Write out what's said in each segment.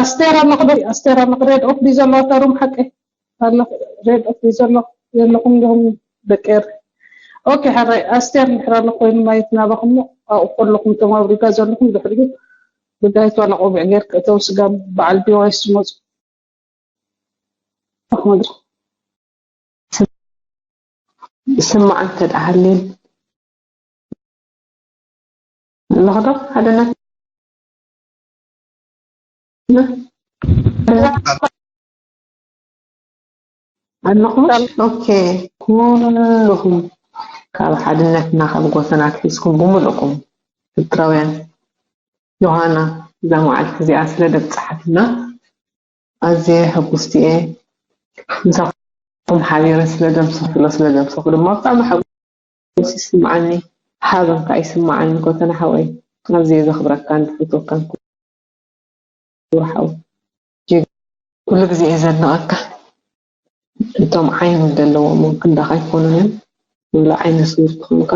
ኣስቴር ኣለኹ ዶ? ኣስቴር ኣለኹ። ሬድ ኦፍ ድዩ ዘሎ? እታ ሩም ሓቂ ኣለኹ። ሬድ ኦፍ ድዩ ዘሎ? ዘለኹም ዲኹም ደቂ ኤር? ኦኬ፣ ሕራይ ኣስቴር እንድሕር ኣሎ ኮይኑ ማየት ናባኹም እሞ ኣብኡ ከለኹም እቶም ኣብ ሪጋ ዘለኹም ድሕሪኡ ብጋይት ዋላ ቆቢዕ ጌርክ እተው ስጋ በዓል ዲዋይስ ዝመፁ ኣኽመድሪ ስማዕ እንተ ደኣ ሃልየን ኣለኹ ዶ? ሓደነት ኣለኹም? ኦኬ፣ ኩልኹም ካብ ሓድነትና ካብ ጎተና ኣትሒዝኩም ብምልእኩም ኤርትራውያን፣ ዮሃና እዛ መዓልቲ እዚኣ ስለ ደብጻሓትና ኣዝየ ሕጉስቲ እየ። ምሳኹም ሓቢረ ስለ ዘምሰኽሎ ስለ ዘምሰኹ ድማ ብጣዕሚ ሓጎስ ይስምዓኒ፣ ሓበን ከኣ ይስምዓኒ። ጎተና ሓወይ ኣዝየ ዘኽብረካን ዝፈትወካን ክቡር ሓው ጀግ ኩሉ ግዜ እየ ዘድንቐካ። እቶም ዓይኒ ዘለዎም እውን ክንዳኻ ኣይኮኑን እዮም። ሙሉእ ዓይነ ስውር ትኾንካ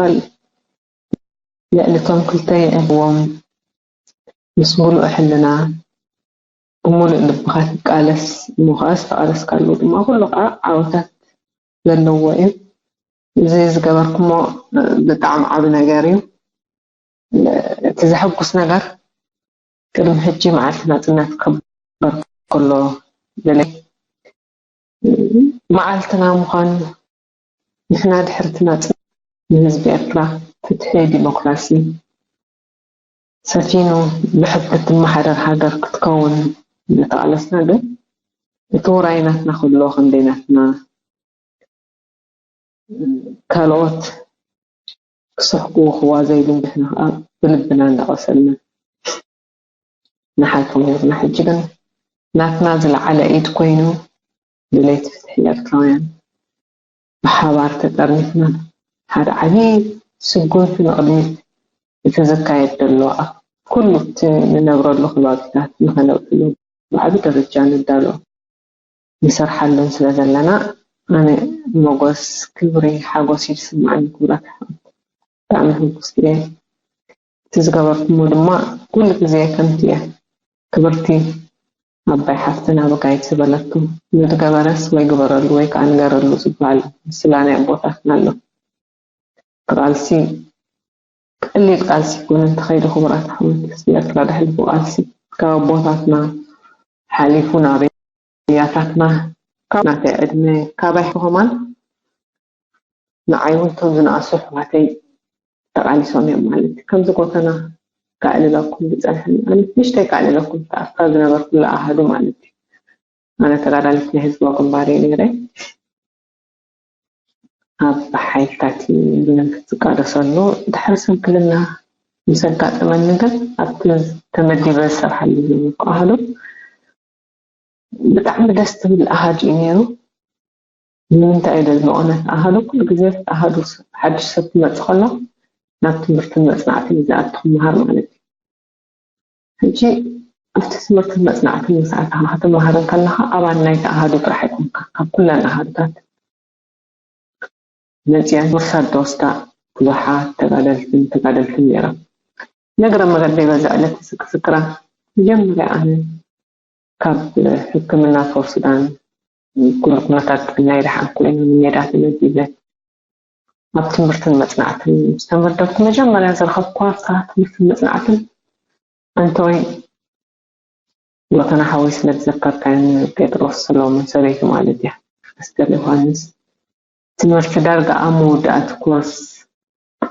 ልዕሊ እቶም ክልተ የዕልዎም ምስ ሙሉእ ሕልና ብምሉእ ልብኻ ትቃለስ እሞ ኸዓ ዝተቓለስካሉ ድማ ኩሉ ኸዓ ዓወታት ዘለዎ እዩ። እዚ ዝገበርኩሞ ብጣዕሚ ዓቢ ነገር እዩ። እቲ ዘሐጉስ ነገር ቅድሚ ሕጂ መዓልቲ ናጽነት ክኽበር ከሎ ደለይ መዓልትና ምዃኑ ንሕና ድሕርቲ ናጽነት ንህዝቢ ኤርትራ ፍትሒ ዲሞክራሲ ሰፊኑ ብሕጊ እትመሓደር ሃገር ክትከውን እናተቓለስና ግን እቲ ውራይ ናትና ክህልዎ ክንደይ ናትና ካልኦት ክስሕቁ ክዋዘይሉ ንሕና ከዓ ብልብና እንዳቐሰልና ንሓልፎ ነርና። ሕጂ ግን ናትና ዝለዓለ ኢድ ኮይኑ ድሌት ፍትሒ ኤርትራውያን ብሓባር ተጠርኒፍና ሓደ ዓብዪ ስጉምቲ ንቕድሚት እቲ ዝካየድ ዘሎ ኣብ ኩሉ እቲ ንነብረሉ ከባቢታት ንኸነብዕሉ ብዓቢ ደረጃ ንዳሎ ንሰርሓሉን ስለ ዘለና ኣነ ሞጎስ ክብሪ ሓጎስ እዩ ዝስምዓኒ ክብራት ኣሕዋት ብጣዕሚ ሕጉስቲ እየ እቲ ዝገበርኩሞ ድማ ኩሉ ግዜ ከምቲ እየ ክብርቲ ዓባይ ሓፍትና ብጋይት ዝበለቶ ንዝገበረስ ወይ ግበረሉ ወይ ከዓ ንገረሉ ዝበሃል ምስላ ናይ ኣቦታትና ኣሎ እቲ ቃልሲ ቀሊል ቃልሲ ኣይኮነን ተኸይዱ ክቡራት ኣሕዋት ህዝቢ ኤርትራ ዘሕልፎ ቃልሲ ካብ ኣቦታትና ሓሊፉ ናብ ኣያታትና ካብ ናተይ ዕድመ ካባይ ከማን ንዓይ እውን እቶም ዝነኣሱ ኣሕዋተይ ተቓሊሶም እዮም ማለት እዩ ከምዚ ጎተና ከዕልለኩም ዝፀንሐኒ ኣነ ንእሽተይ ከዕልለኩም ተኣፍካ ዝነበርኩላ ኣሃዱ ማለት እዩ ኣነ ተጋዳሊት ናይ ህዝባዊ ግንባር እየ ነይረ ኣብ ሓይልታት ዝቃለሰሉ ድሕሪ ስንክልና ምስ ኣጋጠመኒ ግን ኣብቲ ተመዲበ ዝሰርሓሉ ዝነበርኩ ኣሃዱ ብጣዕሚ ደስ ትብል ኣሃዱ እዩ ነይሩ ንምንታይ እዩ ደዝለቆነት ኣሃዱ ኩሉ ግዜ ኣሃዱ ሓድሽ ሰብ ክመፅእ ከሎ ናብ ትምህርትን መፅናዕትን እዩ ዝኣቱ ክመሃር ማለት እዩ ሕጂ ኣብቲ ትምህርትን መፅናዕትን ምስ ኣተኻ ክትመሃር እንከለኻ ኣባል ናይቲ ኣሃዱ ጥራሕ ኣይኮንካ ካብ ኩለን ኣሃዱታት መፅየን ኮርሳት ዝወስዳ ብዙሓት ተጋደልትን ተጋደልትን ነይሮም። ንእግረ መገደይ በዛ ዕለት እዚ ክዝክራ መጀመርያ ኣነ ካብ ሕክምና ሶር ሱዳን ኩነታት ጥዕናይ ደሓን ኮይኑ ንሜዳ ተመዲበ ኣብ ትምህርትን መፅናዕትን ምስ ተመደብኩ መጀመርያ ዝረኸብኩዋ ኣብታ ትምህርትን መፅናዕትን ኣንቶይ ወተና ሓወይ ስለ ዝዘከርካኒ ጴጥሮስ ሰሎሞን ሰበይቲ ማለት እያ ኣስተር ዮሃንስ ትምህርቲ ዳርጋ ኣብ መወዳእቲ ኮርስ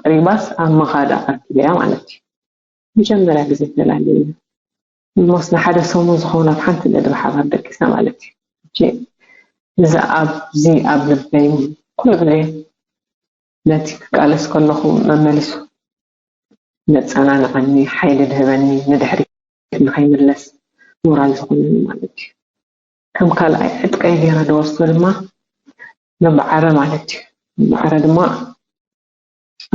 ቀሪባስ ኣብ ምኻድ ኣርኪበያ ማለት እዩ መጀመርያ ግዜ ተላለየና ሞስ ንሓደ ሰሙን ዝኸውን ኣብ ሓንቲ ገድሪ ሓባር ደቂስና ማለት እዩ እዚ ኣብዚ ኣብ ልበይ ኩሉ ግዜ ነቲ ክቃለስ ከለኹ መመሊሱ ዘጸናንዓኒ፣ ሓይሊ ዝህበኒ፣ ንድሕሪት ንኸይምለስ ሞራል ዝኾነኒ ማለት እዩ። ከም ካልኣይ ዕጥቀይ ገይረ ዝወስዶ ድማ ነብዓረ ማለት እዩ። ነብዓረ ድማ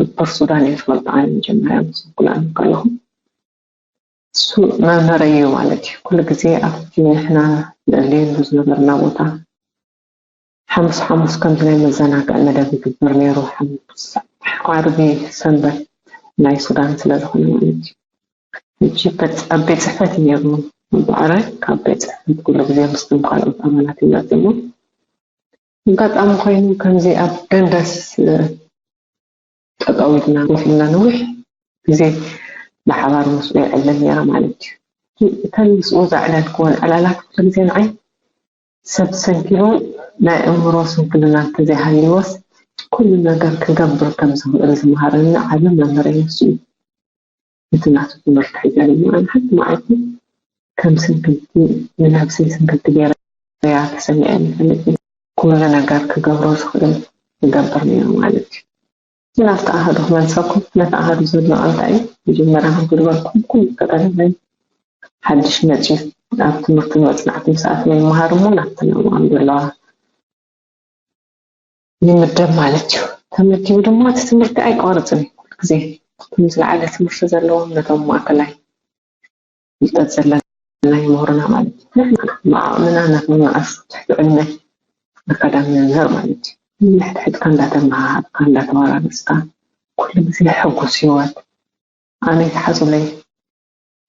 ኣብ ፖርት ሱዳን እየ ዝፈልጦ ኣነ መጀመርያ ምስ ኩልኣን ከለኹ። እሱ መምህረይ እዩ ማለት እዩ። ኩሉ ግዜ ኣብቲ ንሕና ንእለየሉ ዝነበርና ቦታ ሓሙስ ሓሙስ ከምዚ ናይ መዘናግዒ መደብ ይግበር ነይሩ። ሓሙስ ዓርቢ ሰንበት ናይ ሱዳን ስለ ዝኾነ ማለት እዩ። ሕጂ ኣብ ቤት ጽሕፈት እዩ ነይሩ። እምበኣረ ካብ ቤት ጽሕፈት ኩሉ ግዜ ምስቶም ካልኦት ኣባላት ይመጽእ እሞ፣ ኣጋጣሚ ኮይኑ ከምዚ ኣብ ደንደስ፣ እ፣ ጠጠው ኢልና ኮፍ ኢልና ነዊሕ ግዜ ብሓባር ምስኡ የዕልል ነይረ ማለት እዩ። እተን ምስኡ ዘዕለልክወን ዕላላት ኩሉ ግዜ ንዓይ ሰብ ሰንኪሉ ናይ ኣእምሮ ስንክልና እንተዘይሃልይዎስ ኩሉ ነገር ክገብር ከም ዝኽእል ዝመሃረኒ ዓቢ መምህረይ ንሱ እዩ። እቲ ናቱ ትምህርቲ ሒዘ ድማ ኣነ ሓንቲ መዓልቲ ከም ስንክልቲ ንነብሰይ ስንክልቲ ገይረ እያ ተሰሚዐኒ። ፈለጥ ኩሉ ነገር ክገብሮ ዝኽእል ይገብር ነይሩ ማለት እዩ። ናብቲ ኣሃዱ ክመልሰኩም፣ ነቲ ኣሃዱ ዘሎ እንታይ እዩ? መጀመርያ ከምቲ ዝበልኩም ኩሉ ተጠለበይ ሓድሽ መፅዩ ኣብ ትምህርቲ መፅናዕቲ ምስ ኣተወ ይመሃር እሞ ናብቲ ናብኦም ዘለዋ ይምደብ ማለት እዩ። ተመዲቡ ድማ እቲ ትምህርቲ ኣይቋርፅን እዩ። ኩሉ ግዜ እቶም ዝለዓለ ትምህርቲ ዘለዎም ነቶም ማእከላይ ፍልጠት ዘለና ይምህሩና ማለት እዩ። ንሕና ብዓቕምና ነቶም ንኣሽቱ ትሕቲ ዕድመ ኣካዳሚ ንምህር ማለት እዩ። ንሕድሕድካ እንዳተመሃሃጥካ እንዳተወራረስካ ኩሉ ግዜ ሕጉስ ህይወት ኣነ ይትሓዙለይ።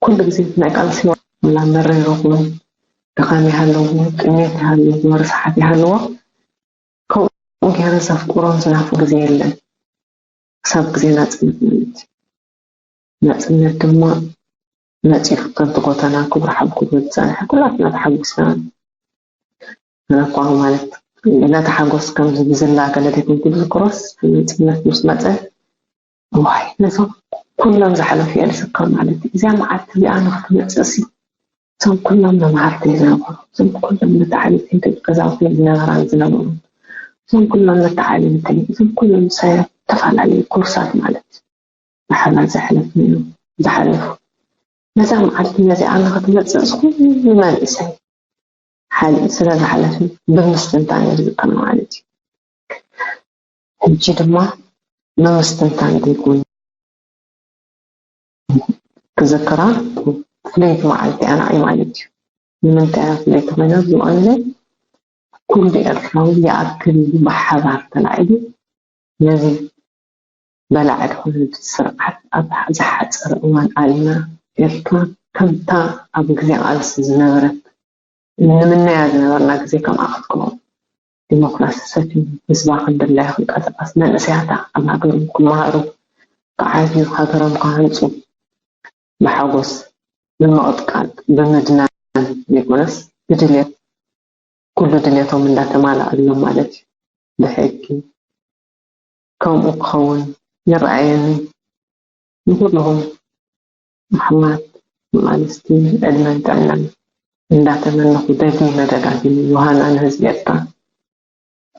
ኩሉ ግዜ ናይ ቃልሲ ዋላ መሪር ይኹን ድኻም ይሃለዎ፣ ጥሜት ይሃለዎ፣ ርስሓት ይሃለዎ፣ ከምኡ ገይረ ዘፍቅሮን ዝናፍቆ ግዜ የለን። ክሳብ ግዜ ናጽነት ማለት እዩ። ናጽነት ድማ መጺኡ ከምቲ ጎተና ክብሪ ሓብ ክብሪ ዝጸንሐ ኩላትና ተሓጒስና ነኳ ማለት ነቲ ሓጎስ ከምዚ ብዝላ ገለ ዘይኮንኩ ዝዝክሮስ ናጽነት ምስ መጸ ዋይ ነዞም ኩሎም ዝሓለፉ የልስካ ማለት እዩ። እዚኣ መዓልቲ እዚኣ ንክትመጽእ ሲ እዞም ኩሎም መምሃርተይ ዝነበሩ እዞም ኩሎም መተዓቢተይ ደቂ ገዛውተይ ዝነበራን ዝነበሩ እዞም ኩሎም መተዓቢተይ እዞም ኩሎም ምሳይ ኣብ ዝተፈላለዩ ኮርሳት ማለት እዩ ብሓባር ዘሕለፍናዮም ዝሓለፉ ነዛ መዓልቲ ነዚኣ ንክትመጽእ እዚ ኩሉ መንእሰይ ሓሊኡ ስለ ዝሓለፈ ብምስትንታን እየ ዝዝክር ማለት እዩ። ሕጂ ድማ ንምስትንታን ዲጉን ክዝክራ ፍለይቲ መዓልቲ እያ ንዓይ ማለት እዩ። ንምንታይ እያ ፍለይቲ ኮይና? ኣብዚ እዋን እዚ ኩሉ ኤርትራዊ ይኣክል ኢሉ ብሓባር ተላዒሉ ነዚ በላዒ ዝኾነ ስርዓት ኣብ ዝሓፀረ እዋን ኣሊና ኤርትራ ከምታ ኣብ ግዜ ቃልሲ ዝነበረት ንምነያ ዝነበርና ግዜ ከምኣ ክትከውን ዲሞክራሲ ሰፊኑ ህዝባ ከም ድላዩ ክንቀሳቐስ መንእሰያታ ኣብ ሃገሮም ክመሃሩ ክዓብዩ ሃገሮም ክሃንፁ ብሓጎስ ብምቕጥቃጥ ብምድናን ዘይኮነስ ብድልየት ኩሉ ድልየቶም እንዳተማልኣሎም ማለት እዩ ብሕጊ ከምኡ ክኸውን ይረኣየኒ። ንኹልኹም ኣሕዋት ኣንስቲ ዕድመን ጥዕናን እንዳተመነኹ ደጊመ ደጋጊመ ዮሃና ንህዝቢ ኤርትራ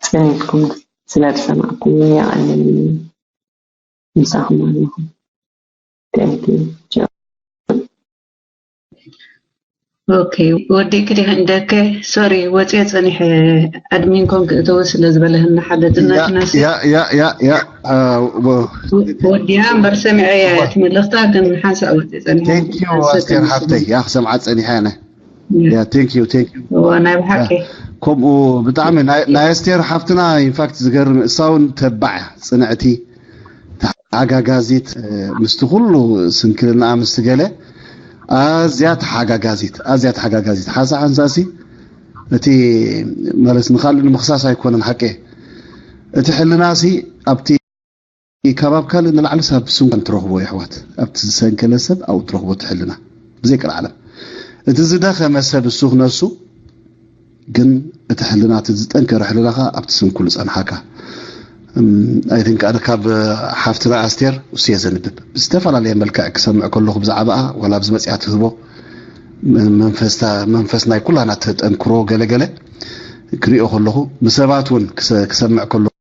ጸኒትኩም ስለ ዝሰማዕኩምኒ የቐንየለይ። ምሳኹም ኣለኹ። Thank you. ኦኬ ወዲእኪ ዲኺ እንደከ ሶሪ ወፅየ ፀኒሐ ኣድሚን ኮንክ እተወ ስለ ዝበለህና ሓደ ጥናትና ወዲያ እምበር ሰሚዐ እያ እቲ መልእኽታ ግን ሓንሳእ ወፅየ ፀኒሐ ኣስቴር ሓፍተይ ያ ክሰምዓ ፀኒሐ ኣነ ያ thank you thank you ናይ ብሓቂ ከምኡ ብጣዕሚ ናይ ኣስቴር ሓፍትና ኢንፋክት ዝገርም እሳ እውን ተባዕ ፅንዕቲ ተሓጋጋዚት ምስቲ ኩሉ ስንክልናኣ ምስቲ ገለ ኣዝያ ተሓጋጋዚት ኣዝያ ተሓጋጋዚት ሓንሳ ሓንሳሲ እቲ ማለት ንካልእ ንምክሳስ ኣይኮነን ሓቂ እቲ ሕልናሲ ኣብቲ ካብ ኣብ ካልእ ንላዕሊ ሳብ ስንኳን ትረኽቦ የሕዋት ኣብቲ ዝሰንከለ ሰብ ኣብኡ ትረኽቦ እቲ ሕልና ብዘይ ቀልዓለም እቲ ዝደኸመ ሰብ እሱ ክነሱ ግን እቲ ሕልና እቲ ዝጠንከረ ሕልና ከኣ ኣብቲ ስንኩል ጸንሓካ ኣይትን ከኣ ካብ ሓፍትና ኣስቴር እሱ እየ ዘንብብ ብዝተፈላለየ መልክዕ ክሰምዕ ከለኹ ብዛዕባኣ ዋላ ኣብዚ መጽያ ትህቦ መንፈስ ናይ ኩላና ተጠንክሮ ገለገለ ክሪኦ ከለኹ ንሰባት እውን ክሰምዕ ከለኹ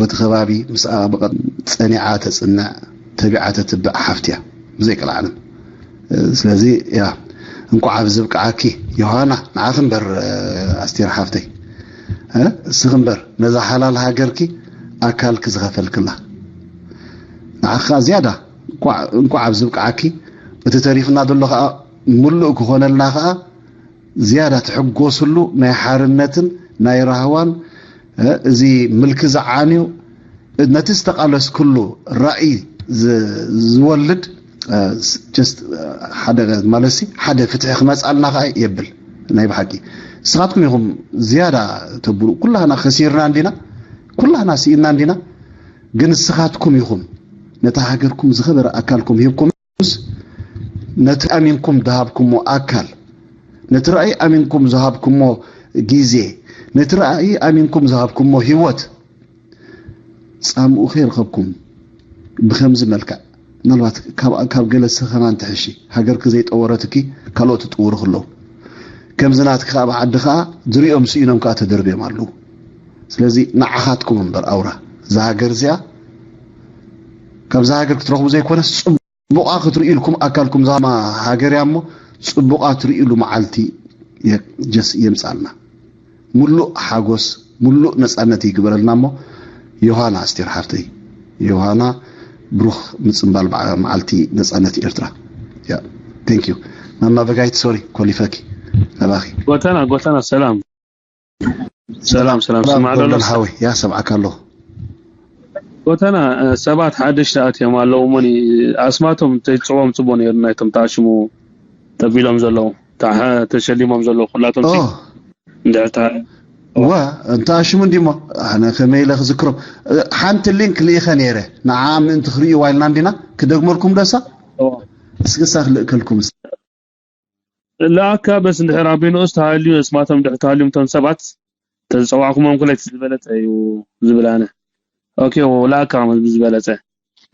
በቲ ከባቢ ምስኣ ብቐ ጸኒዓ ተጽንዕ ተቢዓ ተትብዕ ሓፍቲ እያ ብዘይ ቀልዓለም ስለዚ ያ እንቋዕ ኣብዚ ብቅዓኪ ዮሃና ንዓኺ እምበር ኣስቴር ሓፍተይ እስኺ እምበር ነዛ ሓላል ሃገርኪ ኣካልኪ ዝኸፈልክላ ንዓኺ ከኣ ዝያዳ እንቋዕ ኣብዚ ብቅዓኪ እቲ ተሪፍና ዘሎ ከኣ ምሉእ ክኾነልና ከኣ ዝያዳ ትሕጎስሉ ናይ ሓርነትን ናይ ራህዋን እዚ ምልኪ ዝዓንዩ ነቲ ዝተቓለስክሉ ራእይ ዝወልድ ሓደ ማለት ሓደ ፍትሒ ክመፃልና ከዓ የብል። ናይ ብሓቂ ንስኻትኩም ኢኹም ዝያዳ ተብሉ። ኩላህና ከሲርና እንዲና፣ ኩላህና ስኢና እንዲና። ግን ንስኻትኩም ኢኹም ነታ ሃገርኩም ዝኸበረ ኣካልኩም ሂብኩምስ፣ ነቲ ኣሚንኩም ዝሃብኩሞ ኣካል፣ ነቲ ራእይ ኣሚንኩም ዝሃብኩሞ ግዜ፣ ነቲ ራእይ ኣሚንኩም ዝሃብኩሞ ህይወት ጻምኡ ከይረኸብኩም ብኸምዚ መልክዕ፣ ምናልባት ካብ ገለ ሰኸናን ትሕሺ፣ ሃገርኪ ዘይጠወረትኪ ካልኦት ትጥውሩ ክለዉ፣ ከምዚ ናትኪ ኣብ ዓዲ ከኣ ዝሪኦም ስኢኖም ከኣ ተደርብዮም ኣለዉ። ስለዚ ንዓኻትኩም እምበር ኣውራ እዛ ሃገር እዚኣ፣ ካብዛ ሃገር ክትረኽቡ ዘይኮነስ ጽቡቓ ክትርእዩ ኢልኩም ኣካልኩም ዛማ ሃገር እያ እሞ ጽቡቓ ትርእዩሉ መዓልቲ የምጻልና። ሙሉእ ሓጎስ ሙሉእ ነጻነት ይግበረልና። እሞ ዮሃና ኣስቴር ሓፍተይ፣ ዮሃና ብሩኽ ምጽንባል መዓልቲ ነጻነት ኤርትራ። ያ thank you ማማ በጋይት፣ ሶሪ ኮሊፈኪ። ናባኺ። ጎተና ጎተና ሰላም ሰላም ሰላም። ስማዕ ዶ? ሓወይ፣ ያ ሰምዓካ ኣለኹ። ጎተና ሰባት ሓደሽቲ ኣትዮም ኣለዉ። ሞኒ ኣስማቶም ተይፅዎም ፅቡቅ ነይሩ። ናይቶም ተኣሽሙ ተቢሎም ዘለዉ ተሸሊሞም ዘለዉ ኩላቶም እንድዕታ ዋ እንተኣሽሙ እንዲሞ ኣነ ከመይ ኢለ ክዝክሮም። ሓንቲ ሊንክ ልኢኸ ነይረ፣ ንዓ ምእንቲ ክርእይዋ ኢልና እንዲና ክደግመልኩም ደሳ እስክሳ ክልእከልኩም። ለኣካ በስ እንድሕር ኣቢይ ንኡስ ተሃልዩ እስማቶም እንድሕር ተሃልዮም እቶም ሰባት ተዝፀዋዕኩሞም ኩለይቲ ዝበለፀ እዩ ዝብል ኣነ። ኦኬ ለኣካ ዝበለፀ።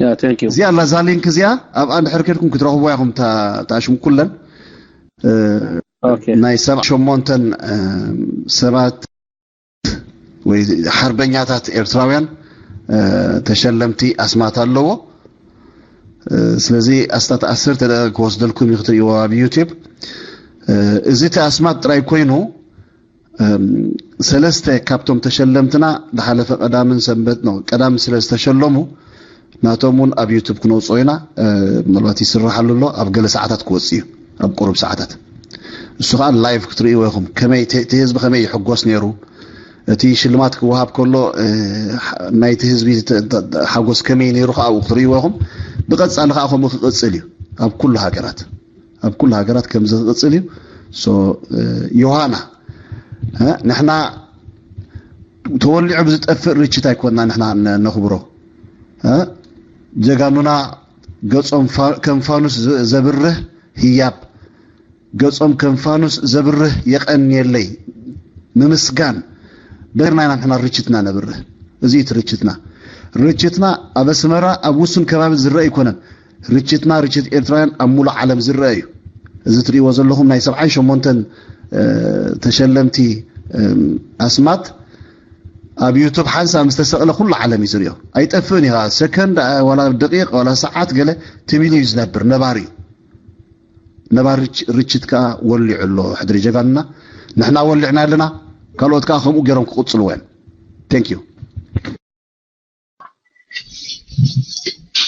ያ thank you። እዚኣ ኣላ እዛ ሊንክ እዚኣ ኣብኣ እንድሕር ከድኩም ክትረኽብዋ ኢኹም። ታሽሙ ኩለን ናይ ሰብዓ ሸሞንተን ሰባት ወይ ሓርበኛታት ኤርትራውያን ተሸለምቲ ኣስማት ኣለዎ። ስለዚ ኣስታት ዓሰርተ ደቂቕ ክወስደልኩም እዩ ክትርእይዎ ኣብ ዩቲብ። እዚ እቲ ኣስማት ጥራይ ኮይኑ ሰለስተ ካብቶም ተሸለምትና ዝሓለፈ ቀዳምን ሰንበት ነው ቀዳም ስለ ዝተሸለሙ ናቶም እውን ኣብ ዩቱብ ክነውፅኦ ኢና። ምናልባት ይስራሓሉ ኣሎ፣ ኣብ ገለ ሰዓታት ክወፅእ እዩ፣ ኣብ ቁሩብ ሰዓታት። እሱ ከዓ ላይቭ ክትርእይዎ ኢኹም፣ ከመይ እቲ ህዝቢ ከመይ ይሕጎስ ነይሩ፣ እቲ ሽልማት ክወሃብ ከሎ ናይቲ ህዝቢ ሓጎስ ከመይ ነይሩ ከዓ ኣብኡ ክትርእይዎ ኢኹም። ብቐፃሊ ከዓ ከምኡ ክቕፅል እዩ ኣብ ኩሉ ሃገራት፣ ኣብ ኩሉ ሃገራት ከምዚ ክቕፅል እዩ። ዮሃና ንሕና ተወሊዑ ብዝጠፍእ ርችት ኣይኮንና ንሕና ነኽብሮ። ጀጋኑና ገጾም ከም ፋኑስ ዘብርህ ህያብ፣ ገጾም ከም ፋኑስ ዘብርህ የቐንየለይ ምምስጋን በርና ኢና ንሕና ርችትና ነብርህ። እዚ እቲ ርችትና። ርችትና ኣብ ኣስመራ ኣብ ውሱን ከባቢ ዝረአ ኣይኮነን። ርችትና ርችት ኤርትራውያን ኣብ ሙሉእ ዓለም ዝረአ እዩ። እዚ ትርእይዎ ዘለኹም ናይ ሰብዓን ሸሞንተን ተሸለምቲ ኣስማት ኣብ ዩቱብ ሓንሳብ ምስ ተሰቕለ ኩሉ ዓለም እዩ ዝርእዮ። ኣይጠፍእን እዩ። ሰከንድ ዋላ ደቂቕ ዋላ ሰዓት ገለ ትም ኢሉ እዩ ዝነብር። ነባሪ እዩ። ነባሪ ርችት ከኣ ወሊዑ ኣሎ ሕድሪ ጀጋንና። ንሕና ወሊዕና ኣለና። ካልኦት ከኣ ከምኡ ገይሮም ክቕጽልዎ እዮም። Thank you።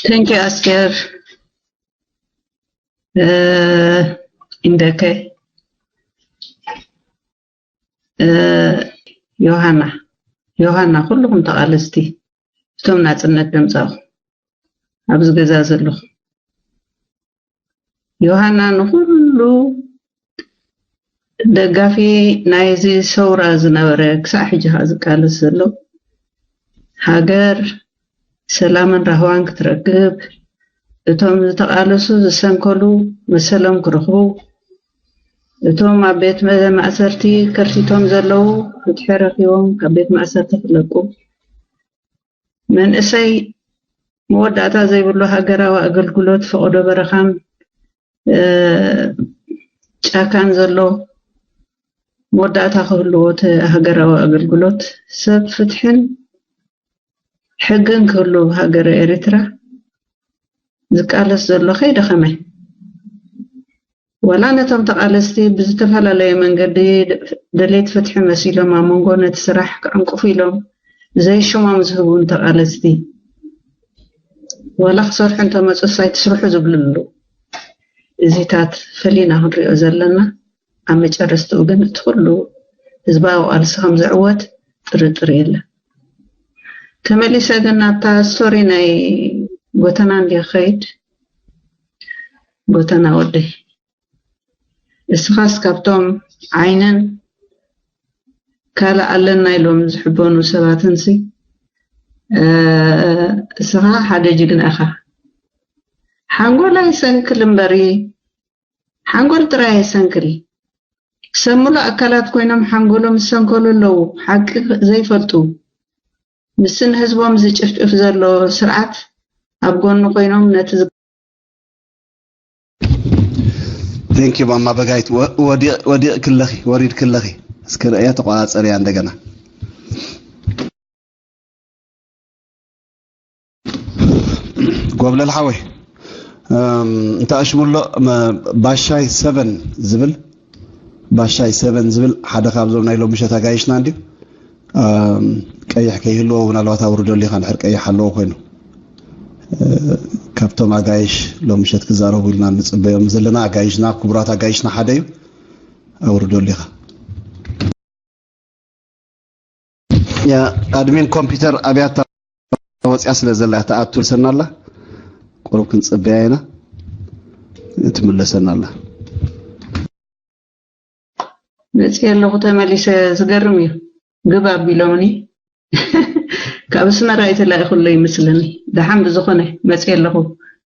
Thank you ኣስቴር። እንደከ ዮሃና ዮሃና ኩልኹም ተቓለስቲ እቶም ናጽነት ደምጻኹም ኣብዚ ገዛ ዘለኹም ዮሃና ንኹሉ ደጋፊ ናይዚ ሰውራ ዝነበረ ክሳዕ ሕጂ ከዓ ዝቃለስ ዘሎ ሃገር ሰላምን ራህዋን ክትረክብ እቶም ዝተቃለሱ ዝሰንከሉ መሰሎም ክረኽቡ እቶም ኣብ ቤት ማእሰርቲ ከርቲቶም ዘለዉ ፍትሒ ረኪቦም ካብ ቤት ማእሰርቲ ክለቁ መንእሰይ መወዳእታ ዘይብሉ ሃገራዊ ኣገልግሎት ፈቐዶ በረኻን ጫካን ዘሎ መወዳእታ ክህልዎ እቲ ሃገራዊ ኣገልግሎት ሰብ ፍትሕን ሕግን ክህሉ ኣብ ሃገረ ኤርትራ ዝቃለስ ዘሎ ከይደኸመ ዋላ ነቶም ተቓለስቲ ብዝተፈላለየ መንገዲ ደሌት ፍትሒ መሲሎም ኣብ መንጎ ነቲ ስራሕ ክዕንቅፉ ኢሎም ዘይሽሞም ዝህቡ ንተቓለስቲ ዋላ ክሰርሑ እንተመፁስ ኣይትስርሑ ዝብሉ ኣለዉ። እዚታት ፈሊና ክንሪኦ ዘለና ኣብ መጨረስትኡ ግን እቲ ኩሉ ህዝባዊ ቃልሲ ከም ዝዕወት ጥርጥር የለን። ተመሊሰ ግን ናብታ ስቶሪ ናይ ጎተና እንዲ ክኸይድ ጎተና ወደይ። እስኻስ ካብቶም ዓይነን ካልእ ኣለና ኢሎም ዝሕበኑ ሰባትንሲ፣ እ፣ እስኻ ሓደ ጅግና ኢኻ። ሓንጎል ኣይሰንክል እምበሪ፣ ሓንጎል ጥራይ ኣይሰንክል። ሰብ ምሉእ ኣካላት ኮይኖም ሓንጎሎም ዝሰንከሉ ኣለዉ፣ ሓቂ ዘይፈልጡ። ምስን ህዝቦም ዝጭፍጭፍ ዘሎ ስርዓት ኣብ ጎኑ ኮይኖም ነቲ ዝ- Thank you ማማ በጋይት። ወ- ወዲቕ- ወዲቕ ክለኺ፣ ወሪድ ክለኺ። እስኪ ርእያ ተቆጻጸርያ እንደገና። ጎብለል ሓወይ፣ እም፣ እንተ ኣሽሙሎ፣ መ- ባሻይ ሰቨን ዝብል፣ ባሻይ ሰቨን ዝብል ሓደ ካብዞም ናይ ሎምሸት ኣጋይሽና እንድዩ። እም፣ ቀይሕ ከይህልዎ ምናልባት ኣውርደሉ ኢኻ፣ እንድሕር ቀይሕ ኣለዎ ኮይኑ። እ፣ ካብቶም ኣጋይሽ ሎምሸት ክዛረቡ ኢልና ንጽበዮም ዘለና ኣጋይሽና፣ ክቡራት ኣጋይሽና ሓደ እዩ። ኣውርደሉ ኢኻ። ያ ኣድሚን ኮምፒውተር ኣብያታ ወፅያ ስለ ዘላ ትኣቱ ትመልሰና ኣላ። ቁሩብ ክንፅበያ ኢና፣ ትምለሰና ኣላ። መፅየ ኣለኹ ተመሊሰ። ዝገርም እዩ። ግብ ኣቢሎምኒ ካብ ኣስመራ እዩ ተላኢኹለይ ይመስለኒ። ደሓን ብዝኾነ መፅየ ኣለኹ።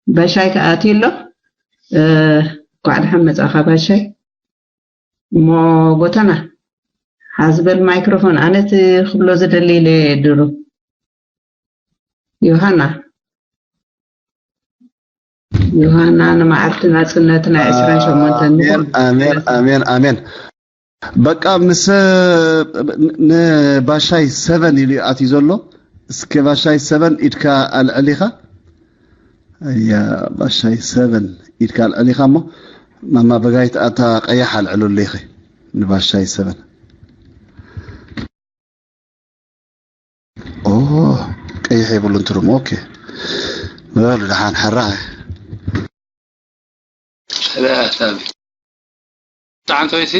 ባሻይ ከዓ ኣትዩ ኣሎ። እ፣ እንኳዕ ደሓን መፃእኻ ባሻይ። እሞ ጎተና ሓዝ በል ማይክሮፎን። ኣነ እቲ ክብሎ ዝደሊ ኢለ ድሩ ዮሃና ዮሃና ንመዓልቲ ናጽነት ናይ ዕስራን ሸሞንተን ኣሜን ኣሜን ኣሜን ኣሜን። በቃ ምስ ንባሻይ ሰቨን ኢሉ ኣትዩ ዘሎ። እስከ ባሻይ ሰቨን ኢድካ ኣልዕል ኢኻ። ኣያ ባሻይ ሰቨን ኢድካ ኣልዕል ኢኻ እሞ ማማ በጋይት ኣታ ቀያሕ ኣልዕሉሉ ኢኺ ንባሻይ ሰቨን። ኦ ቀይሕ የብሉን ትርጉም። ኦኬ በሉ ደሓን ሕራይ። ሰላም። ብጣዕሚ ተወይሲ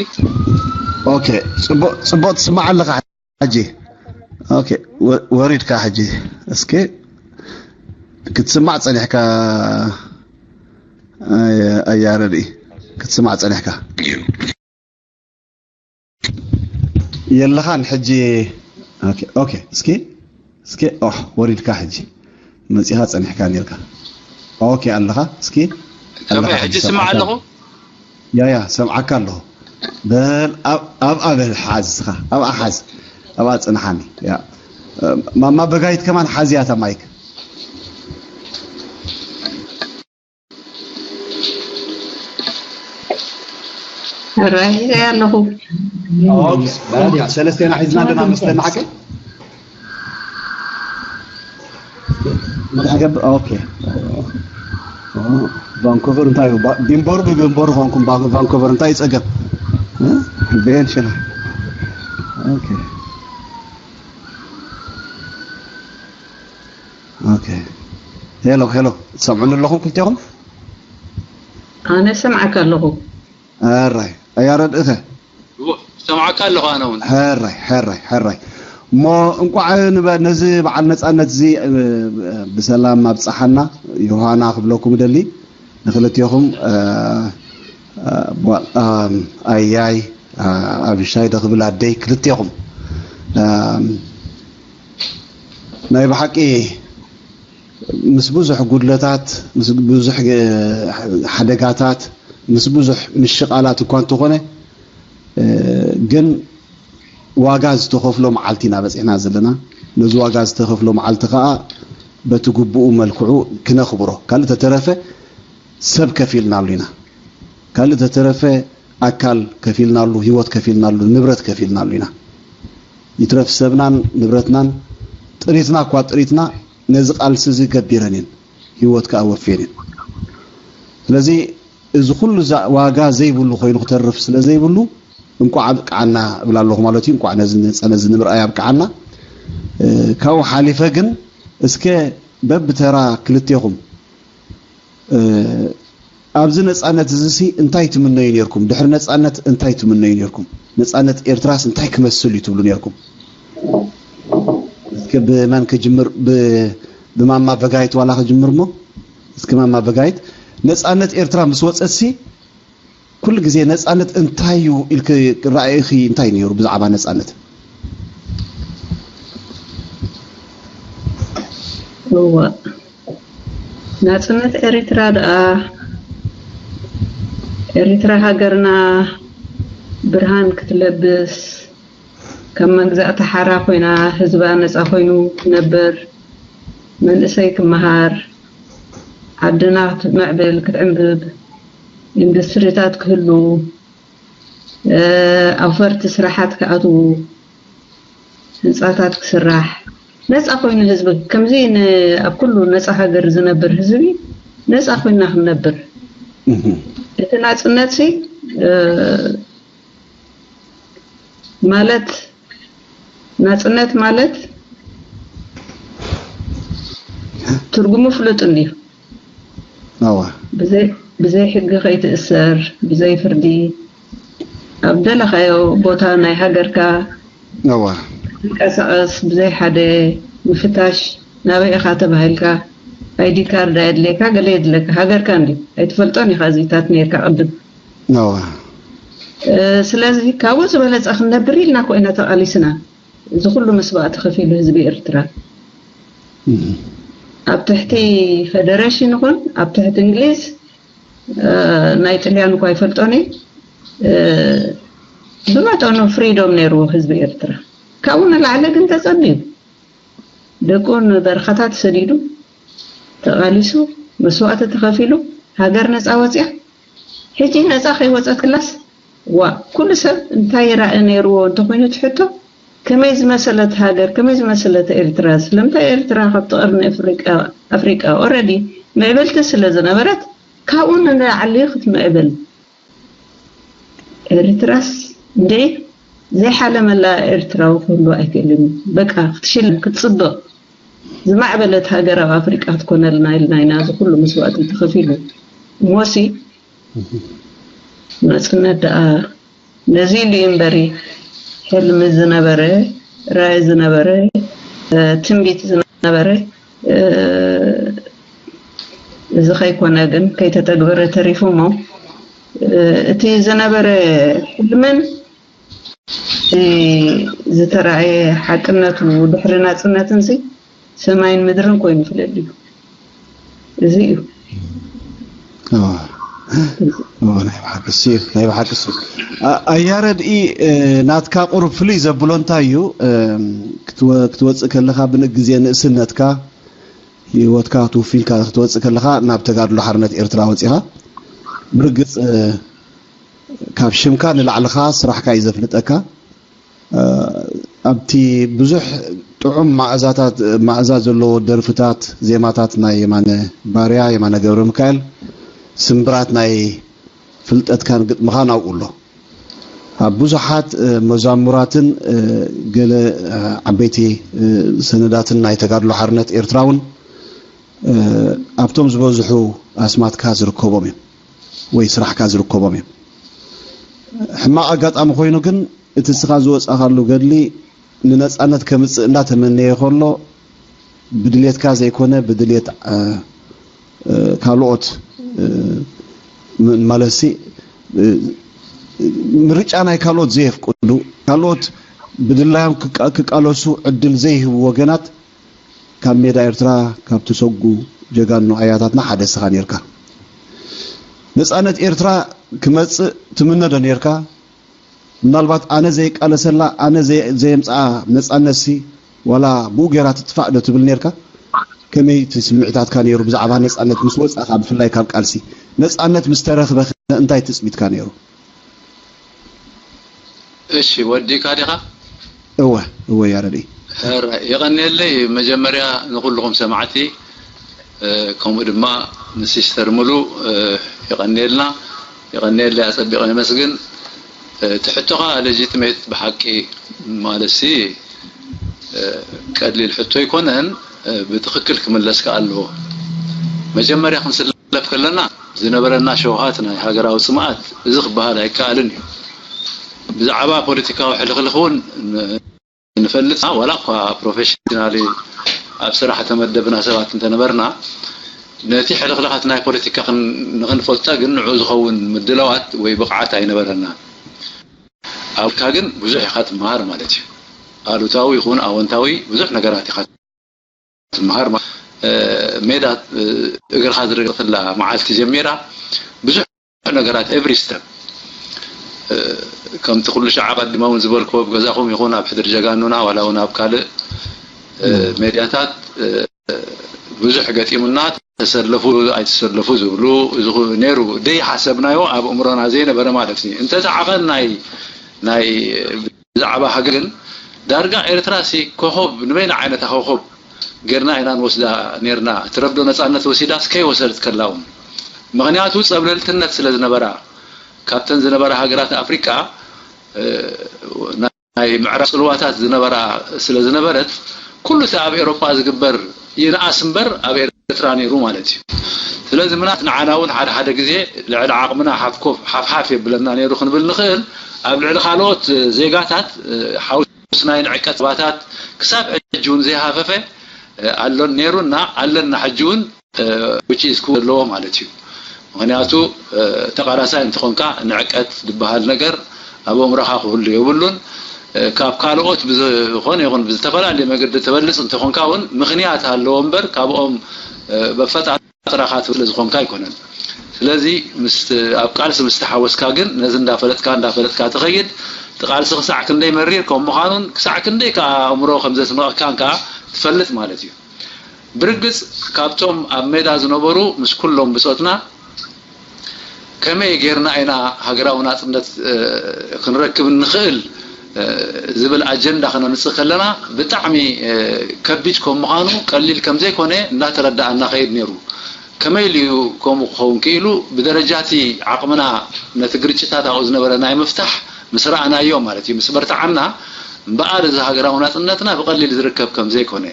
ኦኬ ጽቡቅ ጽቡቅ ትስማዕ ኣለኻ ሕጂ። ኦኬ ወ- ወሪድካ ሕጂ እስኪ ክትስማዕ ጸኒሕካ። ኣየ- ኣያረዲ ክትስማዕ ጸኒሕካ። የለኻን ሕጂ። ኦኬ ኦኬ እስኪ እስኪ ኦህ ወሪድካ ሕጂ መጺኻ ጸኒሕካ ኔርካ። ኦኬ ኣለኻ እስኪ ከመይ ሕጂ ስማዕ ኣለኹ። ያ ያ ሰምዓካ ኣለኹ። በል ኣብ ኣብ ኣበል ሓዝ እስኻ ኣብ ኣሓዝ ኣብ ኣጽንሓኒ ያ ማማ በጋይት ከማን ሓዝያ እታ ማይክ። ሕራይ ኣለኹ። ኦኬ በል ያ ሰለስቴና ሒዝና ኣለና መስለና ሓቀይ። መርሓገብ ኦኬ። ቫንኮቨር እንታይ እዩ? ባ- ቢምቦር ብቢምቦር ኾንኩም ባ- ቫንኮቨር እንታይ እዩ ጸገም? እ? ቤን ሽና። ኦኬ። ኦኬ። ሄሎ ሄሎ ትሰምዑኒ ኣለኹም ክልቴኹም? ኣነ ሰምዓካ ኣለኹ። ኣራይ ኣያ ረድእኸ ሰምዓካ ኣለኹ ኣነ እውን። ሕራይ ሕራይ ሕራይ እሞ እንቋዕ ንበ- ነዚ በዓል ነፃነት እዚ እ፣ ብሰላም ኣብፀሓና። ዮሃና ክብለኩም ደሊ ንክልቴኹም እ፣ እ፣ ቧ- እ፣ ኣያይ እ፣ ኣብሻይ ዶ ክብል ኣደይ ክልቴኹም እ፣ ናይ ብሓቂ ምስ ብዙሕ ጉድለታት ምስ ብዙሕ እ፣ ሓደጋታት ምስ ብዙሕ ምሽቓላት እኳ እንተኾነ ግን ዋጋ ዝተኸፍሎ መዓልቲ ኢና በፂሕና ዘለና። ነዚ ዋጋ ዝተኸፍሎ መዓልቲ ከዓ በቲ ግቡኡ መልክዑ ክነኽብሮ ካልእ ተተረፈ ሰብ ከፊልናሉ ኢና። ካልእ ተተረፈ ኣካል ከፊልናሉ፣ ህይወት ከፊልናሉ፣ ንብረት ከፊልናሉ ኢና። ይትረፍ ሰብናን ንብረትናን ጥሪትና እኳ ጥሪትና ነዚ ቃልሲ እዚ ገቢረን እየን፣ ህይወት ከዓ ወፍየን እየን። ስለዚ እዚ ኩሉ ዋጋ ዘይብሉ ኮይኑ ክተርፍ ስለ ዘይብሉ እንቋዕ ኣብቅዓና እብል ኣለኹ ማለት እዩ። እንቋዕ ነዚ ነፃነት እዚ ንምርኣይ ኣብቅዓና። ካብኡ ሓሊፈ ግን እስከ በብተራ ክልቴኹም ኣብዚ ነፃነት እዚ ሲ እንታይ ትምነዩ ነርኩም? ድሕሪ ነፃነት እንታይ ትምነዩ ነርኩም? ነፃነት ኤርትራስ እንታይ ክመስል እዩ ትብሉ ነርኩም? እስከ ብመን ክጅምር? ብማማ በጋይት ዋላ ክጅምር እሞ እስከ ማማ በጋይት ነጻነት ኤርትራ ምስ ወጸትሲ ኩሉ ግዜ ነጻነት እንታይ እዩ ኢልክ ራእይኺ እንታይ ነይሩ ብዛዕባ ነጻነት? እወ፣ ናጽነት ኤሪትራ ደኣ፣ ኤሪትራ ሃገርና ብርሃን ክትለብስ፣ ካብ መግዛእቲ ሓራ ኮይና ህዝባ ነጻ ኮይኑ ክነብር፣ መንእሰይ ክመሃር፣ ዓድና ክትምዕብል ክትዕንብብ፣ ኢንዱስትሪታት ክህሉ፣ ኣውፈርቲ ስራሓት ክኣትዉ፣ ህንፃታት ክስራሕ፣ ነፃ ኮይኑ ህዝቢ ከምዚ ኣብ ኩሉ ነፃ ሃገር ዝነብር ህዝቢ ነፃ ኮይና ክንነብር። እቲ ናፅነት ሲ ማለት ናፅነት ማለት ትርጉሙ ፍሉጥ እንድዩ። ብዘይ ሕጊ ከይትእሰር፣ ብዘይ ፍርዲ ኣብ ደለኻዮ ቦታ ናይ ሃገርካ ትንቀሳቐስ፣ ብዘይ ሓደ ምፍታሽ ናበይ ኢኻ ተባሂልካ፣ ኣይዲ ካርድ ኣየድልየካ፣ ገለ የድለካ። ሃገርካ እንዲ ኣይትፈልጦን ኢኻ እዚታት ነርካ ቅድም። ስለዚ ካብኡ ዝበለፀ ክንነብር ኢልና ኮይና ተቓሊስና። እዚ ኩሉ መስዋእቲ ከፊሉ ህዝቢ ኤርትራ ኣብ ትሕቲ ፈደረሽን ይኹን ኣብ ትሕቲ እንግሊዝ፣ ናይ ጥልያን እኳ ይፈልጦኒ፣ ብመጠኑ ፍሪዶም ነይርዎ ህዝቢ ኤርትራ። ካብኡ ንላዕሊ ግን ተጸቢዩ፣ ደቁ ንበረኻታት ሰዲዱ፣ ተቓሊሱ፣ መስዋእቲ ተኸፊሉ፣ ሃገር ነጻ ወጽያ። ሕጂ ነጻ ከይወጸት ክላስ ዋ ኩሉ ሰብ እንታይ ይረኣ ነይርዎ እንተኾይኑ እቲ ሕቶ፣ ከመይ ዝመሰለት ሃገር፣ ከመይ ዝመሰለት ኤርትራ፣ ስለምንታይ ኤርትራ ካብቲ ቀርኒ ኣፍሪቃ፣ ኣፍሪቃ ኦረዲ ምዕብልቲ ስለ ዝነበረት ካብኡ ንላዕሊ ክትምዕብል። ኤርትራስ እንዴ ዘይሓለመላ ኤርትራዊ ክህሉ ኣይክእልን እዩ። በቃ ክትሽለም ክትጽብቕ ዝማዕበለት ሃገር ኣብ ኣፍሪቃ ክትኮነልና ኢልና ኢና እዚ ኩሉ መስዋእቲ ተኸፊሉ። እሞሲ ናጽነት ደኣ ነዚ ኢሉ እምበሪ ሕልሚ ዝነበረ፣ ራእይ ዝነበረ፣ ትንቢት ዝነበረ፣ እዚ ከይኮነ ግን ከይተተግበረ ተሪፉ እሞ እቲ ዝነበረ ሕልምን ዝተራእየ ሓቅነቱ ድሕሪ ናጽነትን ሲ ሰማይን ምድርን ኮይኑ ፍለጥ እዩ። እዚ እዩ። ናይ ብሓቂ ሲ ናይ ብሓቂ ሲ ኣያረድኢ ናትካ ቁሩብ ፍልይ ዘብሎ እንታይ እዩ? ክትወፅእ ከለኻ ብንእ ግዜ ንእስነትካ ህይወትካ ትውፊልካ ክትወፅእ ከለኻ ናብ ተጋድሎ ሓርነት ኤርትራ ወፂኻ ብርግፅ ካብ ሽምካ ንላዕልኻ ስራሕካ እዩ ዘፍልጠካ። ኣብቲ ብዙሕ ጥዑም ማእዛታት ማእዛ ዘለዎ ደርፍታት ዜማታት ናይ የማነ ባርያ የማነ ገብረ ሚካኤል ስምብራት ናይ ፍልጠትካን ግጥምኻን ኣብኡ ኣሎ። ኣብ ብዙሓት መዛሙራትን ገለ ዓበይቲ ሰነዳትን ናይ ተጋድሎ ሓርነት ኤርትራ እውን ኣብቶም ዝበዝሑ ኣስማትካ ዝርከቦም እዮም ወይ ስራሕካ ዝርከቦም እዮም። ሕማቕ ኣጋጣሚ ኮይኑ ግን እቲ ንስኻ ዝወጻኻሉ ገድሊ ንነጻነት ከምጽእ እንዳተመነየ ከሎ ብድሌትካ ዘይኮነ ብድሌት ካልኦት ማለትሲ ምርጫ ናይ ካልኦት ዘየፍቅዱ ካልኦት ብድላዮም ክቃለሱ ዕድል ዘይህቡ ወገናት ካብ ሜዳ ኤርትራ ካብ ትሰጉ ጀጋኑ ኣያታትና ሓደ ንስኻ ኔርካ። ነጻነት ኤርትራ ክመጽእ ትምነ ዶ ኔርካ? ምናልባት ኣነ ዘይቃለሰላ ኣነ ዘየምጽኣ ነጻነትሲ ዋላ ብኡ ጌራ ትጥፋእ ዶ ትብል ኔርካ? ከመይ እቲ ስምዒታትካ ኔሩ ብዛዕባ ነጻነት ምስ ወጻእካ ብፍላይ ካብ ቃልሲ ነጻነት ምስ ተረኽበ እንታይ ትጽቢትካ ኔሩ? እሺ ወዲካ ዲኻ? እወ እወ ያረደይ። የቐንየለይ መጀመርያ ንኹልኹም ሰማዕቲ ከምኡ ድማ ንሲስተር ሙሉ የቐንየልና። የቐንየለይ ኣጸቢቐ የመስግን። እቲ ሕቶኻ ሌጂትሜት ብሓቂ ማለትሲ ቀሊል ሕቶ ኣይኮነን። ብትኽክል ክምለስ ከኣ ኣለዎ። መጀመርያ ክንስለፍ ከለና ዝነበረና ሸውሃት ናይ ሃገራዊ ጽምኣት እዚ ክበሃል ኣይከኣልን እዩ። ብዛዕባ ፖለቲካዊ ሕልኽልኽ እውን ንፈልጥ ዋላ እኳ ፕሮፌሽናሊ ኣብ ስራሕ ተመደብና ሰባት እንተነበርና ነቲ ሕልኽላኻት ናይ ፖለቲካ ክን- ንኽንፈልጦ ግን ንዑ ዝኸውን ምድላዋት ወይ ብቕዓት ኣይነበረናን። ኣብካ ግን ብዙሕ ኢኻ ትመሃር ማለት እዩ። ኣሉታዊ ይኹን ኣወንታዊ ብዙሕ ነገራት ኢኻ ትመሃር። ማ- እ፣ ሜዳ እ፣ እግርኻ ዝረግጥላ መዓልቲ ጀሚራ ብዙሕ ነገራት every step እ፣ ከምቲ ኩሉ ሻዕ ኣቐድመ እውን ዝበልክዎ ኣብ ገዛኹም ይኹን ኣብ ሕድሪ ጀጋኑና ዋላ እውን ኣብ ካልእ እ፣ ሜድያታት እ፣ ብዙሕ ገጢሙና ተሰለፉ ኣይተሰለፉ ዝብሉ እዚ ኩ- ነይሩ ደይ ሓሰብናዮ ኣብ እምሮና ዘይነበረ ማለት እዩ። እንተቲ ዓቐን ናይ ናይ ብዛዕባ ሃገር ግን ዳርጋ ኤርትራ ሲ ኮኾብ ንበይና ዓይነታ ኮኾብ ጌርና ኢና ንወስዳ ኔርና። ትረብዶ ነጻነት ወሲዳስ ከይወሰደት ከላ እውን ምኽንያቱ ጸብለልትነት ስለ ዝነበራ ካብተን ዝነበራ ሃገራት ኣፍሪቃ እ፣ ናይ ምዕራብ ጽልዋታት ዝነበራ ስለ ዝነበረት ኩሉ እቲ ኣብ ኤሮጳ ዝግበር ይንኣስ እምበር ኣብ ኤርትራ ነይሩ ማለት እዩ። ስለዚ ምናት ንዓና እውን ሓደ ሓደ ግዜ ልዕሊ ዓቕምና ሓፍኮፍ ሓፍሓፍ የብለና ነይሩ ክንብል ንኽእል። ኣብ ልዕሊ ካልኦት ዜጋታት እ፣ ሓውስ ናይ ንዕቀት ባታት ክሳብ ሕጂ እውን ዘይሃፈፈ እ፣ ኣሎን ነይሩና ኣለና ሕጂ እውን እ፣ which is cool ዘለዎ ማለት እዩ። ምኽንያቱ እ፣ ተቓላሳይ እንተኾንካ ንዕቀት ዝበሃል ነገር ኣብ ኣእምሮኻ ክህሉ የብሉን። እ፣ ካብ ካልኦት ብዝኾነ ይኹን ብዝተፈላለየ መገዲ ተበልጽ እንተኾንካ እውን ምኽንያት ኣለዎ እምበር ካብኦም እ፣ በፈጣጥራኻ ትብል ዝኾንካ ኣይኮነን። ስለዚ ምስ ኣብ ቃልሲ ምስ ተሓወስካ ግን ነዚ እንዳፈለጥካ እንዳፈለጥካ ትኸይድ። እቲ ቃልሲ ክሳዕ ክንደይ መሪር ከም ምዃኑን ክሳዕ ክንደይ ከዓ ኣእምሮ ከም ዘስንቐካን ከዓ ትፈልጥ ማለት እዩ። ብርግጽ ካብቶም ኣብ ሜዳ ዝነበሩ ምስ ኩሎም ብጾትና ከመይ ጌርና ኢና ሃገራዊ ናጽነት እ፣ ክንረክብ እንኽእል እ፣ ዝብል ኣጀንዳ ክነምጽእ ከለና ብጣዕሚ እ፣ ከቢድ ከም ምዃኑ ቀሊል ከም ዘይኮነ እንዳተረዳኣና ከይድ ነይሩ። ከመይ ኢሉ እዩ ከምኡ ክኸውን ክኢሉ? ብደረጃ እቲ ዓቕምና ነቲ ግርጭታት ኣብኡ ዝነበረ ናይ ምፍታሕ ምስ ረኣናዮ ማለት እዩ፣ ምስ በርትዓና እምበኣር እዚ ሃገራዊ ናጽነትና ብቐሊል ዝርከብ ከም ዘይኮነ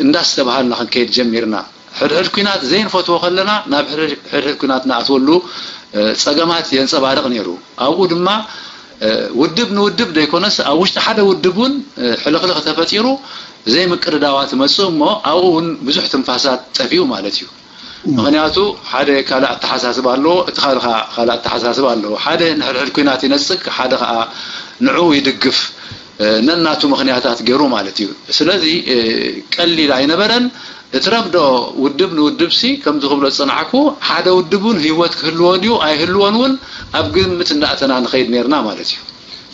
እንዳስተብሃልና ክንከይድ ጀሚርና። ሕድሕድ ኲናት ዘይንፈትዎ ከለና ናብ ሕድሕድ ኲናት ንኣትወሉ ጸገማት የንጸባርቕ ነይሩ። ኣብኡ ድማ ውድብ ንውድብ ዘይኮነስ ኣብ ውሽጢ ሓደ ውድብ እውን ሕልኽልኽ ተፈጢሩ ዘይምቅድዳዋት መጽእ እሞ ኣብኡ እውን ብዙሕ ትንፋሳት ጠፊኡ ማለት እዩ። ምኽንያቱ ሓደ ካልእ ኣተሓሳስባ ኣለዎ፣ እቲ ካልእ ከዓ ካልእ ኣተሓሳስባ ኣለዎ። ሓደ ንሕድሕድ ኲናት ይነጽግ፣ ሓደ ከዓ ንዕኡ ይድግፍ። ነናቱ ምኽንያታት ገይሩ ማለት እዩ። ስለዚ ቀሊል ኣይነበረን። እቲ ረብዶ ውድብ ንውድብ ሲ ከምዚ ክብሎ ዝጸናዕኩ ሓደ ውድብ እውን ህይወት ክህልዎ ድዩ ኣይህልዎን እውን ኣብ ግምት እንዳእተና ንኸይድ ነርና ማለት እዩ።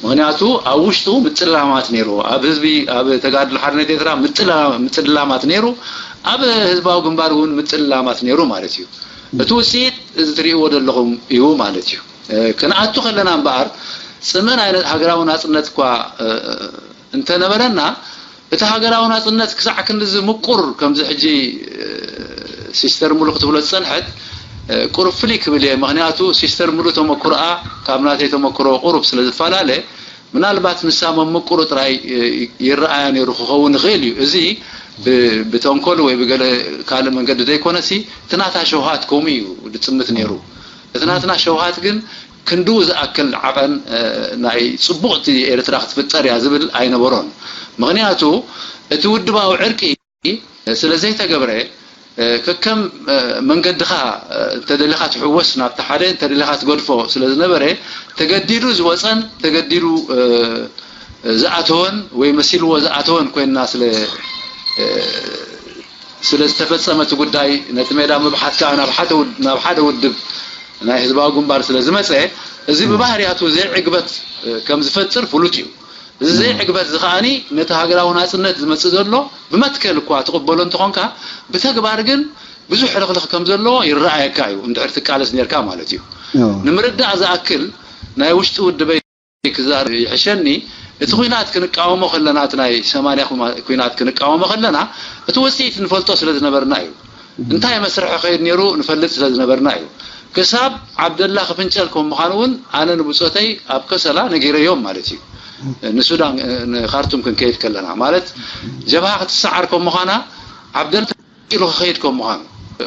ምኽንያቱ ኣብ ውሽጡ ምጽላማት ነይሩ፣ ኣብ ህዝቢ ኣብ ተጋድሎ ሓርነት ኤርትራ ምጽላማት ነይሩ፣ ኣብ ህዝባዊ ግንባር እውን ምጽላማት ነይሩ ማለት እዩ። እቲ ውፅኢት እዚ ትርእይዎ ዘለኹም እዩ ማለት እዩ። ክንኣቱ ከለና እምበኣር ጽምእ ናይ ሃገራዊ ናጽነት እኳ እንተነበረና እቲ ሃገራዊ ናጽነት ክሳዕ ክንድዚ ምቁር ከምዚ ሕጂ ሲስተር ሙሉ ክትብሎ ዝጸንሐት ቁሩብ ፍልይ ክብል እየ። ምኽንያቱ ሲስተር ሙሉ ተመክሮኣ ካብ ናተይ ተመክሮ ቁሩብ ስለ ዝፈላለ ምናልባት ንሳ መምቅሩ ጥራይ ይረኣያ ነይሩ ክኸውን ይኽእል እዩ። እዚ ብተንኮል ወይ ብገለ ካልእ መንገዲ ዘይኮነሲ እቲ ናታ ሸውሃት ከምኡ እዩ ዝጥምት ነይሩ። እቲ ናትና ሸውሃት ግን ክንድኡ ዝኣክል ዓቐን ናይ ጽቡቕቲ ኤርትራ ክትፍጠር እያ ዝብል ኣይነበሮን። ምኽንያቱ እቲ ውድባዊ ዕርቂ ስለ ዘይተገብረ ከከም መንገድኻ እንተደሊኻ ትሕወስ ናብቲ ሓደ እንተደሊኻ ትገድፎ ስለ ዝነበረ ተገዲዱ ዝወፀን ተገዲዱ ዝኣተወን ወይ መሲልዎ ዝኣተወን ኮይንና ስለ ስለ ዝተፈፀመ እቲ ጉዳይ ነቲ ሜዳ ምብሓት ከዓ ናብ ሓደ ውድ- ናብ ሓደ ውድብ ናይ ህዝባዊ ግንባር ስለ ዝመፀ እዚ ብባህርያቱ ዘይዕግበት ከም ዝፈጥር ፍሉጥ እዩ። እዚ ዘይዕግበት እዚ ከዓኒ ነቲ ሃገራዊ ናፅነት ዝመፅእ ዘሎ ብመትከል እኳ ትቕበሎ እንተኾንካ ብተግባር ግን ብዙሕ ሕልኽልኽ ከም ዘለዎ ይረኣየካ እዩ እንድሕር ትቃለስ ነርካ ማለት እዩ። ንምርዳእ ዝኣክል ናይ ውሽጢ ውድበይ ክዛር ይሕሸኒ እቲ ኩናት ክንቃወሞ ከለና እቲ ናይ ሰማንያ ኩናት ክንቃወሞ ከለና እቲ ውፅኢት ንፈልጦ ስለ ዝነበርና እዩ። እንታይ መስርሒ ከይድ ነይሩ ንፈልጥ ስለ ዝነበርና እዩ። ክሳብ ዓብደላ ክፍንጨል ከም ምዃኑ እውን ኣነ ንብፆተይ ኣብ ከሰላ ነጊረዮም ማለት እዩ። ንሱዳን ንካርቱም ክንከይድ ከለና ማለት ጀብሃ ክትሰዓር ከም ምዃና ዓብደላ ኢሉ ክኸይድ ከም ምዃኑ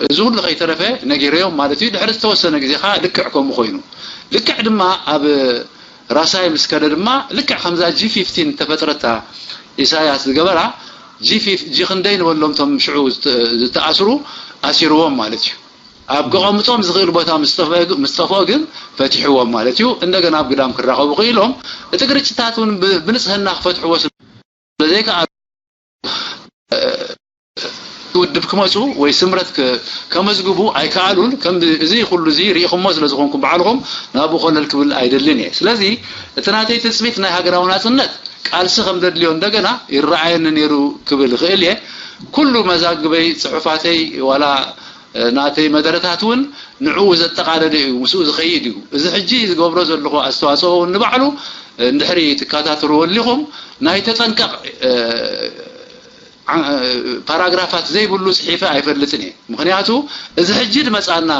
እዚ ኩሉ ከይተረፈ ነጊረዮም ማለት እዩ። ድሕሪ ዝተወሰነ ግዜ ከዓ ልክዕ ከምኡ ኮይኑ ልክዕ ድማ ኣብ ራሳይ ምስ ከደ ድማ ልክዕ ከምዛ ጂ ፊፍቲን ተፈጥረታ ኢሳያስ ዝገበራ ጂ ክንደይ ንበሎም ቶም ሽዑ ዝተኣስሩ ኣሲርዎም ማለት እዩ። ኣብ ክቐምጦም ዝኽእል ቦታ ምስ ጠፍኦ ግን ፈቲሕዎም ማለት እዩ። እንደገና ኣብ ግዳም ክራኸቡ ክኢሎም እቲ ግርጭታት እውን ብንፅህና ክፈትሕዎ ስለዘይከኣሉ ውድብ ክመፁ ወይ ስምረት ከመዝግቡ ኣይከኣሉን። ከም እዚ ኩሉ እዚ ርኢኹሞ ስለዝኾንኩም ባዕልኹም ናብኡ ኮለል ክብል ኣይደልን እየ። ስለዚ እቲ ናተይ ትፅቢት ናይ ሃገራዊ ናፅነት ቃልሲ ከም ዘድልዮ እንደገና ይረኣየኒ ነይሩ ክብል ይኽእል እየ። ኩሉ መዛግበይ፣ ፅሑፋተይ፣ ዋላ ናተይ መደረታት እውን ንዕኡ ዘጠቓለለ እዩ፣ ምስኡ ዝኸይድ እዩ። እዚ ሕጂ ዝገብሮ ዘለኹ ኣስተዋፅኦ እውን ንባዕሉ እንድሕሪ ትከታተልዎ ኣሊኹም ናይ ተጠንቀቕ ፓራግራፋት ዘይብሉ ፅሒፈ ኣይፈልጥን እየ። ምክንያቱ እዚ ሕጂ ዝመፃና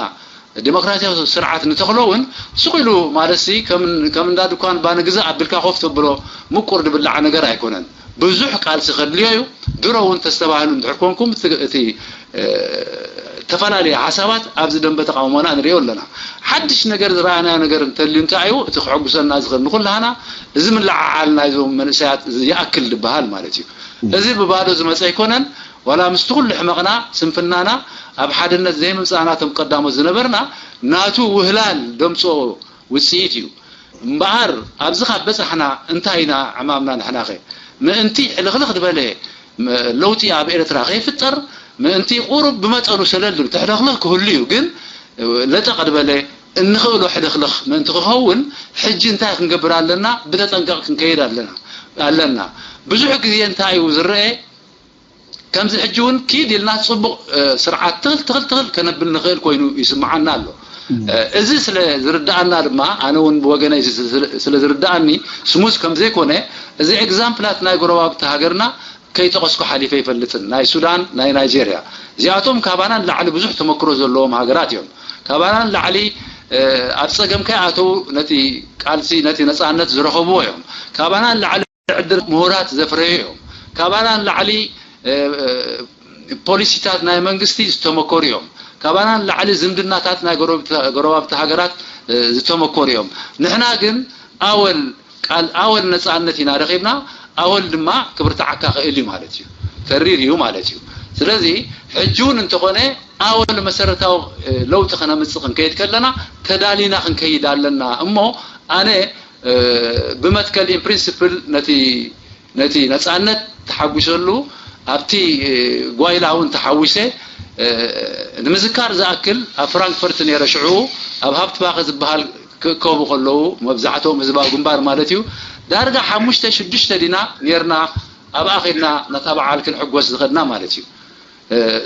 ዲሞክራሲያዊ ስርዓት ንተኽሎ እውን ስቕ ኢሉ ማለት ሲ ከም እንዳ ድኳን ባኒ ግዛእ ኣቢልካ ኮፍ ተብሎ ምቁር ዝብላዕ ነገር ኣይኮነን። ብዙሕ ቃልሲ ከድልዮ እዩ። ድሮ እውን ተስተባህሉ እንድሕር ኮንኩም እቲ ተፈላለየ ሓሳባት ኣብዚ ደንበ ተቃውሞና ንሪኦ ኣለና። ሓድሽ ነገር ዝረኣናዮ ነገር እንተልዩ እንታይ እዩ እቲ ክሕጉሰና ዝኽእል? ንኩላህና እዚ ምልዓዓል ናይዞም መንእሰያት ይኣክል ዝበሃል ማለት እዩ። እዚ ብባዶ ዝመፀ ኣይኮነን። ዋላ ምስቲ ኩሉ ሕመቕና፣ ስንፍናና፣ ኣብ ሓድነት ዘይምምፃእና እቶም ቀዳሞት ዝነበርና ናቱ ውህላል ደምፅኦ ውፅኢት እዩ። እምበኣር ኣብዚ ካብ በፃሕና እንታይ ኢና ዕማምና ንሕናኸ? ምእንቲ ሕልኽልኽ ዝበለ ለውጢ ኣብ ኤርትራ ከይፍጠር ምእንቲ ቁሩብ ብመጠኑ ሸለል ዝብል ተሕለኽልኽ ክህሉ እዩ። ግን ለጠቕ ዝበለ እንኽእሎ ሕልኽልኽ ምእንቲ ክኸውን ሕጂ እንታይ ክንገብር ኣለና? ብተጠንቀቕ ክንከይድ ኣለና ኣለና። ብዙሕ ግዜ እንታይ እዩ ዝረአ? ከምዚ ሕጂ እውን ኪድ ኢልና ጽቡቕ ስርዓት ትኽል ትኽል ትኽል ከነብል ንኽእል ኮይኑ ይስምዓና ኣሎ። እዚ ስለ ዝርድኣና ድማ ኣነ እውን ብወገነይ ስለ ዝርድኣኒ ስሙዝ ከም ዘይኮነ እዚ ኤግዛምፕላት ናይ ጎረባብቲ ሃገርና ከይጠቐስኩ ሓሊፈ ይፈልጥን። ናይ ሱዳን፣ ናይ ናይጄርያ እዚኣቶም ካባና ንላዕሊ ብዙሕ ተመክሮ ዘለዎም ሃገራት እዮም። ካባና ንላዕሊ ኣብ ጸገም ከይኣተው ነቲ ቃልሲ ነቲ ነጻነት ዝረኸብዎ እዮም። ካባና ንላዕሊ ዕድል ምሁራት ዘፍረዩ እዮም። ካባና ንላዕሊ ፖሊሲታት ናይ መንግስቲ ዝተመኮሩ እዮም። ካባና ንላዕሊ ዝምድናታት ናይ ጎረባብቲ ሃገራት ዝተመኮሩ እዮም። ንሕና ግን ኣወል ቃል ኣወል ነፃነት ኢና ረኺብና፣ ኣወል ድማ ክብርትዓካ ክእል እዩ ማለት እዩ። ተሪር እዩ ማለት እዩ። ስለዚ ሕጂ እውን እንተኾነ ኣወል መሰረታዊ ለውጢ ከነምፅእ ክንከይድ ከለና ተዳሊና ክንከይድ ኣለና እሞ ኣነ ብመትከል in principle ነቲ ነቲ ነጻነት ተሓጒሰሉ ኣብቲ ጓይላ እውን ተሓዊሰ ንምዝካር ዝኣክል ኣብ ፍራንክፈርት ነይረ ሽዑ ኣብ ሃብትባኸ ዝበሃል ክእከቡ ከለዉ መብዛሕትኦም ህዝባዊ ግንባር ማለት እዩ ዳርጋ ሓሙሽተ ሽዱሽተ ዲና ነርና ኣብኣ ኸድና ነታ በዓል ክንሕጎስ ዝኸድና ማለት እዩ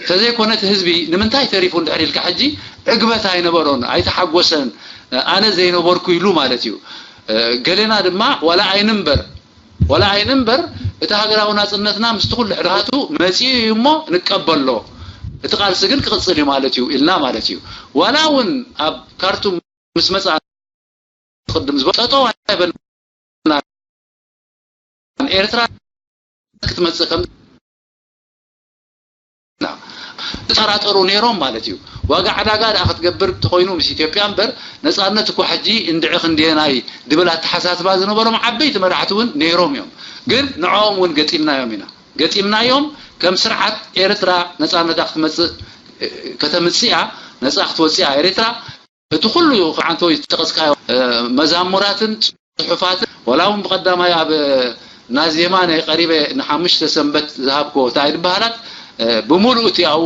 ተዘይኮነ እቲ ህዝቢ ንምንታይ ተሪፉ እንድሕር ኢልካ ሕጂ ዕግበት ኣይነበሮን ኣይተሓጎሰን ኣነ ዘይነበርኩ ኢሉ ማለት እዩ ገሌና ድማ ዋላ ኣይንንበር ዋላ ኣይንንበር እቲ ሃገራዊ ናፅነትና ምስቲ ኩሉ ሕድሃቱ መፂኡ እዩ እሞ ንቀበሎ እቲ ቃልሲ ግን ክቕፅል እዩ ማለት እዩ ኢልና ማለት እዩ ዋላ እውን ኣብ ካርቱም ምስ መፅኣ ቅድም ዝበ ጠጠው ኣይበልና ኤርትራ ክትመፅእ ከም ጠራጠሩ ነይሮም ማለት እዩ ዋጋ ዕዳጋ ደኣ ክትገብር ተኮይኑ ምስ ኢትዮጵያ እምበር ነፃነት እኳ ሕጂ እንድዒ ክንድየናይ ድብል ኣተሓሳስባ ዝነበሮም ዓበይቲ መራሕቲ እውን ነይሮም እዮም ግን ንዕኦም እውን ገጢምናዮም ኢና ገጢምናዮም ከም ስርዓት ኤርትራ ነፃነታ ክትመፅእ ከተምፅያ ነፃ ክትወፅያ ኤርትራ እቲ ኩሉ ክዓንተው ዝጠቐስካዮ መዛሙራትን ፅሑፋትን ዋላ እውን ብቐዳማይ ኣብ ናዚ የማነ ቀሪበ ንሓሙሽተ ሰንበት ዝሃብክዎ እንታይ ዝበሃላት ብምሉእ እቲ ኣብኡ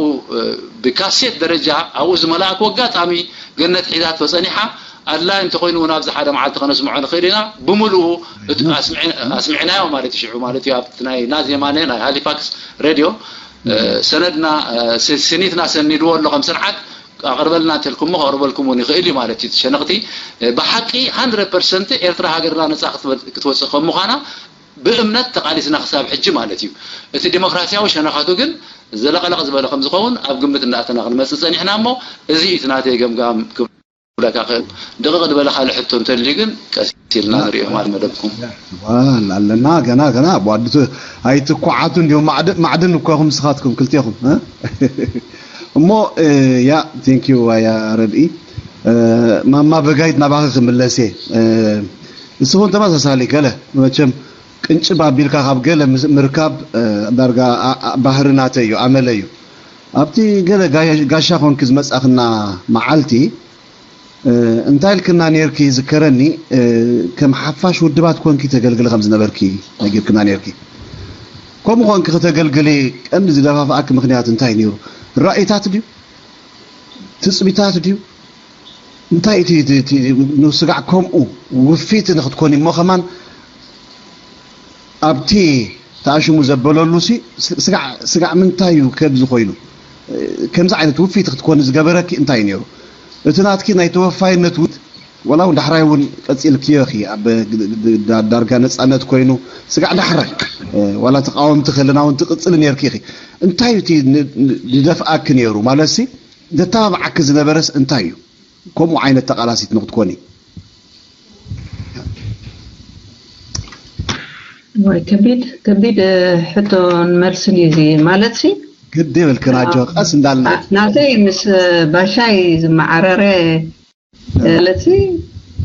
ብካሴት ደረጃ ኣብኡ ዝመላእክዎ ኣጋጣሚ ገነት ሒዛቶ ፀኒሓ ኣድላይ እንተኮይኑ እውን ኣብዚ ሓደ መዓልቲ ከነስምዖ ንኽእል ኢና ብምሉኡ ኣስሚዕናዮ ማለት እዩ ሽዑ ማለት እዩ ኣብቲ ናይ ናዚ የማነ ናይ ሃሊፋክስ ሬድዮ ሰነድና ስኒትና ሰኒድዎ ኣሎ ከም ስርዓት ኣቕርበልና እንተልኩሞ ከቕርበልኩም እውን ይኽእል እዩ ማለት እዩ ሸነኽቲ ብሓቂ 100 ፐርሰንት ኤርትራ ሃገርና ነፃ ክትወፅእ ከም ምዃና ብእምነት ተቓሊስና ክሳብ ሕጂ ማለት እዩ እቲ ዲሞክራሲያዊ ሸነኻቱ ግን ዘለቐለቕ ዝበለ ከም ዝኸውን ኣብ ግምት እንዳእተና ክንመፅእ ፀኒሕና እሞ እዚ እዩ እቲ ናተይ ገምጋም ክብለካ ክእል ደቂቕ ዝበለ ካልእ ሕቶ እንተልዩ ግን ቀስ ኢልና ንሪኦ ማለት መደብኩም ኣለና ገና ገና ቧድቱ ኣይትኳዓቱ እንዲሁ ማዕድን እኳኹም ስኻትኩም ክልቴኹም እሞ ያ ቴንኪዩ ዋያ ረድኢ ማማ በጋይት ናባኺ ክምለስ እየ ንስኹም ተመሳሳሊ ገለ መቸም ቅንጭብ ኣቢልካ ካብ ገለ ምርካብ ዳርጋ ባህሪ ናተ እዩ ኣመለ እዩ ኣብቲ ገለ ጋሻ ኮንኪ ዝመጻኽና መዓልቲ እንታይ ኢልክና ኔርኪ? ይዝከረኒ፣ ከም ሓፋሽ ውድባት ኮንኪ ተገልግሊ ከም ዝነበርኪ ነጊርክና ኔርኪ። ከምኡ ኮንኪ ከተገልግሊ ቀንዲ ዝደፋፍኣኪ ምኽንያት እንታይ ነይሩ? ራእይታት ድዩ? ትጽቢታት ድዩ? እንታይ እቲ ንስጋዕ ከምኡ ውፊት ንክትኮኒ እሞ ከማን ኣብቲ ተኣሽሙ ዘበለሉ ሲ ስጋዕ ምንታይ እዩ ከብዚ ኮይኑ ከምዚ ዓይነት ውፊት ክትኮኒ ዝገበረኪ እንታይ እዩ ነይሩ? እቲ ናትኪ ናይ ተወፋይነት ውት ወላ እውን ዳሕራይ እውን ቀፂልክዮ ኺ ኣብ ዳርጋ ነፃነት ኮይኑ ስጋዕ ዳሕራይ ዋላ ተቃወምቲ ከለና እውን ትቅፅሊ ነርኪ ኺ እንታይ እቲ ዝደፍኣኪ ነይሩ ማለት ሲ ዘተባብዓኪ ዝነበረስ እንታይ እዩ? ከምኡ ዓይነት ተቃላሲት ንክትኮኒ ወይ ከቢድ ከቢድ ሕቶን መልስን እዩ እዚ ማለት ሲ ግዲ ይብልክን ኣጆ ቀስ እንዳልና ናተይ ምስ ባሻይ ዝመዓረረ ማለት ሲ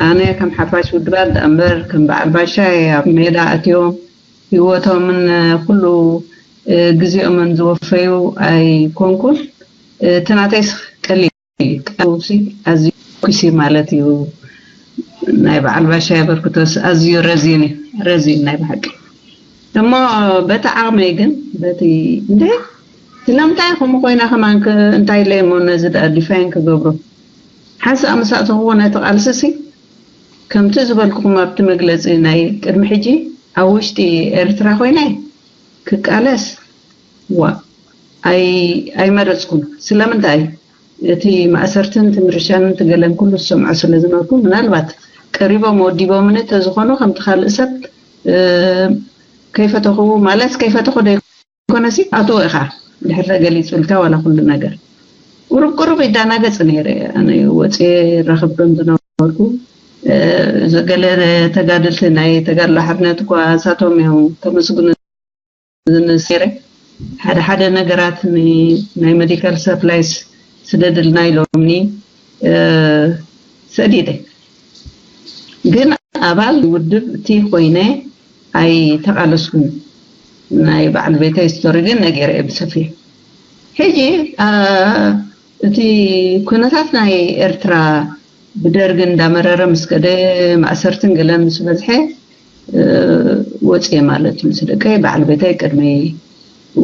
ኣነ ከም ሓፋሽ ውድባት እምበር ከም በዓል ባሻይ ኣብ ሜዳ ኣትዮም ህይወቶምን ኩሉ ግዜኦምን ዝወፈዩ ኣይኮንኩን። እቲ ናተይስ ቀሊል እዩ። ቃልሲ ኣዝዩ ኩሲ ማለት እዩ። ናይ በዓል ባሻይ ኣበርክቶስ ኣዝዩ ረዚን እዩ። ረዚን ናይ ብሓቂ እሞ በቲ ዓቕመይ ግን በቲ እንደ ስለምንታይ ከምኡ ኮይና ከማን እንታይ ኢለ እሞ ነዚ ደኣ ዲፋይን ክገብሮ ሓንሳእ ምሳእተኽዎ ነቲ ቃልሲ ሲ ከምቲ ዝበልኩኹም ኣብቲ መግለፂ ናይ ቅድሚ ሕጂ ኣብ ውሽጢ ኤርትራ ኮይነ ክቃለስ ዋ ኣይመረፅኩን። ስለምንታይ እቲ ማእሰርትን ትምርሻንን ትገለን ኩሉ ዝሰምዖ ስለ ዝነበርኩ ምናልባት ቀሪቦም ወዲቦምኒ ተዝኾኑ ከምቲ ካልእ ሰብ ከይፈተኹ ማለት ከይፈተኹ ደይኮነሲ ኣትዎ ኢኻ ድሕር ተገሊፁልካ ዋላ ኩሉ ነገር ቁሩብ ቁሩብ ይዳናገፅ ነይረ ኣነ ወፅየ ይራኸብ ከም ዝነበርኩ ገለ ተጋደልቲ ናይ ተጋድሎ ሓርነት እኳ እሳቶም እዮም ከመስግኑ ዝንስረ ሓደ ሓደ ነገራት ናይ ሜዲካል ሰፕላይስ ስደድልና ኢሎምኒ ሰዲደ ግን ኣባል ውድብ እቲ ኮይነ ኣይተቃለስኩን ናይ በዓል ቤተ ሂስቶሪ ግን ነጌረ ብሰፊሕ ሕጂ እቲ ኩነታት ናይ ኤርትራ ብደርጊ እንዳመረረ ምስ ከደ ማእሰርትን ገለን ምስ በዝሐ ወፅየ ማለት እዩ። ምስ ደቀይ በዓል ቤተይ ቅድመይ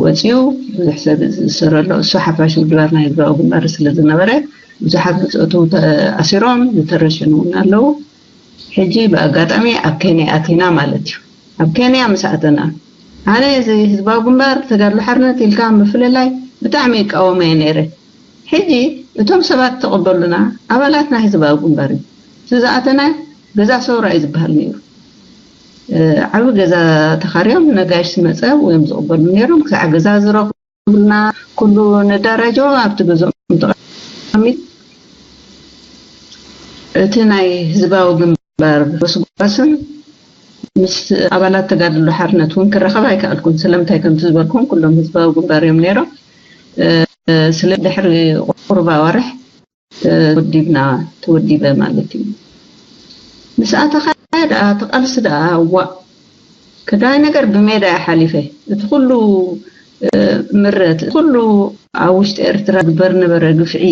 ወፅዩ ብዙሕ ሰብ ዝሰረሎ እሱ ሓፋሽ ውድባት ናይ ህዝባዊ ግንባር ስለ ዝነበረ ብዙሓት ብፆቱ ተኣሲሮም ዝተረሸኑ እውን ኣለዉ። ሕጂ ብኣጋጣሚ ኣብ ኬንያ ኣቲና ማለት እዩ። ኣብ ኬንያ ምስ ኣተና ኣነ እዚ ህዝባዊ ግንባር ተጋድሎ ሓርነት ኢልካ ምፍልላይ ብጣዕሚ ይቃወሞ እየ ነይረ። ሕጂ እቶም ሰባት ተቐበሉና ኣባላት ናይ ህዝባዊ ግንባር እዩ። እቲ ዝኣተና ገዛ ሰውራ እዩ ዝበሃል ነይሩ። ዓቢ ገዛ ተኻርዮም ነጋሽ ዝመፀ ወይም ዝቕበሉ ነይሮም ክሳዕ ገዛ ዝረኽቡልና ኩሉ ንዳራጆ ኣብቲ ገዝኦም ተቐሚጥ እቲ ናይ ህዝባዊ ግንባር ጎስጓስን ምስ ኣባላት ተጋድሎ ሓርነት እውን ክረኸብ ኣይከኣልኩን። ስለምንታይ ከምቲ ዝበልኩም ኩሎም ህዝባዊ ግንባር እዮም ነይሮም። ስለ ድሕሪ ቁሩብ ኣዋርሕ ተወዲብና ተወዲበ ማለት እዩ። ምስ ኣተኻ ደኣ ተቃልሲ ደኣ ዋእ ቀዳማይ ነገር ብሜዳ እየ ሓሊፈ። እቲ ኩሉ ምረት፣ እቲ ኩሉ ኣብ ውሽጢ ኤርትራ ዝግበር ነበረ ግፍዒ፣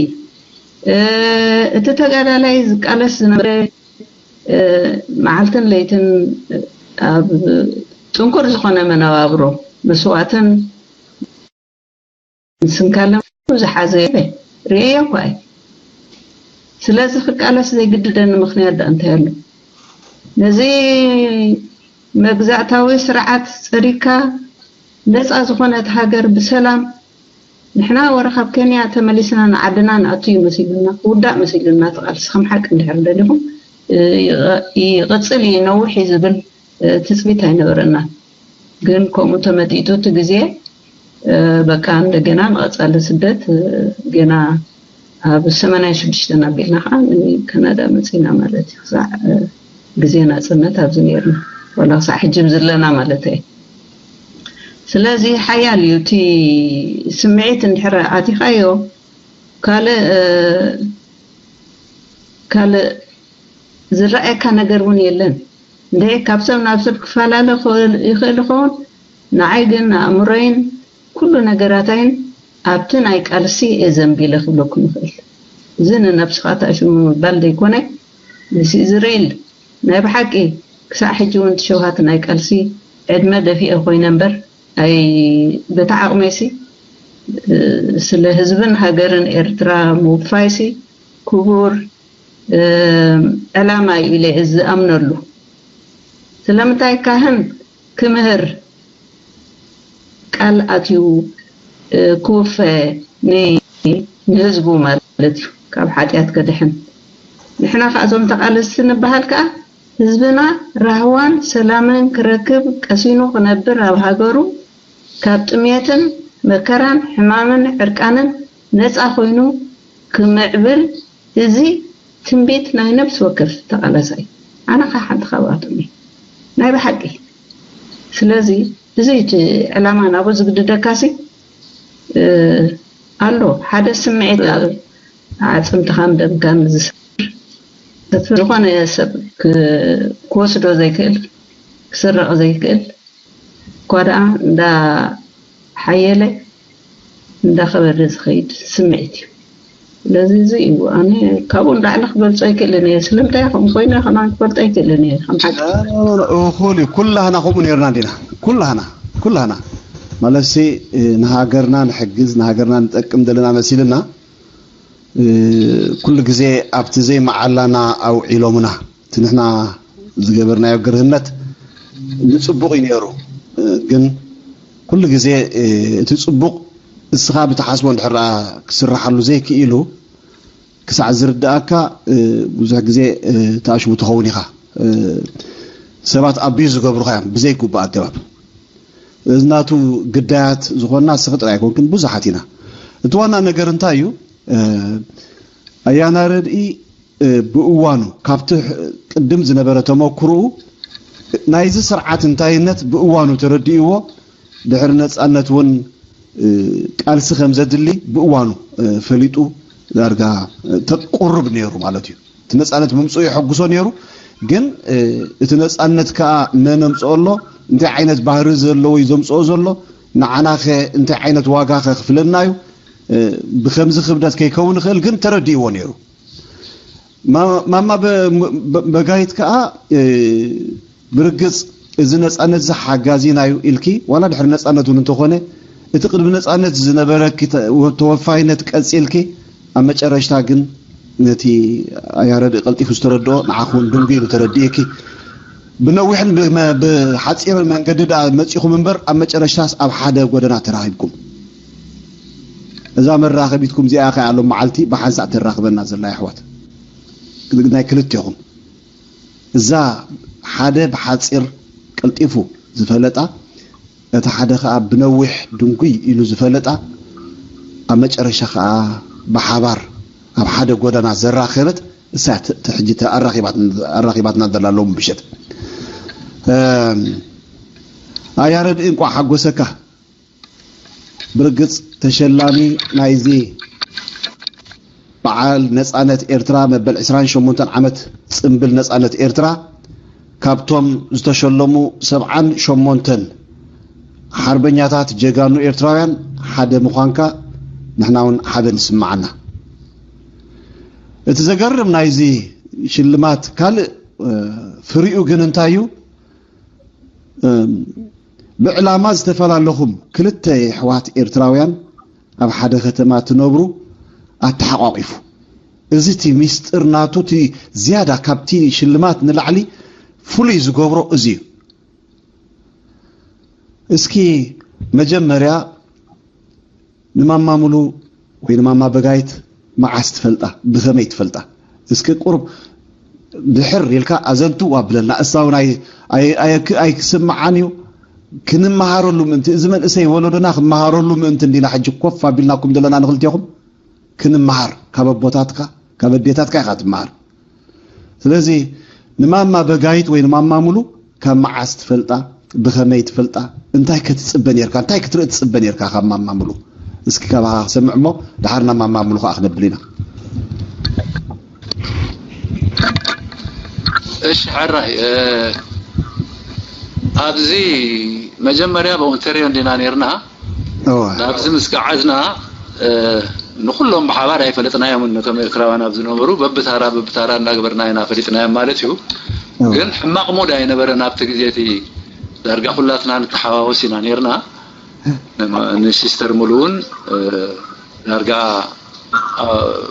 እቲ ተጋዳላይ ዝቃለስ ዝነበረ መዓልትን ለይትን ኣብ ጥንኩር ዝኾነ መነባብሮ መስዋእትን ስንካለ ዝሓዘ ርእየ እኳ እየ። ስለዚ ክቃለስ ዘይግድደኒ ምኽንያት ደኣ እንታይ ኣሎ? ነዚ መግዛእታዊ ስርዓት ጸሪግካ ነጻ ዝኾነት ሃገር ብሰላም ንሕና ወረ ካብ ኬንያ ተመሊስና ንዓድና ንኣቱ እዩ መሲሉና፣ ክውዳእ መሲሉና እቲ ቃልሲ ከም ሓቂ እንድሕር ደሊኹም ይቐጽል እዩ ነውሕ እዩ ዝብል ትጽቢት ኣይነበረናን። ግን ከምኡ ተመጢጡ እቲ ግዜ በቃ እንደገና ንቐጻሊ ስደት ገና ኣብ ሰማንያ ሽዱሽተ ኣቢልና ከዓ ንካናዳ መፂና ማለት እዩ። ክሳዕ ግዜ ናፅነት ኣብዚ ነርና ዋላ ክሳዕ ሕጂ ዘለና ማለት እዩ። ስለዚ ሓያል እዩ እቲ ስምዒት እንድሕር ኣቲኻዮ ካልእ ካልእ ዝረኣየካ ነገር እውን የለን። እንድዒ ካብ ሰብ ናብ ሰብ ክፈላለ ይኽእል ይኸውን። ንዓይ ግን ኣእምሮይን ኩሉ ነገራታይን ኣብቲ ናይ ቃልሲ እየ ዘንቢለ ክብለኩም ይኽእል። እዚ ንነብስኻ ተኣሽሙ ምባል ዘይኮነ፣ ንስእዝረይል ናይ ብሓቂ ክሳዕ ሕጂ እውን እቲ ሸውሃት ናይ ቃልሲ ዕድመ ደፊኤ ኮይነ እምበር፣ ኣይ፣ በቲ ዓቕመይሲ፣ እ፣ ስለ ህዝብን ሃገርን ኤርትራ ምውፋይሲ ክቡር፣ እ፣ ዕላማ እዩ ኢለ እየ ዝኣምነሉ። ስለምንታይ ካህን ክምህር ቃል ኣትዩ፣ እ፣ ክውፈ ን-፣ ንህዝቡ ማለት እዩ፣ ካብ ሓጢኣት ከድሕን። ንሕና ከኣ እዞም ተቓለስቲ ንበሃል ከኣ ህዝብና ራህዋን ሰላምን ክረክብ፣ ቀሲኑ ክነብር፣ ኣብ ሃገሩ ካብ ጥሜትን መከራን ሕማምን ዕርቃንን ነጻ ኮይኑ ክምዕብል፣ እዚ ትንቢት ናይ ነፍሲ ወከፍ ተቓላሳይ። ኣነ ከኣ ሓንቲ ካብኣቶም እየ። ናይ ብሓቂ። ስለዚ እዚ እቲ ዕላማ ናብኡ ዝግድደካሲ፣ እ፣ ኣሎ ሓደ ስምዒት ኣብ ኣዕጽምትኻን ደምካን ዝስር፣ ዝኾነ ሰብ ክ-፣ ክወስዶ ዘይክእል፣ ክስረቕ ዘይክእል፣ እኳ ደኣ እንዳ ሓየለ እንዳ ኸበደ ዝኸይድ ስምዒት እዩ። ስለዚ እዚ እዩ። ኣነ ካብኡ ንላዕሊ ክገልጾ ኣይክእልን እየ። ስለምንታይ ከምኡ ኮይኑ ከማን ክፈልጦ ኣይክእልን እየ። ከም ሓቂ። እኹል እዩ። ኩላህና ከምኡ ነይርና እንዲና። ኩላህና፣ ኩላህና። ማለትሲ፣ እ፣ ንሃገርና ንሕግዝ፣ ንሃገርና ንጠቅም ዘለና መሲልና፣ እ፣ ኩሉ ግዜ ኣብቲ ዘይመዓላና ኣውዒሎምና። እቲ ንሕና ዝገበርናዮ ግርህነት ንጽቡቕ እዩ ነይሩ። እ፣ ግን ኩሉ ግዜ፣ እ፣ እቲ ጽቡቕ እስኻ ብትሓስቦ እንድሕር ደኣ ክስርሓሉ ዘይክኢሉ ክሳዕ ዝርድኣካ፣ እ፣ ብዙሕ ግዜ፣ እ፣ ተኣሽሙ ትኸውን ኢኻ። እ፣ ሰባት ኣቢዩ ዝገብሩኻ እዮም ብዘይግቡእ ኣገባብ። እዚ ናቱ ግዳያት ዝኾንና እስኺ ጥራይ ኣይኮንክን፣ ብዙሓት ኢና። እቲ ዋና ነገር እንታይ እዩ? እ፣ ኣያና ረድኢ፣ እ፣ ብእዋኑ ካብቲ ሕ-፣ ቅድም ዝነበረ ተመክሮኡ ናይዚ ስርዓት እንታይነት ብእዋኑ ተረዲእዎ፣ ድሕሪ ነጻነት እውን፣ እ፣ ቃልሲ ከም ዘድሊ ብእዋኑ፣ እ፣ ፈሊጡ ዳርጋ፣ እ፣ ተቁርብ ነይሩ ማለት እዩ። እቲ ነጻነት ምምጽኡ የሐጉሶ ነይሩ። ግን፣ እ፣ እቲ ነጻነት ከኣ መን ኣምጽኦ ኣሎ፣ እንታይ ዓይነት ባህሪ ዘለዎ እዩ ዘምጽኦ ዘሎ፣ ንዓናኸ እንታይ ዓይነት ዋጋ ከኽፍለና እዩ፣ እ፣ ብኸምዚ ክብደት ከይከውን ይኽእል፣ ግን ተረዲእዎ ነይሩ። ማ-፣ ማማ በ-፣ በ-፣ በጋይት ከኣ፣ እ፣ ብርግጽ እዚ ነጻነት እዚ ሓጋዚና እዩ ኢልኪ፣ ዋላ ድሕሪ ነጻነት እውን እንተኾነ፣ እቲ ቅድሚ ነጻነት ዝነበረኪ ተ-፣ ወ-፣ ተወፋይነት ቀጺልኪ፣ ኣብ መጨረሽታ ግን ነቲ ኣያረድኢ ቀልጢፉ ዝተረድኦ ንዓኹ እውን ድንጉ ኢሉ ተረዲእኪ። ብነዊሕን ብመ-፣ ብሓጺርን መንገዲ ደኣ መጺኹም እምበር፣ ኣብ መጨረሽታስ ኣብ ሓደ ጎደና ተራኺብኩም። እዛ መራኸቢትኩም እዚኣ ከኣ ሎም መዓልቲ ብሓንሳእ ተራኽበና ዘላ፣ ኣሕዋት፣ ናይ ክልቴኹም። እዛ ሓደ ብሓጺር ቀልጢፉ ዝፈለጣ፣ እቲ ሓደ ከኣ ብነዊሕ ድንጉይ ኢሉ ዝፈለጣ፣ ኣብ መጨረሻ ከኣ ብሓባር ኣብ ሓደ ጎደና ዘራኸበት፣ እሳ ት-፣ ት-፣ ሕጂ ተ-፣ ኣራኺባት-፣ ኣራኺባትና ዘላ ሎም ምሸት። እም፣ ኣያ ረድኢ፣ እንቋዕ ሓጎሰካ። ብርግጽ ተሸላሚ ናይዚ በዓል ነጻነት ኤርትራ፣ መበል ዕስራን ሸሞንተን ዓመት ጽምብል ነጻነት ኤርትራ፣ ካብቶም ዝተሸለሙ ሰብዓን ሸሞንተን ሓርበኛታት ጀጋኑ ኤርትራውያን ሓደ ምዃንካ ንሕና እውን ሓበን ይስምዓና። እቲ ዘገርም ናይዚ ሽልማት ካልእ፣ እ፣ ፍሪኡ ግን እንታይ እዩ? እም፣ ብዕላማ ዝተፈላለኹም ክልተ የሕዋት ኤርትራውያን ኣብ ሓደ ከተማ ትነብሩ ኣተሓቋቒፉ። እዚ እቲ ሚስጥር ናቱ፣ እቲ ዝያዳ ካብቲ ሽልማት ንላዕሊ ፍሉይ ዝገብሮ እዚ እዩ። እስኪ መጀመርያ ንማማ ሙሉ ወይ ንማማ በጋይት መዓስ ትፈልጣ? ብኸመይ ትፈልጣ? እስኪ ቁሩብ ድሕር ኢልካ ኣዘንትው ኣብለና። እሳ እውን ኣይ-፣ ኣይ-፣ ኣይ-፣ ኣይክስምዓን እዩ። ክንመሃረሉ ምእንቲ፣ እዚ መንእሰይ ወለዶና ክመሃረሉ ምእንቲ እንዲና ሕጂ ኮፍ ኣቢልናኩም ዘለና ንኽልቴኹም። ክንመሃር ካብ ኣቦታትካ፣ ካብ ኣዴታትካ ኢኻ ትመሃር። ስለዚ ንማማ በጋይት ወይ ንማማ ሙሉ ካብ መዓስ ትፈልጣ፣ ብኸመይ ትፈልጣ፣ እንታይ ከ ትጽበ ኔርካ፣ እንታይ ክትርኢ ትጽበ ኔርካ ካብ ማማ ሙሉ? እስኪ ካባኻ ክሰምዕ እሞ፣ ደሓር ናብ ማማ ሙሉ ከኣ ክነብል ኢና። እሺ፣ ሕራይ፣ እ፣ ኣብዚ መጀመርያ ብኦንተርዮ እንዲና ኔርና። እወ። ናብዚ ምስ ገዓዝና፣ ንኩሎም ብሓባር ኣይፈለጥናዮምን። ነቶም ኤርትራውያን ኣብ ዝነበሩ በብታራ በብታራ እንዳገበርና ኢና ፈሊጥናዮም ማለት እዩ። ግን ሕማቕ ሙድ ኣይነበረን ኣብቲ ግዜ እቲ። ዳርጋ ኩላትና ንተሓዋወስ ኢና ነርና። ንሲስተር ሙሉ እውን ዳርጋ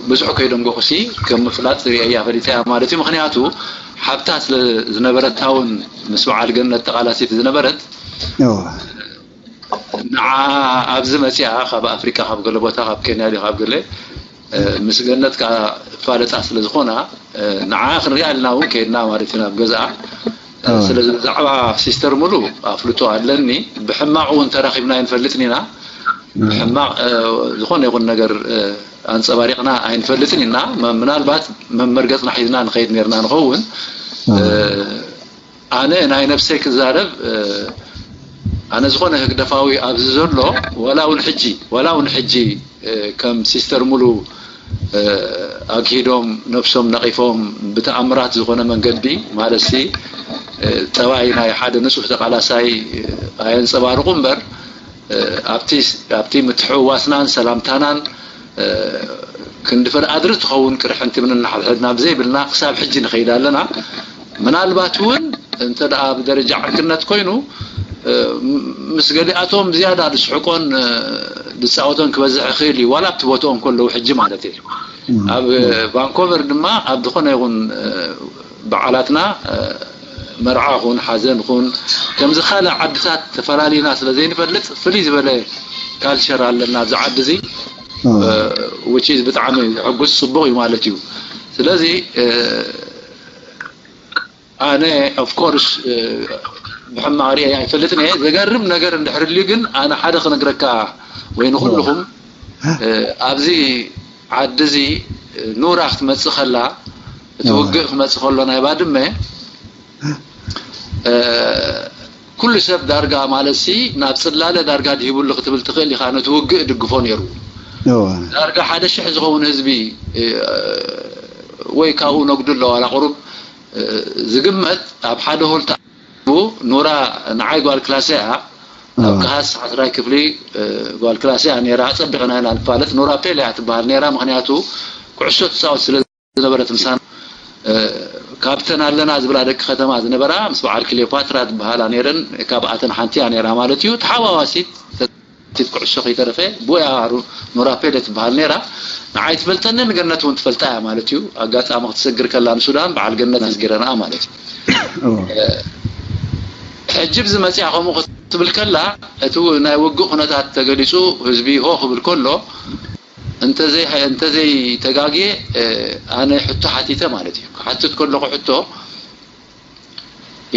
ብዙሕ ከይደንጎኹሲ ከም ምፍላጥ ርእያ ፈሊጠያ ማለት እዩ። ምክንያቱ ሓብታ ስለ ዝነበረታ እውን ምስ በዓል ገነት ተቓላሲት ዝነበረት ንዓ ኣብዚ መፂኣ ካብ ኣፍሪቃ ካብ ገለ ቦታ ካብ ኬንያ ድዩ ካብ ገለ ምስ ገነት ከዓ ፋለጣ ስለ ዝኾና ንዓ ክንሪኣ ኣለና እውን ከይድና ማለት ኢና ኣብ ገዛኣ። ስለዚ ብዛዕባ ሲስተር ሙሉ ኣፍልጦ ኣለኒ። ብሕማቕ እውን ተራኺብና ኣይንፈልጥን ኢና። ብሕማቕ ዝኾነ ይኹን ነገር ኣንፀባሪቕና ኣይንፈልጥን ኢና። ምናልባት መመርገፅና ሒዝና ንኸይድ ነርና ንኸውን። ኣነ ናይ ነብሰይ ክዛረብ ኣነ ዝኾነ ህግደፋዊ ኣብዚ ዘሎ ዋላ እውን ሕጂ ዋላ እውን ሕጂ ከም ሲስተር ሙሉ ኣግሂዶም ነብሶም ነቒፎም ብተኣምራት ዝኾነ መንገዲ ማለት ሲ ጠባይ ናይ ሓደ ንጹህ ተቓላሳይ ኣየንጸባርቑ እምበር ኣብቲ ኣብቲ ምትሕውዋስናን ሰላምታናን ክንዲ ፈርኣድሪ ትኸውን ቅርሕንቲ ምንናሕድሕድና ብዘይብልና ክሳብ ሕጂ ንኸይድ ኣለና። ምናልባት እውን እንተ ደኣ ብደረጃ ዕርክነት ኮይኑ ምስ ገሊኣቶም ዝያዳ ዝስሕቆን ዝፃወቶን ክበዝሕ ይኽእል እዩ ዋላ ኣብቲ ቦትኦም ከለዉ ሕጂ ማለት እየ። ኣብ ቫንኮቨር ድማ ኣብ ዝኾነ ይኹን በዓላትና መርዓ ኹን ሓዘን ኹን ከምዚ ካልእ ዓድታት ተፈላሊና ስለ ዘይንፈልጥ ፍልይ ዝበለ ካልቸር ኣለና ኣብዚ ዓዲ እዚ። Which is ብጣዕሚ ዘሐጉስ ጽቡቕ እዩ ማለት እዩ። ስለዚ ኣነ of course ብሕማቕ ሪኤ ኣይፈልጥን እየ። ዘገርም ነገር እንድሕር ልዩ ግን ኣነ ሓደ ክነግረካ ወይ ንኹልኹም ኣብዚ ዓዲ እዚ ኑራ ክትመጽእ ከላ እቲ ውግእ ክመጽእ ከሎ ናይ ባድመ ኩሉ ሰብ ዳርጋ ማለት ሲ ናብ ጽላለ ዳርጋ ድሂቡሉ ክትብል ትኽእል ኢኻ። ነቲ ውግእ ድግፎ ነይሩ። ዳርጋ ሓደ ሽሕ ዝኸውን ህዝቢ ወይ ካብኡ ነጉድሎ ዋላ ቁሩብ ዝግመት ኣብ ሓደ ሆል ተኣኪቡ ኑራ ንዓይ ጓል ክላሰ እያ። ኣብ ከሃስ ዓስራይ ክፍሊ ጓል ክላሰ እያ ነይራ። ጸቢቕና ኢና ንፋለጥ። ኑራ ፔለ እያ ትበሃል ነይራ። ምኽንያቱ ኩዕሶ ትጻወት ስለ ዝነበረት ምሳና ካብተን ኣለና ዝብላ ደቂ ከተማ ዝነበራ ምስ በዓል ክሌፓትራ ዝበሃላ ነይረን። ካብኣተን ሓንቲ እያ ነይራ ማለት እዩ። ተሓዋዋሲት ቲት ኩዕሶ ከይተረፈ ቦያ ኑራፔደ ትበሃል ነይራ። ንዓይ ትፈልጠኒ ንገነት እውን ትፈልጣ እያ ማለት እዩ። ኣጋጣሚ ክትሰግር ከላ ንሱዳን በዓል ገነት ኣስጊረንኣ ማለት እዩ። ሕጂ ብዚ መፅያ ከምኡ ክትብል ከላ እቲ ናይ ውግእ ኩነታት ተገሊፁ ህዝቢ ሆ ክብል ከሎ እንተዘይ እንተዘይ ተጋግየ ኣነ ሕቶ ሓቲተ ማለት እዩ። ክሓትት ከለኹ ሕቶ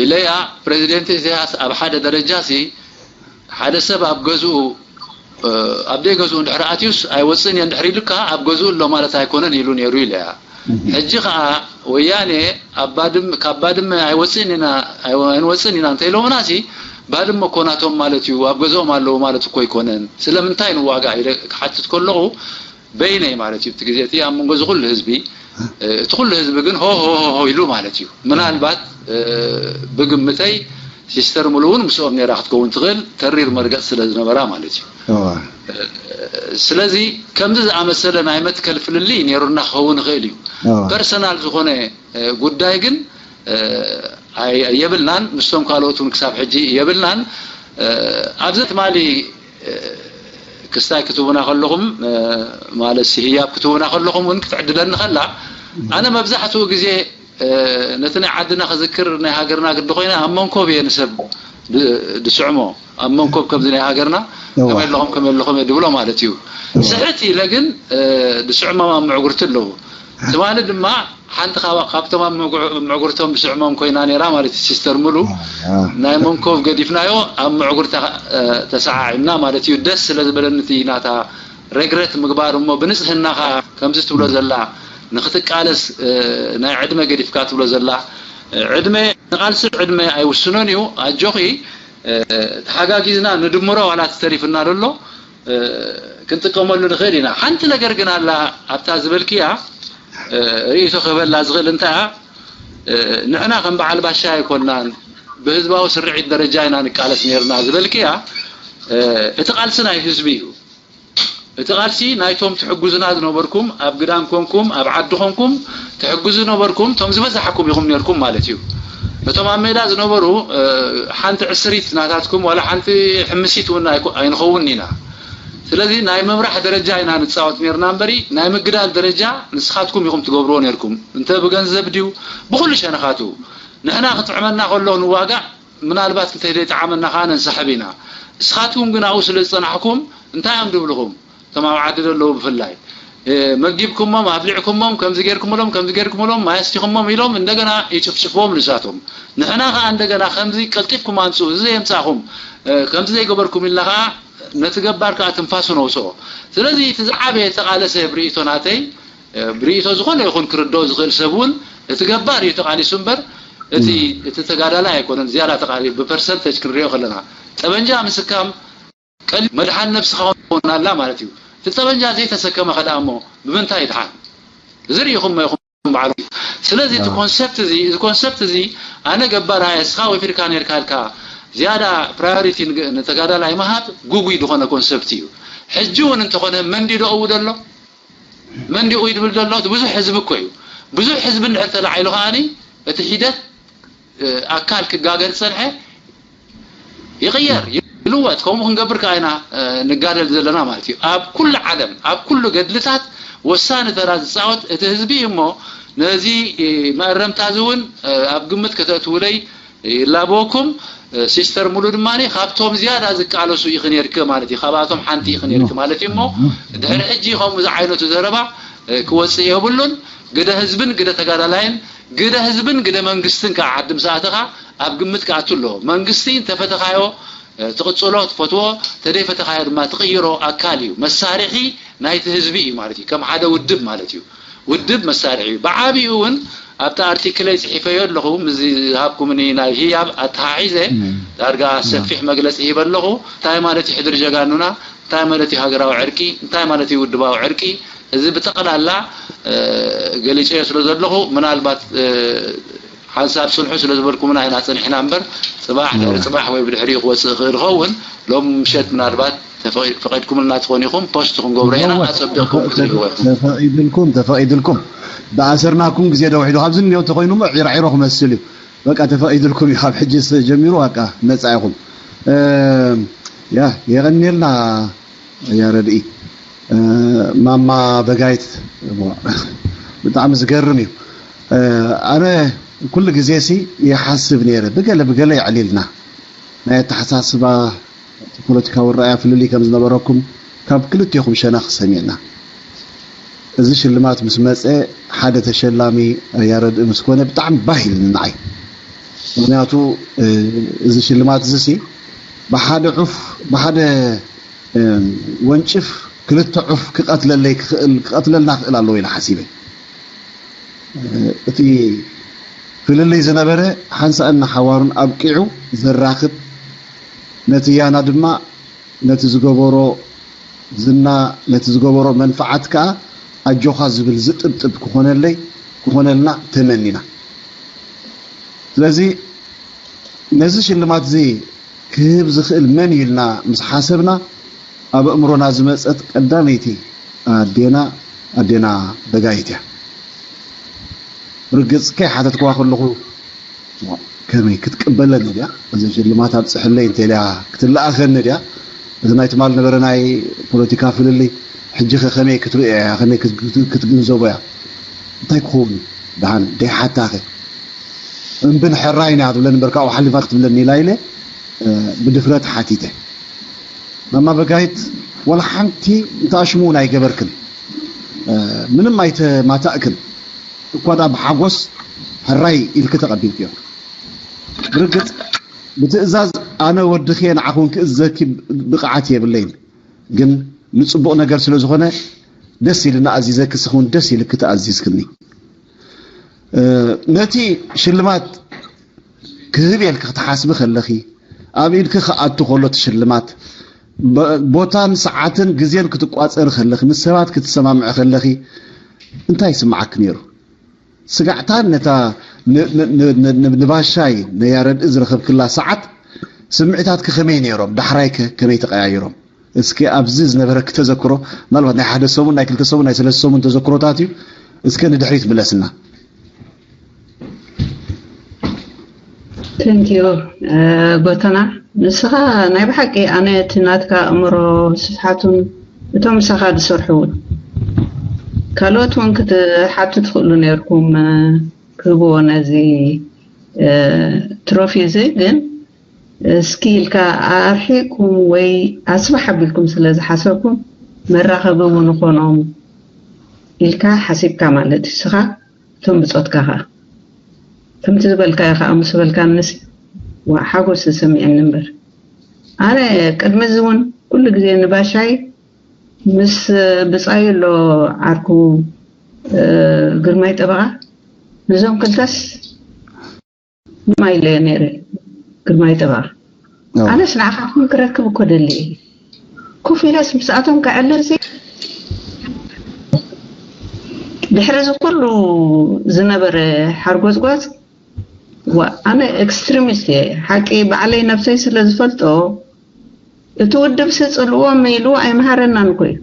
ኢለያ ፕሬዚደንት ኢሳያስ ኣብ ሓደ ደረጃ ሲ ሓደ ሰብ ኣብ ገዝኡ ኣብ ደይ ገዝኡ እንድሕር ኣትዩስ ኣይወፅእን እየ እንድሕር ኢሉካ ኣብ ገዝኡ ኣሎ ማለት ኣይኮነን ኢሉ ነይሩ ኢለያ። ሕጂ ከዓ ወያኔ ኣብ ባድመ ካብ ባድመ ኣይወፅእን ኢና ኣይንወፅእን ኢና እንተኢሎምና ሲ ባድመ እኮ ናቶም ማለት እዩ ኣብ ገዝኦም ኣለዉ ማለት እኮ ኣይኮነን። ስለምንታይ ንዋጋእ ኢለ ክሓትት ከለኹ በይነይ ማለት እዩ። እቲ ግዜ እቲ ኣብ መንጎ እዚ ኩሉ ህዝቢ እቲ ኩሉ ህዝቢ ግን ሆ ሆ ሆ ኢሉ ማለት እዩ። ምናልባት ብግምተይ ሲስተር ሙሉ እውን ምስኦም ነይራ ክትከውን ትኽእል ተሪር መርገፅ ስለ ዝነበራ ማለት እዩ። ስለዚ ከምዚ ዝኣመሰለ ናይ መትከል ፍልልይ ነይሩና ክኸውን ይኽእል እዩ። ፐርሰናል ዝኾነ ጉዳይ ግን የብልናን፣ ምስቶም ካልኦት እውን ክሳብ ሕጂ የብልናን። ኣብዚ ትማሊ ክስታይ ክትቡና ከለኹም ማለት ህያብ ክትቡና ከለኹም እውን ክትዕድለኒ ከላ ኣነ መብዛሕትኡ ግዜ ነቲ ናይ ዓድና ክዝክር ናይ ሃገርና ግዲ ኮይነ ኣብ መንኮብ እየ ንሰብ ድስዕሞ ኣብ መንኮብ ከምዚ ናይ ሃገርና ከመይ ኣለኹም ከመይ ኣለኹም እየ ድብሎ ማለት እዩ። ስሕት ኢለ ግን ድስዕሞም ኣብ ምዕጉርቲ ኣለዉ። ትማሊ ድማ ሓንቲ ካብቶም ኣብ ምዕጉርቶም ብስዕሞም ኮይና ነራ ማለት እዩ። ሲስተር ሙሉ ናይ መንኮብ ገዲፍናዮ ኣብ ምዕጉርታ ተሰዓዒምና ማለት እዩ። ደስ ስለ ዝበለኒ እቲ ናታ ሬግሬት ምግባር እሞ ብንጽህናኻ ከምዚ ትብሎ ዘላ ንኽትቃለስ ናይ ዕድመ ገዲፍካ ትብሎ ዘላ ዕድመ ንቓልሲ ዕድመ ኣይውስኖን እዩ። ኣጆኺ ተሓጋጊዝና ንድምሮ ዋላ ተሪፍና ዘሎ ክንጥቀመሉ ንኽእል ኢና። ሓንቲ ነገር ግን ኣላ ኣብታ ዝበልክያ ርእይቶ ክህበላ ዝኽእል እንታይ ንሕና ከም በዓል ባሻ ኣይኮናን ብህዝባዊ ስርዒት ደረጃ ኢና ንቃለስ ነርና ዝበልክያ እቲ ቃልሲ ናይ ህዝቢ እዩ። እቲ ቃልሲ ናይቶም ትሕግዙና ዝነበርኩም፣ ኣብ ግዳም ኮንኩም ኣብ ዓዲ ኮንኩም ትሕግዙ ዝነበርኩም፣ እቶም ዝበዛሕኩም ኢኹም ነርኩም ማለት እዩ። እቶም ኣብ ሜዳ ዝነበሩ ሓንቲ ዕስሪት ናታትኩም ዋላ ሓንቲ ሕምሲት እውን ኣይንኸውን ኢና። ስለዚ ናይ ምምራሕ ደረጃ ኢና ንፃወት ነርና እምበሪ ናይ ምግዳል ደረጃ ንስኻትኩም ኢኹም ትገብርዎ ነርኩም። እንተ ብገንዘብ ድዩ ብኩሉ ሸነኻቱ ንሕና ክጥዕመና ከሎ ንዋጋእ፣ ምናልባት እንተዘይጠዓመና ከዓ ነንሳሕብ ኢና። እስኻትኩም ግን ኣብኡ ስለ ዝፀናሕኩም እንታይ እዮም ድብልኹም? እቶም ኣብ ዓዲ ዘለዉ ብፍላይ መጊብኩሞም፣ ኣብሊዕኩሞም፣ ከምዚ ጌርኩምሎም፣ ከምዚ ጌርኩምሎም፣ ማይ ኣስቲኹሞም ኢሎም እንደገና ይጭፍጭፍዎም ንሳቶም። ንሕና ከዓ እንደገና ከምዚ ቀልጢፍኩም ኣምፅኡ፣ እዚ የምፃእኹም፣ ከምዚ ዘይገበርኩም ኢልና ከዓ ነቲ ገባር ከዓ ትንፋሱ ነውፅኦ። ስለዚ እቲ ዝዓበየ ተቓለሰ ብርእይቶ ናተይ፣ ብርእይቶ ዝኾነ ይኹን ክርድኦ ዝኽእል ሰብ እውን እቲ ገባር እዩ ተቓሊሱ እምበር እቲ እቲ ተጋዳላይ ኣይኮነን ዝያዳ ተቓሊ ብፐርሰንተጅ ክንሪኦ ከለና ጠበንጃ ምስካም ቀሊል መድሓን ነብስኻ ኾን ኣላ ማለት እዩ። እቲ ጠበንጃ ዘይተሰከመ ከደኣ እሞ ብምንታይ ይድሓን? እዚ ርኢኹሞ ኢኹም ባዕልኩም። ስለዚ እቲ ኮንሰፕት እዚ እዚ ኮንሰፕት እዚ ኣነ ገባር ኣየ እስኻ ወፊርካ ነርካ ኢልካ ዝያዳ ፕራዮሪቲ ንተጋዳላይ ምሃብ ጉጉይ ዝኾነ ኮንሰፕት እዩ። ሕጂ እውን እንተኾነ መን ድዩ ደኡ ደሎ? መን ድኡ ይድብል ዘሎ? እቲ ብዙሕ ህዝቢ እኮ እዩ። ብዙሕ ህዝቢ እንድሕር ተላዒሉ ከዓኒ እቲ ሒደት ኣካል ክጋገር ዝፀንሐ ይቕየር፣ ይልወጥ። ከምኡ ክንገብር ከዓ ኢና ንጋደል ዘለና ማለት እዩ። ኣብ ኩሉ ዓለም ኣብ ኩሉ ገድልታት ወሳኒ ተራ ዝፃወት እቲ ህዝቢ እዩ እሞ ነዚ መእረምታ እዚ እውን ኣብ ግምት ከተእትውለይ ይላበወኩም። ሲስተር ሙሉ ድማ ካብቶም ዝያዳ ዝቃለሱ ኢኺ ነርኪ ማለት እዩ። ካብኣቶም ሓንቲ ኢኺ ነርኪ ማለት እዩ እሞ ድሕሪ ሕጂ ከምኡ ዝዓይነቱ ዘረባ ክወፅእ የብሉን። ግደ ህዝብን ግደ ተጋዳላይን ግደ ህዝብን ግደ መንግስትን ከዓ ዓዲ ምስ ኣተኻ ኣብ ግምት ክኣቱ ኣለዎ። መንግስቲ እንተፈተኻዮ ትቕፅሎ፣ ትፈትዎ፣ ተደይፈተኻዮ ድማ ትቕይሮ ኣካል እዩ። መሳርሒ ናይቲ ህዝቢ እዩ ማለት እዩ። ከም ሓደ ውድብ ማለት እዩ። ውድብ መሳርሒ እዩ። ብዓቢኡ እውን ኣብቲ ኣርቲክለይ ፅሒፈዮ ኣለኹ፣ ምስዚ ዝሃብኩምኒ ናይ ህያብ ኣተሓሒዘ ዳርጋ ሰፊሕ መግለፂ ሂበ ኣለኹ። እንታይ ማለት እዩ ሕድሪ ጀጋኑና? እንታይ ማለት እዩ ሃገራዊ ዕርቂ? እንታይ ማለት እዩ ውድባዊ ዕርቂ? እዚ ብጠቕላላ ገሊፀዮ ስለ ዘለኹ ምናልባት ሓንሳብ ፅንሑ ስለ ዝበልኩምና ኢና ፀኒሕና እምበር ፅባሕ ድሕሪ ፅባሕ ወይ ብድሕሪኡ ክወፅእ ይኽእል ይኸውን። ሎም ምሸት ምናልባት ፈቒድኩምልና ትኾኑ ኢኹም ፖስት ክንገብሮ ኢና። ኣፀቢቕኩም ክትሪእዎ ኢኹም። ተፈቒድልኩም ተፈቒድልኩም። ብኣሰርናኩም ግዜ ዶ ውሒዱ ካብዚ እኒኦ እንተኾይኑ እሞ ዒራዒሮ ክመስል እዩ። በቃ ተፈቒድልኩም እዩ። ካብ ሕጂ ጀሚሩ በቃ ነፃ ኢኹም። ያ የቐኒልና። ያረድኢ ማማ በጋይት ብጣዕሚ ዝገርም እዩ። ኣነ ኩሉ ግዜ ሲ ይሓስብ ነይረ ብገለ ብገለ የዕሊልና ናይ ኣተሓሳስባ ፖለቲካዊ ረኣያ ፍልልይ ከም ዝነበረኩም ካብ ክልቴኹም ሸነኽ ሰሚዕና። እዚ ሽልማት ምስ መፀ ሓደ ተሸላሚ ያረድኢ ምስ ኮነ ብጣዕሚ ባህ ኢልኒ ንዓይ። ምክንያቱ እዚ ሽልማት እዚ ሲ ብሓደ ዑፍ ብሓደ ወንጭፍ ክልተ ዑፍ ክቐትለለይ ክኽእል ክቐትለልና ክኽእል ኣለዎ ኢለ ሓሲበ። እቲ ፍልልይ ዝነበረ ሓንሳእን ንሓዋሩን ኣብቂዑ ዘራኽብ ነቲ ያና ድማ ነቲ ዝገበሮ ዝና ነቲ ዝገበሮ መንፍዓት ከኣ ኣጆኻ ዝብል ዝጥብጥብ ክኾነለይ ክኾነልና ተመኒና። ስለዚ ነዚ ሽልማት እዚ ክህብ ዝኽእል መን እዩ ኢልና ምስ ሓሰብና ኣብ ኣእምሮና ዝመጸት ቀዳመይቲ ኣዴና ኣዴና በጋይት እያ። ርግጽ ከይሓተትክዋ ከለኹ ከመይ ክትቅበለኒ ድያ? እዚ ሽልማት ኣብጽሕለይ እንተ ኢልያ ክትለኣኸኒ ድያ? እዚ ናይ ትማል ነበረ ናይ ፖለቲካ ፍልልይ ሕጂ ከ ከመይ ክትርእዮ እያ? ከመይ ክትግንዘቦ እያ? እንታይ ክኸውን እዩ? ደሓን ደይሓታኸ እምብን ሕራይን እያ ትብለኒ እምበር ካብኡ ሓሊፋ ክትብለኒ ኢላ ኢለ ብድፍረት ሓቲተ። ማማ በጋይት ዋላ ሓንቲ እንተኣሽሙ እውን ኣይገበርክን፣ ምንም ኣይተማታእክን። እኳ ደኣ ብሓጎስ ሕራይ ኢልኪ ተቐቢልክዮ። ብርግጽ ብትእዛዝ ኣነ ወድኽየ ንዓኹን ክእዘኪ ብቕዓት የብለይን፣ ግን ንጽቡቕ ነገር ስለ ዝኾነ ደስ ኢልና ኣዚዘኪ፣ ንስኺ እውን ደስ ኢልኪ ተኣዚዝክኒ። ነቲ ሽልማት ክህብ እየ ኢልኪ ክትሓስቢ ከለኺ፣ ኣብ ኢድኪ ክኣቱ ከሎ እቲ ሽልማት፣ ቦታን ሰዓትን ግዜን ክትቋጸሪ ከለኺ፣ ምስ ሰባት ክትሰማምዒ ከለኺ እንታይ ይስምዓኪ ነይሩ? ስጋዕታን ነታ ንባሻይ ነያረድኢ ዝረኸብክላ ሰዓት ስምዒታትኪ ከመይ ነይሮም? ዳሕራይከ ከመይ ተቐያይሮም? እስኪ ኣብዚ ዝነበረኪ ተዘክሮ፣ ምናልባት ናይ ሓደ ሰሙን፣ ናይ ክልተ ሰሙን፣ ናይ ሰለስተ ሰሙን ተዘክሮታት እዩ። እስከ ንድሕሪት ምለስና። Thank you ጎተና። ንስኻ ናይ ብሓቂ፣ ኣነ እቲ ናትካ ኣእምሮ ስፍሓቱን እቶም ምሳኻ ዝሰርሑ እውን ካልኦት እውን ክትሓቱ ትኽእሉ ነርኩም ክህብዎ ነዚ ትሮፊ እዚ። ግን እስኪ ኢልካ ኣርሒቅኩም ወይ ኣስፍሕ ኣቢልኩም ስለ ዝሓሰብኩም፣ መራኸቢ እውን ይኾኖም ኢልካ ሓሲብካ ማለት እዩ። ንስኻ እቶም ብጾትካ ኸኣ ከምቲ ዝበልካዮ ኸኣ ምስ በልካንስ፣ ዋእ ሓጎስ ተሰሚዕኒ እምበር፣ ኣነ ቅድሚ እዚ እውን ኩሉ ግዜ ንባሻይ ምስ ብጻዩ ኣሎ ዓርኩ ግርማይ ጠበቓ፣ ነዞም ክልተስ ንማይ ኢለዮ ነይረ። ግርማይ ጠበቓ፣ ኣነስ ንዓኻትኩም ክረክብ እኮ ደሊ እየ። ኮፍ ኢለስ ምስኣቶም ከዕልል ሲ ድሕሪ እዚ ኩሉ ዝነበረ ሓርጎጽጓጽ፣ ዋ፣ ኣነ ኤክስትሪሚስት እየ። ሓቂ ባዕለይ ነብሰይ ስለ ዝፈልጦ፣ እቲ ውድብ ሲ ጽልዎም ኢሉ ኣይምሃረናን እኮ እዩ።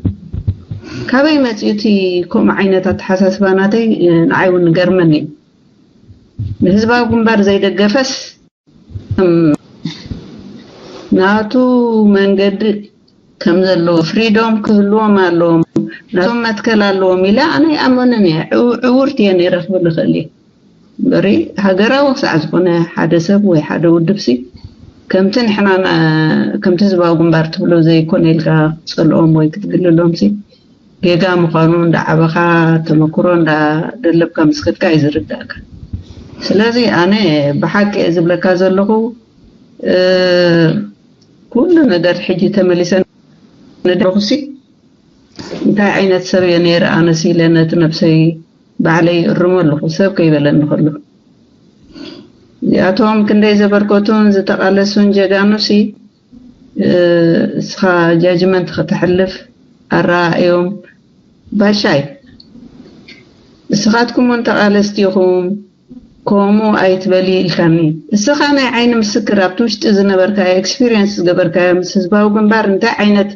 ካበይ መጺኡ እቲ ከምኡ ዓይነት ኣተሓሳስባ ናተይ ንዓይ እውን ገርመኒ እዩ። ንህዝባዊ ግንባር ዘይደገፈስ ናቱ መንገዲ ከም ዘለዎ ፍሪዶም ክህልዎም ኣለዎም፣ ናቶም መትከል ኣለዎም ኢለ ኣነ ይኣመንን እየ። ዕው- ዕውርቲ እየ ነይረ ክብል ይኽእል እየ። እምበሪ ሃገራዊ ክሳዕ ዝኾነ ሓደ ሰብ ወይ ሓደ ውድብ ሲ ከምቲ ንሕና ና- ከምቲ ህዝባዊ ግንባር ትብሎ ዘይኮነ ኢልካ ክትጸልኦም ወይ ክትግልሎም ሲ ጌጋ ምዃኑ እንዳዓበኻ ተመክሮ እንዳደለብካ ምስ ከድካ እዩ ዝርዳእካ። ስለዚ ኣነ ብሓቂ እየ ዝብለካ ዘለኹ ኩሉ ነገር ሕጂ ተመሊሰ ንድረኹሲ እንታይ ዓይነት ሰብ እየ ነይረ ኣነሲ ኢለ ነቲ ነብሰይ ባዕለይ እርሞ ኣለኹ ሰብ ከይበለኒ ከሎ። እዚኣቶም ክንደይ ዘበርከቱን ዝተቓለሱን ጀጋኑሲ እስኻ ጃጅመንት ከተሕልፍ ኣረኣእዮም ባሻይ እስኻትኩም እውን ተቓለስቲ ኢኹም። ከምኡ ኣይትበሊ ኢልካኒ። እስኻ ናይ ዓይኒ ምስክር ኣብቲ ውሽጢ ዝነበርካዮ ኤክስፒሪየንስ ዝገበርካዮ ምስ ህዝባዊ ግንባር እንታይ ዓይነት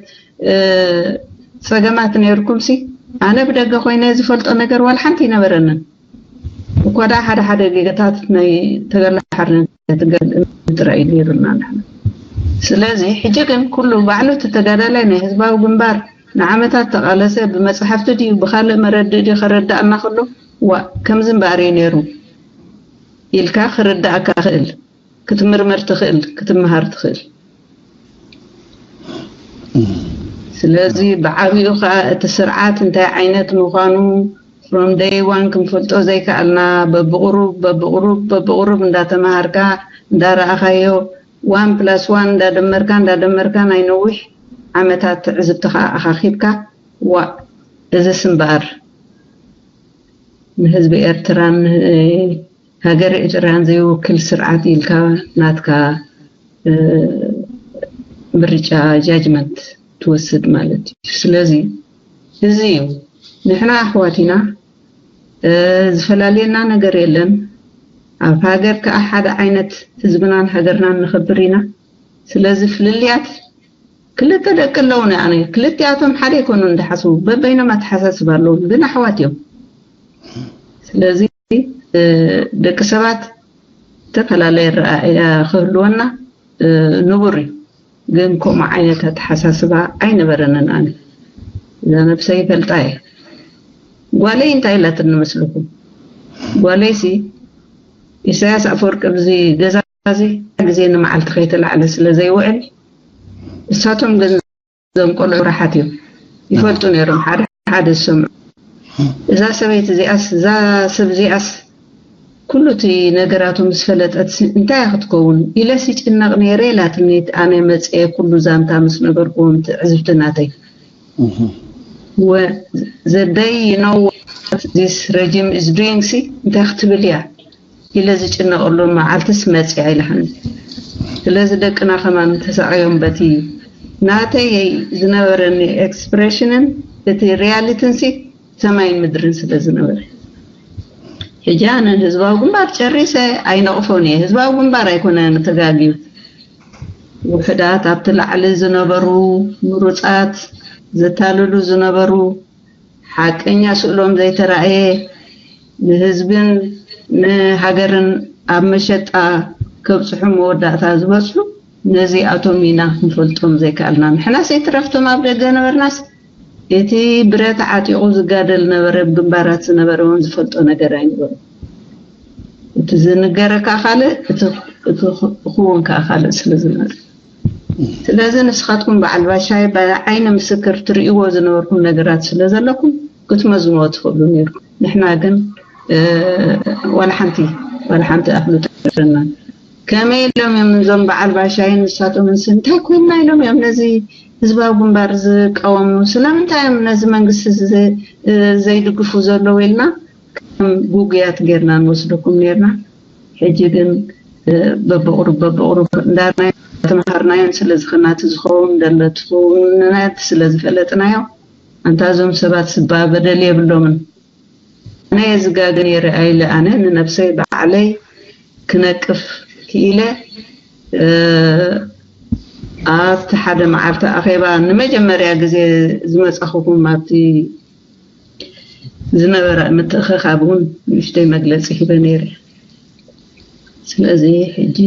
ጸገማት ነይርኩም ሲ ኣነ ብደገ ኮይነ ዝፈልጦ ነገር ዋላ ሓንቲ ኣይነበረንን። እኳ ደኣ ሓደ ሓደ ጌጋታት ናይ ተጋድሎ ሓርነት ትገልጽ ጥራይ እዩ ነይሩና ንሕና። ስለዚ ሕጂ ግን ኩሉ ባዕሉ እቲ ተጋዳላይ ናይ ህዝባዊ ግንባር ንዓመታት ተቓለሰ ብመጽሓፍቲ ድዩ ብኻልእ መረድእ ድዩ ከረድኣና ከሎ ዋእ ከምዚ እምበኣር እዩ ነይሩ ኢልካ ክርድኣካ ክእል ክትምርምር ትኽእል ክትምሃር ትኽእል። ስለዚ ብዓብኡ ከዓ እቲ ስርዓት እንታይ ዓይነት ምዃኑ from day one ክንፈልጦ ዘይከኣልና በብቕሩብ በብቕሩብ በብቕሩብ እንዳተምሃርካ እንዳረኣኻዮ one plus one እንዳደመርካ እንዳደመርካ ናይ ነዊሕ ዓመታት ትዕዝብትኻ ኣኻኺብካ ዋእ እዝስ እምበኣር ንህዝቢ ኤርትራን ሃገር ኤርትራን ዘይውክል ስርዓት ኢልካ ናትካ ምርጫ ጃጅመንት ትወስድ ማለት እዩ። ስለዚ እዚ እዩ ንሕና ኣሕዋት ኢና፣ ዝፈላልየና ነገር የለን። ኣብ ሃገር ከዓ ሓደ ዓይነት ህዝብናን ሃገርናን ንኸብር ኢና። ስለዚ ፍልልያት ክልተ ደቂ ኣለውኒ ኣነ ክልቲኣቶም ሓደ ኣይኮኑን ዝሓስቡ በበይኖም ኣተሓሳስባ ኣለዎም ግን ኣሕዋት እዮም። ስለዚ ደቂ ሰባት ዝተፈላለየ ኣረኣእያ ክህልወና ንቡር እዩ። ግን ከምኡ ዓይነት ኣተሓሳስባ ኣይነበረንን ኣነ እዛ ነብሰይ ይፈልጣ እየ። ጓለይ እንታይ ኢላትኒ መስልኩም? ጓለይሲ ኢሳያስ ኣፈወርቂ ኣብዚ ገዛ እዚ ግዜ ንመዓልቲ ከይተላዕለ ስለ ዘይውዕል እሳቶም ግን እዞም ቆልዑ ራሓት እዮም ይፈልጡ ነይሮም ሓደ ሓደ ዝሰምዑ እዛ ሰበይቲ እዚኣስ እዛ ሰብ እዚኣስ ኩሉ እቲ ነገራቱ ምስ ፈለጠት እንታይ ክትከውን ኢለስ ይጭነቕ ነይረ ኢላትኒ። ኣነ መፅኤ ኩሉ ዛንታ ምስ ነገርኩዎም ትዕዝብቲ ናተይ the day you know what this regime is doing ሲ እንታይ ክትብል እያ ኢለ ዝጭነቐሉ መዓልትስ መፂኣ ኢላሃኒ። ስለዚ ደቅና ከማን ተሳቐዮም በቲ ናተይ ዝነበረኒ ኤክስፕሬሽንን እቲ ሪያሊትን ሲ ሰማይን ምድርን ስለ ዝነበረ ሕጂ ኣነ ህዝባዊ ግንባር ጨሪሰ ኣይነቕፎን እየ። ህዝባዊ ግንባር ኣይኮነ ተጋግዩ ውሕዳት ኣብቲ ላዕሊ ዝነበሩ ምሩጻት ዘታልሉ ዝነበሩ ሓቀኛ ስእሎም ዘይተራእየ ንህዝብን ንሃገርን ኣብ መሸጣ ከብጽሑ መወዳእታ ዝበጽሑ ነዚኣቶም ኢና ክንፈልጦም ዘይከኣልና። ንሕናስ ይትረፍቶም ኣብ ደገ ነበርናስ እቲ ብረት ዓጢቑ ዝጋደል ነበረ፣ ግንባራት ዝነበረ እውን ዝፈልጦ ነገር ኣይነበረ። እቲ ዝንገረካ ካልእ እቲ ክውን ከዓ ካልእ ስለ ዝነበረ። ስለዚ ንስኻትኩም በዓል ባሻይ ብዓይኒ ምስክር ትርእይዎ ዝነበርኩም ነገራት ስለ ዘለኩም ክትመዝንዎ ትኽእሉ ነይርኩም። ንሕና ግን ዋላ ሓንቲ ዋላ ሓንቲ ኣፍልጦ የብለናን። ከመይ ኢሎም እዮም እዞም በዓል ባሻይን ንሳቶምንስ እንታይ ኮይንና ኢሎም እዮም ነዚ ህዝባዊ ግንባር ዝቃወሙ? ስለምንታይ እዮም ነዚ መንግስቲ ዘይድግፉ ዘለዉ ኢልና ከም ጉጉያት ጌርና ንወስደኩም ኔርና። ሕጂ ግን በብቕሩብ በብቕሩብ እንዳርናዮ ተመሃርናዮን ስለ ዝኸናቲ ዝኸውን ደለትኹነት ስለ ዝፈለጥናዮ ኣንታ እዞም ሰባት ስባ በደል የብሎምን። ኣነ የዝጋገ ነይረ ኣይለ ኣነ ንነብሰይ ባዕለይ ክነቅፍ ክኢለ ኣብቲ ሓደ መዓልቲ ኣኼባ ንመጀመርያ ግዜ ዝመጻኹኩም ኣብቲ ዝነበረ ምትእኽኻብ እውን ንእሽተይ መግለፂ ሂበ ነይረ። ስለዚ ሕጂ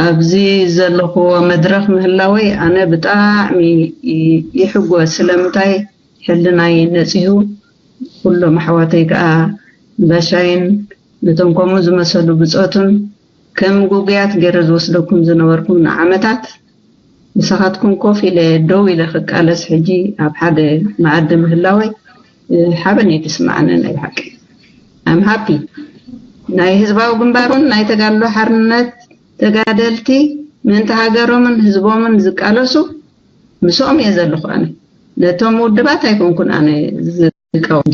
ኣብዚ ዘለኹዎ መድረኽ ምህላወይ ኣነ ብጣዕሚ ይሕጎስ። ስለምንታይ ሕልናይ ነፂሁ፣ ኩሎም ኣሕዋተይ ከዓ ባሻይን ነቶም ከምኡ ዝመሰሉ ብፆቱን ከም ጉጉያት ገይረ ዝወስደኩም ዝነበርኩም ንዓመታት ንስኻትኩም ኮፍ ኢለ ደው ኢለ ክቃለስ ሕጂ ኣብ ሓደ መኣዲ ምህላወይ ሓበን እዩ ዝስማዓኒ። ናይ ብሓቂ ኣም ሃፒ ናይ ህዝባዊ ግንባሩን ናይ ተጋድሎ ሓርነት ተጋደልቲ ምእንቲ ሃገሮምን ህዝቦምን ዝቃለሱ ምስኦም እየ ዘለኹ። ኣነ ነቶም ውድባት ኣይኮንኩን ኣነ ዝቃወም፣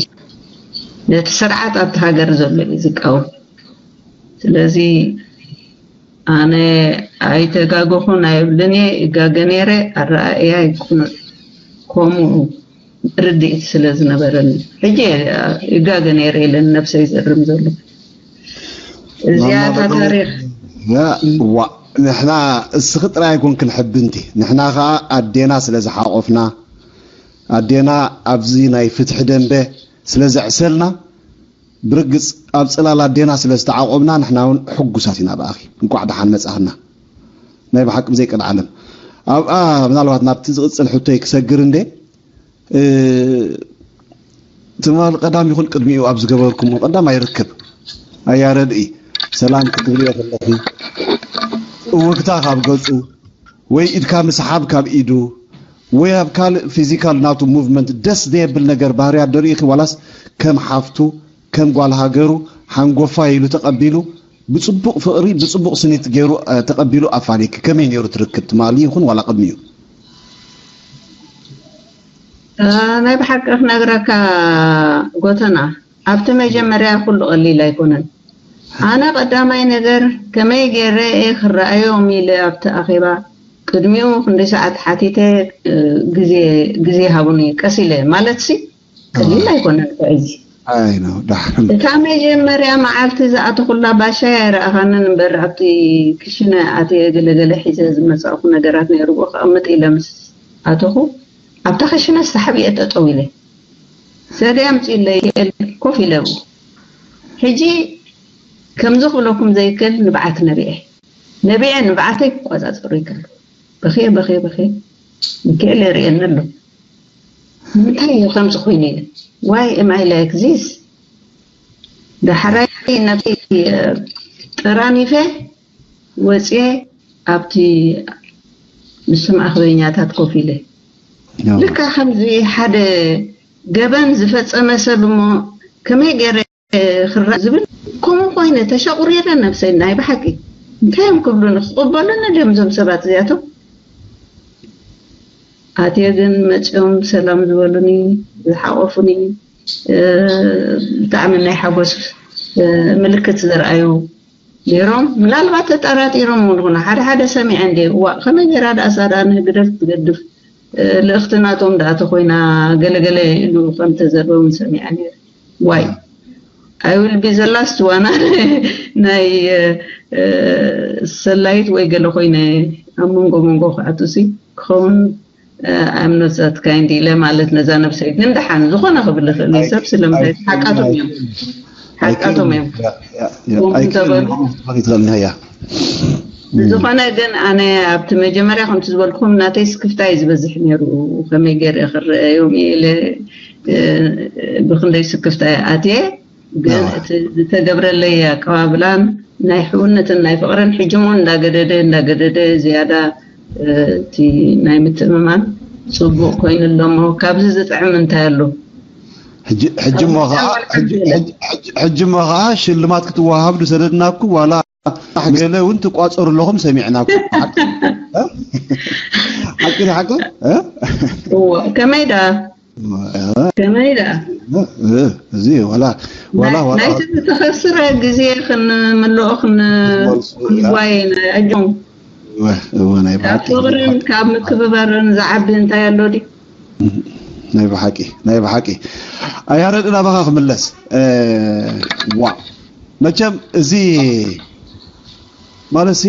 ነቲ ስርዓት ኣብቲ ሃገር ዘሎ እዩ ዝቃወም። ስለዚ ኣነ ኣይተጋገኹን ኣይብልን እየ። እጋገ ነይረ ኣረኣእያ ይኩን ከምኡ ርድኢት ስለ ዝነበረኒ ሕጂ እጋገ ነይረ ኢለን ነብሰይ ዘርም ዘሎ እዚኣታ ታሪክ ዋ ንሕና እስኺ ጥራይ ኣይኮንክን ሕብንቲ ንሕና ከዓ ኣዴና ስለ ዝሓቆፍና ኣዴና ኣብዚ ናይ ፍትሒ ደንበ ስለ ዘዕሰልና ብርግጽ ኣብ ጽላል ኣዴና ስለ ዝተዓቆብና ንሕና እውን ሕጉሳት ኢና ብኣኺ። እንቋዕ ደሓን መጻኽና። ናይ ብሓቂ ብዘይ ቅድዓለም ኣብኣ ምናልባት ናብቲ ዝቕጽል ሕቶይ ክሰግር እንደ ትማል ቀዳም ይኹን ቅድሚኡ ኣብ ዝገበርኩሞ ቀዳም ኣይርከብ ኣያ ረድኢ ሰላም ክትብልዮ ከለኺ እውግታ ካብ ገጹ ወይ ኢድካ ምስሓብ ካብ ኢዱ ወይ ኣብ ካልእ ፊዚካል ናቱ ሙቭመንት ደስ ዘየብል ነገር ባህርያት ዶ ርኢኺ ዋላስ ከም ሓፍቱ ከም ጓል ሃገሩ ሓንጎፋ ኢሉ ተቐቢሉ ብጽቡቕ ፍቕሪ ብጽቡቕ ስኒት ገይሩ ተቐቢሉ ኣፋሊኪ ከመይ ነይሩ ትርክብ ትማሊ ይኹን ዋላ ቅድሚኡ ናይ ብሓቂ ክነግረካ ጎተና ኣብቲ መጀመርያ ኩሉ ቀሊል ኣይኮነን ኣነ ቀዳማይ ነገር ከመይ ገይረ እየ ክረኣዮም ኢለ ኣብቲ ኣኼባ ቅድሚኡ ክንደይ ሰዓት ሓቲተ ግዜ ግዜ ሃቡኒ ቀስ ኢለ ማለት ሲ ቀሊል ኣይኮነን እዚ ኣይ ነው ዳሕን እታ መጀመርያ መዓልቲ ዝኣተኹላ ባሻይ ኣይረኣኻንን እምበር ኣብቲ ክሽነ ኣትየ ገለገለ ሒዘ ዝመፃእኹ ነገራት ነይርዎ ከቐምጥ ኢለ ምስ ኣተኹ ኣብታ ክሽነ ሳሕብ እየ ጠጠው ኢለ ሰደይ ኣምፅእለይ ኢለ ኮፍ ኢለ ኣብኡ ሕጂ ከምዚ ክብለኩም ዘይክእል ንብዓት ነቢዐ ነቢዐ ንብዓተይ ክቆፃፀሩ ይከኣል በኽየ በኽየ በኽየ ንክእል የርእየኒ ኣሎ ንምንታይ እዩ ከምዚ ኮይኑ ኢለ why am I like this ዳሕራይ ነብሰይ ጠራኒፈ ወፅየ ኣብቲ ምስ ማእኽበኛታት ኮፍ ኢለ ልካ ከምዚ ሓደ ገበን ዝፈፀመ ሰብ እሞ ከመይ ገይረ ክረእ ዝብል ከምኡ ኮይነ ተሸቑሪረ ነብሰይ ናይ ብሓቂ እንታይ እዮም ክብሉኒ ክቕበሉኒ ድዮም እዞም ሰባት እዚኣቶም ኣትየ ግን መፅኦም ሰላም ዝበሉኒ ዝሓቆፉኒ ብጣዕሚ ናይ ሓጎስ ምልክት ዘርኣዩ ነይሮም ምናልባት ተጠራጢሮም እውን ይኹኑ ሓደ ሓደ ሰሚዐ እንደ እዋ ከመይ ገይራ ደኣ እሳ ደኣ ንህግደፍ ትገድፍ ልእኽቲ ናቶም ደኣ ተኮይና ገለገለ ኢሉ ከም ተዘርበ እውን ሰሚዐ ነይረ ዋይ I will be the last one. ናይ ሰላይት ወይ ገለ ኮይነ ኣብ መንጎ መንጎ ክኣቱሲ ክኸውን። I'm not that kind ኢለ ማለት ነዛ ነብሰይ ግን ደሓን ዝኾነ ክብል ይኽእል እዩ ሰብ ስለምንታይ ሓቃቶም እዮም። ሓቃቶም እዮም። ዝኾነ ግን ኣነ ኣብቲ መጀመርያ ከምቲ ዝበልኩም ናተይ ስክፍታ እዩ ዝበዝሕ ነይሩ። ከመይ ገይረ ክረአዮም ኢለ ብክንደይ ስክፍታ ኣትየ ግን እቲ ዝተገብረለይ ኣቀባብላን ናይ ሕውነትን ናይ ፍቕርን ሕጂ እውን እንዳገደደ እንዳገደደ ዝያዳ እቲ ናይ ምትእምማን ፅቡቅ ኮይኑ ኣሎ እሞ ካብዚ ዝጥዕም እንታይ ኣሎ? ሕጂ እሞ ከዓ ሽልማት ክትወሃብ ዝሰደድናኩም ዋላ ገለ እውን ትቋፀሩ ኣለኹም ሰሚዕናኩም። ሓቂ ሓቂ ከመይ ዳ ከመይ ዳ እዚ ዋላ ዋላ ዋላ ናይቲ ዝተኸስረ ግዜ ክንምልኦ ክንዋየ ኣጆም እወ ናይ ካብ ፍቕርን ካብ ምክብባርን ዝዓቢ እንታይ ኣሎ ድዩ? ናይ ብሓቂ ናይ ብሓቂ ኣያረድ ናባኻ ክምለስ ዋ መቸም እዚ ማለት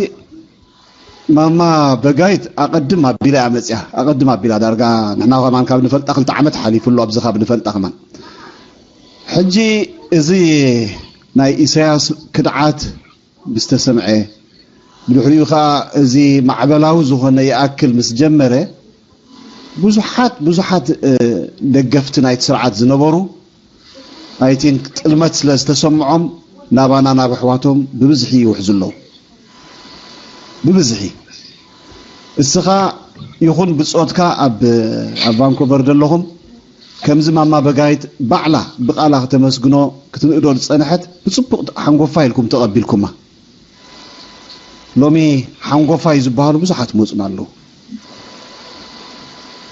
ማማ በጋይት ኣቐድም ኣቢላ እያ መፅያ ኣቐድም ኣቢላ ዳርጋ ንሕና ከማን ካብ ንፈልጣ ክልተ ዓመት ሓሊፉ ኣሎ ኣብዚ ካብ ንፈልጣ ከማን ሕጂ እዚ ናይ ኢሳያስ ክድዓት ምስ ተሰምዐ ብድሕሪኡ ከዓ እዚ ማዕበላዊ ዝኾነ ይኣክል ምስ ጀመረ ብዙሓት ብዙሓት ደገፍቲ ናይቲ ስርዓት ዝነበሩ ኣይቲን ጥልመት ስለ ዝተሰምዖም ናባና ናብ ኣሕዋቶም ብብዝሒ ይውሕዙ ኣለዉ ብብዝሒ እስኻ ይኹን ብፆትካ ኣብ ኣብ ቫንኮቨር ዘለኹም ከምዚ ማማ በጋይት ባዕላ ብቃላ ክተመስግኖ ክትንእዶ ዝፀንሐት ብፅቡቅ ሓንጎፋ ኢልኩም ተቐቢልኩማ ሎሚ ሓንጎፋይ ዝበሃሉ ብዙሓት መፁና ኣለዉ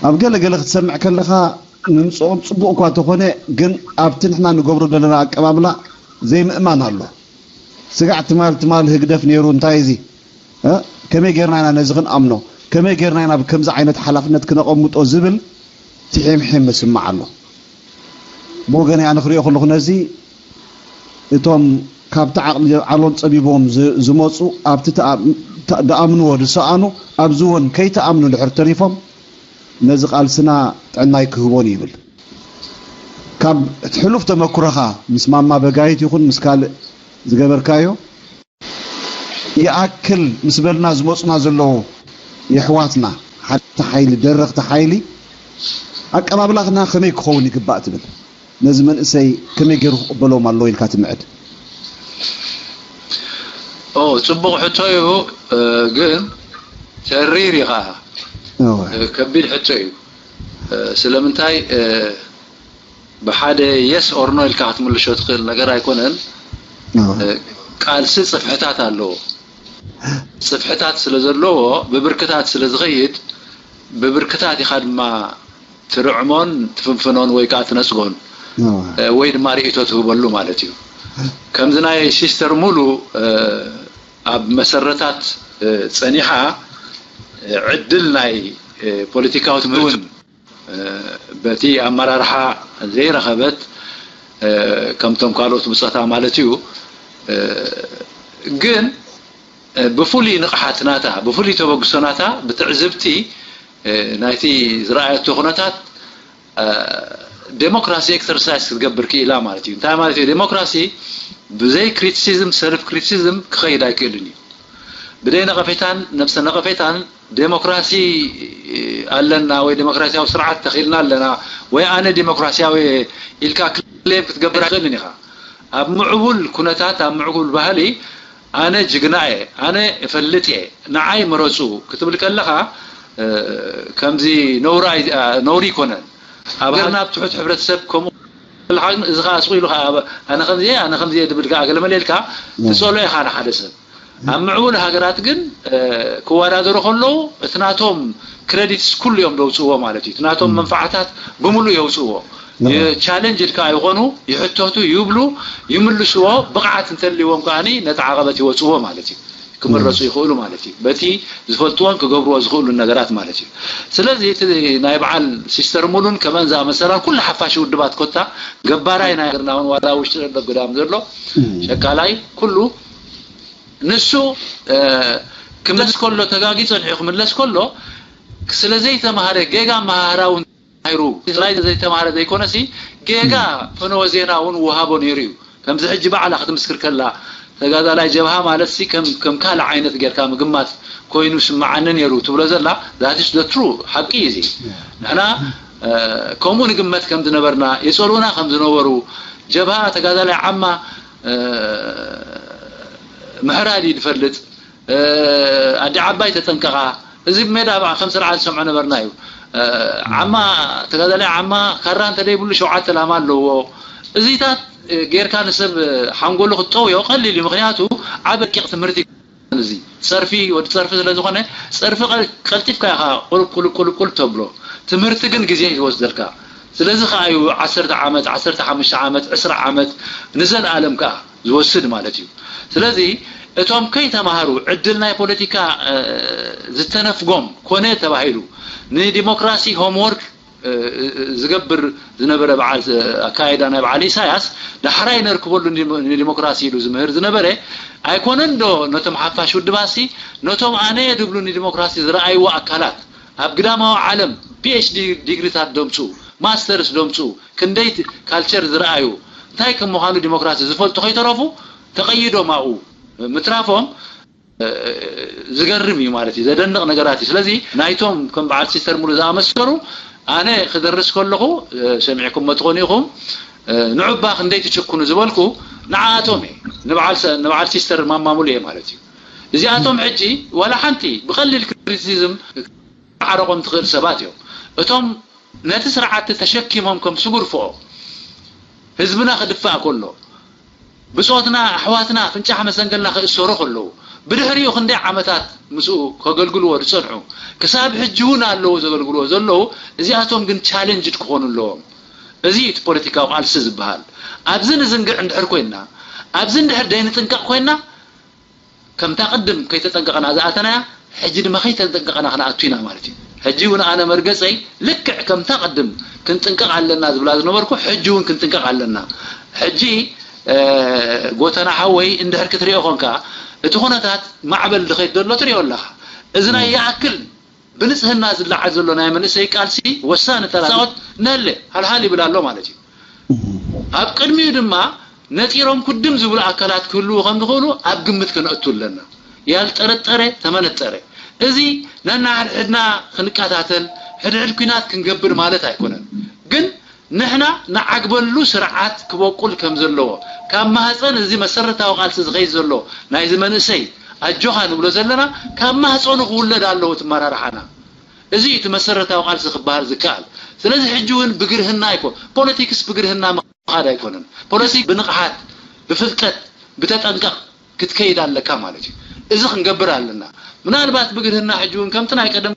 ኣብ ገለ ገለ ክትሰምዕ ከለኻ ንምፅኦም ፅቡቅ እኳ ተኾነ ግን ኣብቲ ንሕና ንገብሮ ዘለና ኣቀባብላ ዘይምእማን ኣሎ ስጋዕ ትማል ትማል ህግደፍ ነይሩ እንታይ እዚ ከመይ ጌርና ኢና ነዚ ክንኣምኖ ከመይ ጌርና ኢና ከምዚ ዓይነት ሓላፍነት ክነቐምጦ ዝብል ትሒምሒም እስማዕ ኣሎ ብወገነይ ኣነ ክሪኦ ከለኹ ነዚ እቶም ካብቲ ዓቕሊ ዓሎም ፀቢቦም ዝመፁ ኣብቲ ደኣምንዎ ዝሰኣኑ ኣብዚ እውን ከይተኣምኑ ድሕር ተሪፎም ነዚ ቃልስና ጥዕናይ ክህቦን ይብል ካብ ሕሉፍ ተመክሮኻ ምስ ማማ በጋይት ይኹን ምስ ካልእ ዝገበርካዮ ይኣክል ምስ በልና ዝመፁና ዘለዉ የሕዋትና ሓቲ ሓይሊ ደረኽቲ ሓይሊ ኣቀባብላትና ከመይ ክኸውን ይግባእ ትብል ነዚ መንእሰይ ከመይ ገይሩ ክቕበሎም ኣለዎ ኢልካ ትምዕድ ኦ ፅቡቕ ሕቶ እዩ ግን ተሪር ኢኻ ከቢድ ሕቶ እዩ ስለምንታይ ብሓደ yes or no ኢልካ ክትምልሾ ትኽእል ነገር ኣይኮነን። ቃልሲ ጽፍሕታት ኣለዎ። ጽፍሕታት ስለ ዘለዎ ብብርክታት ስለ ዝኸይድ ብብርክታት ኢኻ ድማ ትርዕሞን ትፍንፍኖን ወይ ከዓ ትነጽጎን ወይ ድማ ርእይቶ ትህበሉ ማለት እዩ። ከምዚ ናይ ሲስተር ሙሉ ኣብ መሰረታት ጸኒሓ ዕድል ናይ ፖለቲካዊ ትምህርቲ በቲ ኣመራርሓ ዘይረኸበት ከምቶም ካልኦት ብፆታ ማለት እዩ ግን ብፍሉይ ንቕሓት ናታ ብፍሉይ ተበግሶ ናታ ብትዕዝብቲ ናይቲ ዝረኣየቶ ኩነታት ዴሞክራሲ ኤክሰርሳይዝ ክትገብር ክኢላ ማለት እዩ እንታይ ማለት እዩ ዴሞክራሲ ብዘይ ክሪቲሲዝም ሰልፍ ክሪቲሲዝም ክኸይድ ኣይክእልን እዩ ብደይ ነቐፌታን ነብሰ ነቐፌታን ዴሞክራሲ ኣለና ወይ ዴሞክራሲያዊ ስርዓት ተኺልና ኣለና ወይ ኣነ ዴሞክራሲያዊ ኢልካ ክሌም ክትገብር ኣይኽእልን ኢኻ ኣብ ምዕቡል ኩነታት ኣብ ምዕቡል ባህሊ ኣነ ጅግና እየ ኣነ እፈልጥ እየ ንዓይ ምረፁ ክትብል ከለኻ ከምዚ ነውሪ ኣይኮነን ኣብ ሃገርና ኣብ ትሑት ሕብረተሰብ ከምኡ እዚ ከዓ ስቕ ኢሉ ከዓ ኣነ ከምዚ ኣነ ከምዚ ድብል ከዓ ገለመለ ኢልካ ትፀሎ ኢኻ ንሓደ ሰብ ኣብ ምዕቡል ሃገራት ግን ክወዳደሩ ከለዉ እቲ ናቶም ክረዲትስ ኩሉ እዮም ዘውፅእዎ ማለት እዩ እቲ ናቶም መንፋዓታት ብምሉእ የውፅእዎ ቻለንጅ ኢልካ ይኾኑ ይሕተቱ ይብሉ ይምልስዎ ብቕዓት እንተልዎም ከዓ ነቲ ዓቐበት ይወፅዎ ማለት እዩ ክምረፁ ይኽእሉ ማለት እዩ። በቲ ዝፈልጥዎን ክገብርዎ ዝኽእሉ ነገራት ማለት እዩ። ስለዚ እቲ ናይ በዓል ሲስተር ሙሉን ከመን ዝኣመሰላን ኩሉ ሓፋሽ ውድባት ኮታ ገባራይ ናይ ሃገርና እውን ዋላ ውሽጢ ዘሎ ግዳም ዘሎ ሸቃላይ ኩሉ ንሱ ክምለስ ከሎ ተጋጊ ፀኒሑ ክምለስ ከሎ ስለ ዘይተማሃረ ጌጋ ኣመሃህራ እውን ተማሂሩ ጥራይ ዘይተማሃረ ዘይኮነሲ ጌጋ ፈነወ ዜና እውን ውሃቦ ነይሩ እዩ። ከምዚ ሕጂ ባዕላ ክትምስክር ከላ ተጋዳላይ ጀብሃ ማለት ሲ ከም ከም ካልእ ዓይነት ጌርካ ምግማት ኮይኑ ስምዓኒ ነይሩ ትብሎ ዘላ that is the true ሓቂ እዩ እዚ። ንሕና ከምኡ ንግመት ከም ዝነበርና የጸልኡና ከም ዝነበሩ ጀብሃ ተጋዳላይ ዓማ ምሕራድ እዩ ዝፈልጥ ኣዲ ዓባይ ተጠንቀቓ። እዚ ሜዳ ከም ስርዓት ዝሰምዖ ነበርና እዩ። ዓማ ተጋዳላይ ዓማ ካራ እንተደይብሉ ሸውዓተ ላማ ኣለዎ። እዚታት ጌርካ ንሰብ ሓንጎሉ ክትጠውዮ ቀሊል እዩ። ምክንያቱ ዓቢ ረቂቕ ትምህርቲ እዚ ጸርፊ ወዲ ጸርፊ ስለ ዝኾነ ጸርፊ ቀልጢፍካ ኢኻ ቁልቁል ቁልቁል ተብሎ። ትምህርቲ ግን ግዜ እዩ ዝወስደልካ። ስለዚ ከዓ እዩ ዓሰርተ ዓመት፣ ዓሰርተ ሓሙሽተ ዓመት፣ ዕስራ ዓመት ንዘለኣለም ከዓ ዝወስድ ማለት እዩ። ስለዚ እቶም ከይተማሃሩ ዕድል ናይ ፖለቲካ ዝተነፍጎም ኮነ ተባሂሉ ንዲሞክራሲ ሆምወርክ ዝገብር ዝነበረ በዓል ኣካይዳ ናይ በዓል ኢሳያስ ዳሕራይ ነርክበሉ ንዲሞክራሲ ኢሉ ዝምህር ዝነበረ ኣይኮነን ዶ ነቶም ሓፋሽ ውድባሲ ነቶም ኣነ ድብሉ ንዲሞክራሲ ዝረኣይዎ ኣካላት ኣብ ግዳማዊ ዓለም ፒኤችዲ ዲግሪታት ደምፅኡ ማስተርስ ደምፅኡ ክንደይ ካልቸር ዝረኣዩ እንታይ ከም ምዃኑ ዲሞክራሲ ዝፈልጡ ከይተረፉ ተቐይዶም ኣብኡ ምትራፎም ዝገርም እዩ ማለት እዩ። ዘደንቕ ነገራት እዩ። ስለዚ ናይቶም ከም በዓል ሲስተር ሙሉ ዝኣመሰሉ ኣነ ክደርስ ከለኹ ሰሚዕኩሞ ትኾኑ ኢኹም ንዑባ ክንደይ ትጭክኑ ዝበልኩ ንዓኣቶም እየ ንበዓል ሲስተር ማማ ሙሉ እየ ማለት እዩ። እዚኣቶም ሕጂ ዋላ ሓንቲ ብቐሊል ክሪቲሲዝም ዓረቆም ትኽእል ሰባት እዮም። እቶም ነቲ ስርዓት ተሸኪሞም ከም ስጉር ፎኦ ህዝብና ክድፋእ ከሎ ብጾትና ኣሕዋትና ፍንጫሕ መሰንገልና ክእሰሩ ከለዉ ብድሕሪኡ ክንደይ ዓመታት ምስኡ ከገልግልዎ ዝጸንሑ ክሳብ ሕጂ እውን ኣለዉ ዘገልግልዎ ዘለዉ እዚኣቶም ግን ቻሌንጅድ ክኾኑ ኣለዎም። እዚ እቲ ፖለቲካዊ ቃልሲ ዝበሃል ኣብዚ ንዝንግዕ እንድሕር ኮይንና ኣብዚ እንድሕር ደይንጥንቀቕ ኮይንና ከምታ ቅድም ከይተጠንቀቕና ዝኣተናያ ሕጂ ድማ ከይተጠንቀቕና ክንኣቱ ኢና ማለት እዩ። ሕጂ እውን ኣነ መርገፀይ ልክዕ ከምታ ቅድም ክንጥንቀቕ ኣለና ዝብላ ዝነበርኩ ሕጂ እውን ክንጥንቀቕ ኣለና። ሕጂ ጎተና ሓወይ እንድሕር ክትሪኦ ኮንካ እቲ ኩነታት ማዕበል ዝኸይድ ዘሎ ትሪኦ ኣለኻ። እዚ ናይ ይኣክል ብንጽህና ዝለዓል ዘሎ ናይ መንእሰይ ቃልሲ ወሳኒ ተራ ዝጻወት ነለ ሃልሃል ይብል ኣሎ ማለት እዩ። ኣብ ቅድሚኡ ድማ ነጺሮም ኩድም ዝብሉ ኣካላት ክህልዉ ከም ዝኽእሉ ኣብ ግምት ከነእቱ ኣለና። ያልጠረጠረ ተመነጠረ። እዚ ነንሓድሕድና ክንቀታተል ሕድሕድ ኲናት ክንገብር ማለት ኣይኮነን። ግን ንሕና ንዓግበሉ ስርዓት ክበቁል ከም ዘለዎ ካብ ማህፀን እዚ መሰረታዊ ቃልሲ ዝኸይድ ዘሎ ናይዚ መንእሰይ ኣጆኻ ንብሎ ዘለና ካብ ማህፀኑ ክውለድ ኣለዎ እቲ ኣመራርሓና። እዚ እቲ መሰረታዊ ቃልሲ ክበሃል ዝከኣል። ስለዚ ሕጂ እውን ብግርህና ኣይኮ ፖለቲክስ ብግርህና ምኻድ ኣይኮነን። ፖለቲክ ብንቕሓት ብፍልጠት ብተጠንቀቕ ክትከይድ ኣለካ ማለት እዩ። እዚ ክንገብር ኣለና። ምናልባት ብግርህና ሕጂ እውን ከምቲ ናይ ቀደም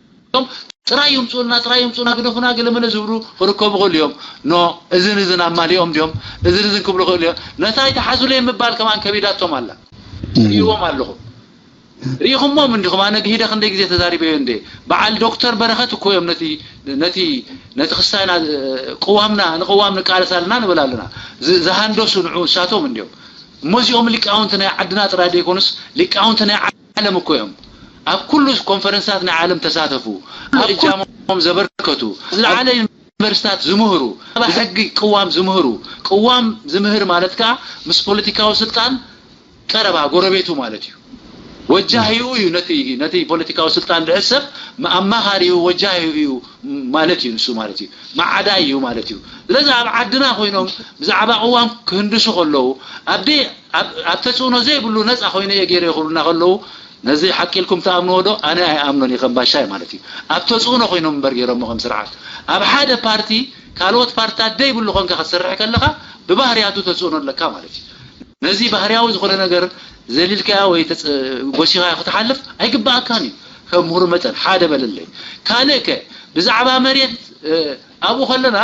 ጥራይ ይምፁልና ጥራይ ይምፁና ግደፉና ገለመለ ዝብሉ ክርከቡ ክእሉ እዮም። ኖ እዝን እዝን ኣማሊኦም ድዮም እዝን እዝን ክብሉ ክእሉ እዮም። ነታ ኣይትሓዙለይ ምባል ከማን ከቢዳቶም ኣላ። ርእይዎም ኣለኹም። ርኢኹሞም እንዲኹም ኣነ ግሂደ ክንደይ ግዜ ተዛሪበዮ እንደ በዓል ዶክተር በረኸት እኮ እዮም ነቲ ነቲ ነቲ ክስታይና ቅዋምና ንቅዋም ንቃለስ ኣለና ንብል ኣለና። ዝሃንደሱ ንዑ እሳቶም እንዲዮም። እሞ እዚኦም ሊቃውንቲ ናይ ዓድና ጥራይ ዘይኮኑስ ሊቃውንቲ ናይ ዓለም እኮ እዮም። ኣብ ኩሉ ኮንፈረንሳት ናይ ዓለም ተሳተፉ፣ ኣብ እጃሞም ዘበርከቱ፣ ዝለዓለ ዩኒቨርሲታት ዝምህሩ፣ ሕጊ ቅዋም ዝምህሩ፣ ቅዋም ዝምህር ማለት ከዓ ምስ ፖለቲካዊ ስልጣን ቀረባ ጎረቤቱ ማለት እዩ። ወጃሂኡ እዩ ነቲ ነቲ ፖለቲካዊ ስልጣን ዝሕሰብ ኣማኻሪኡ ወጃሂኡ እዩ ማለት እዩ ንሱ ማለት እዩ መዓዳይ እዩ ማለት እዩ። ስለዚ ኣብ ዓድና ኮይኖም ብዛዕባ ቅዋም ክህንድሱ ከለዉ ኣብ ኣብ ተፅዕኖ ዘይብሉ ነፃ ኮይነ እየ ገይረ ክብሉና ከለዉ ነዚ ሓቂ ኢልኩም ትኣምንዎ ዶ? ኣነ ኣይኣምኖን እየ ከም ባሻይ ማለት እዩ። ኣብ ተፅዕኖ ኮይኖም እምበር ገይሮሞ ከም ስርዓት ኣብ ሓደ ፓርቲ ካልኦት ፓርትታት ዘይብሉ ኮንካ ክትሰርሕ ከለኻ ብባህርያቱ ተፅዕኖ ኣለካ ማለት እዩ። ነዚ ባህርያዊ ዝኾነ ነገር ዘሊልካያ ወይ ጎሲኻዮ ክትሓልፍ ኣይግበኣካን እዩ። ከም ምሁር መጠን ሓደ በለለይ። ካልእ ከ ብዛዕባ መሬት ኣብኡ ከለና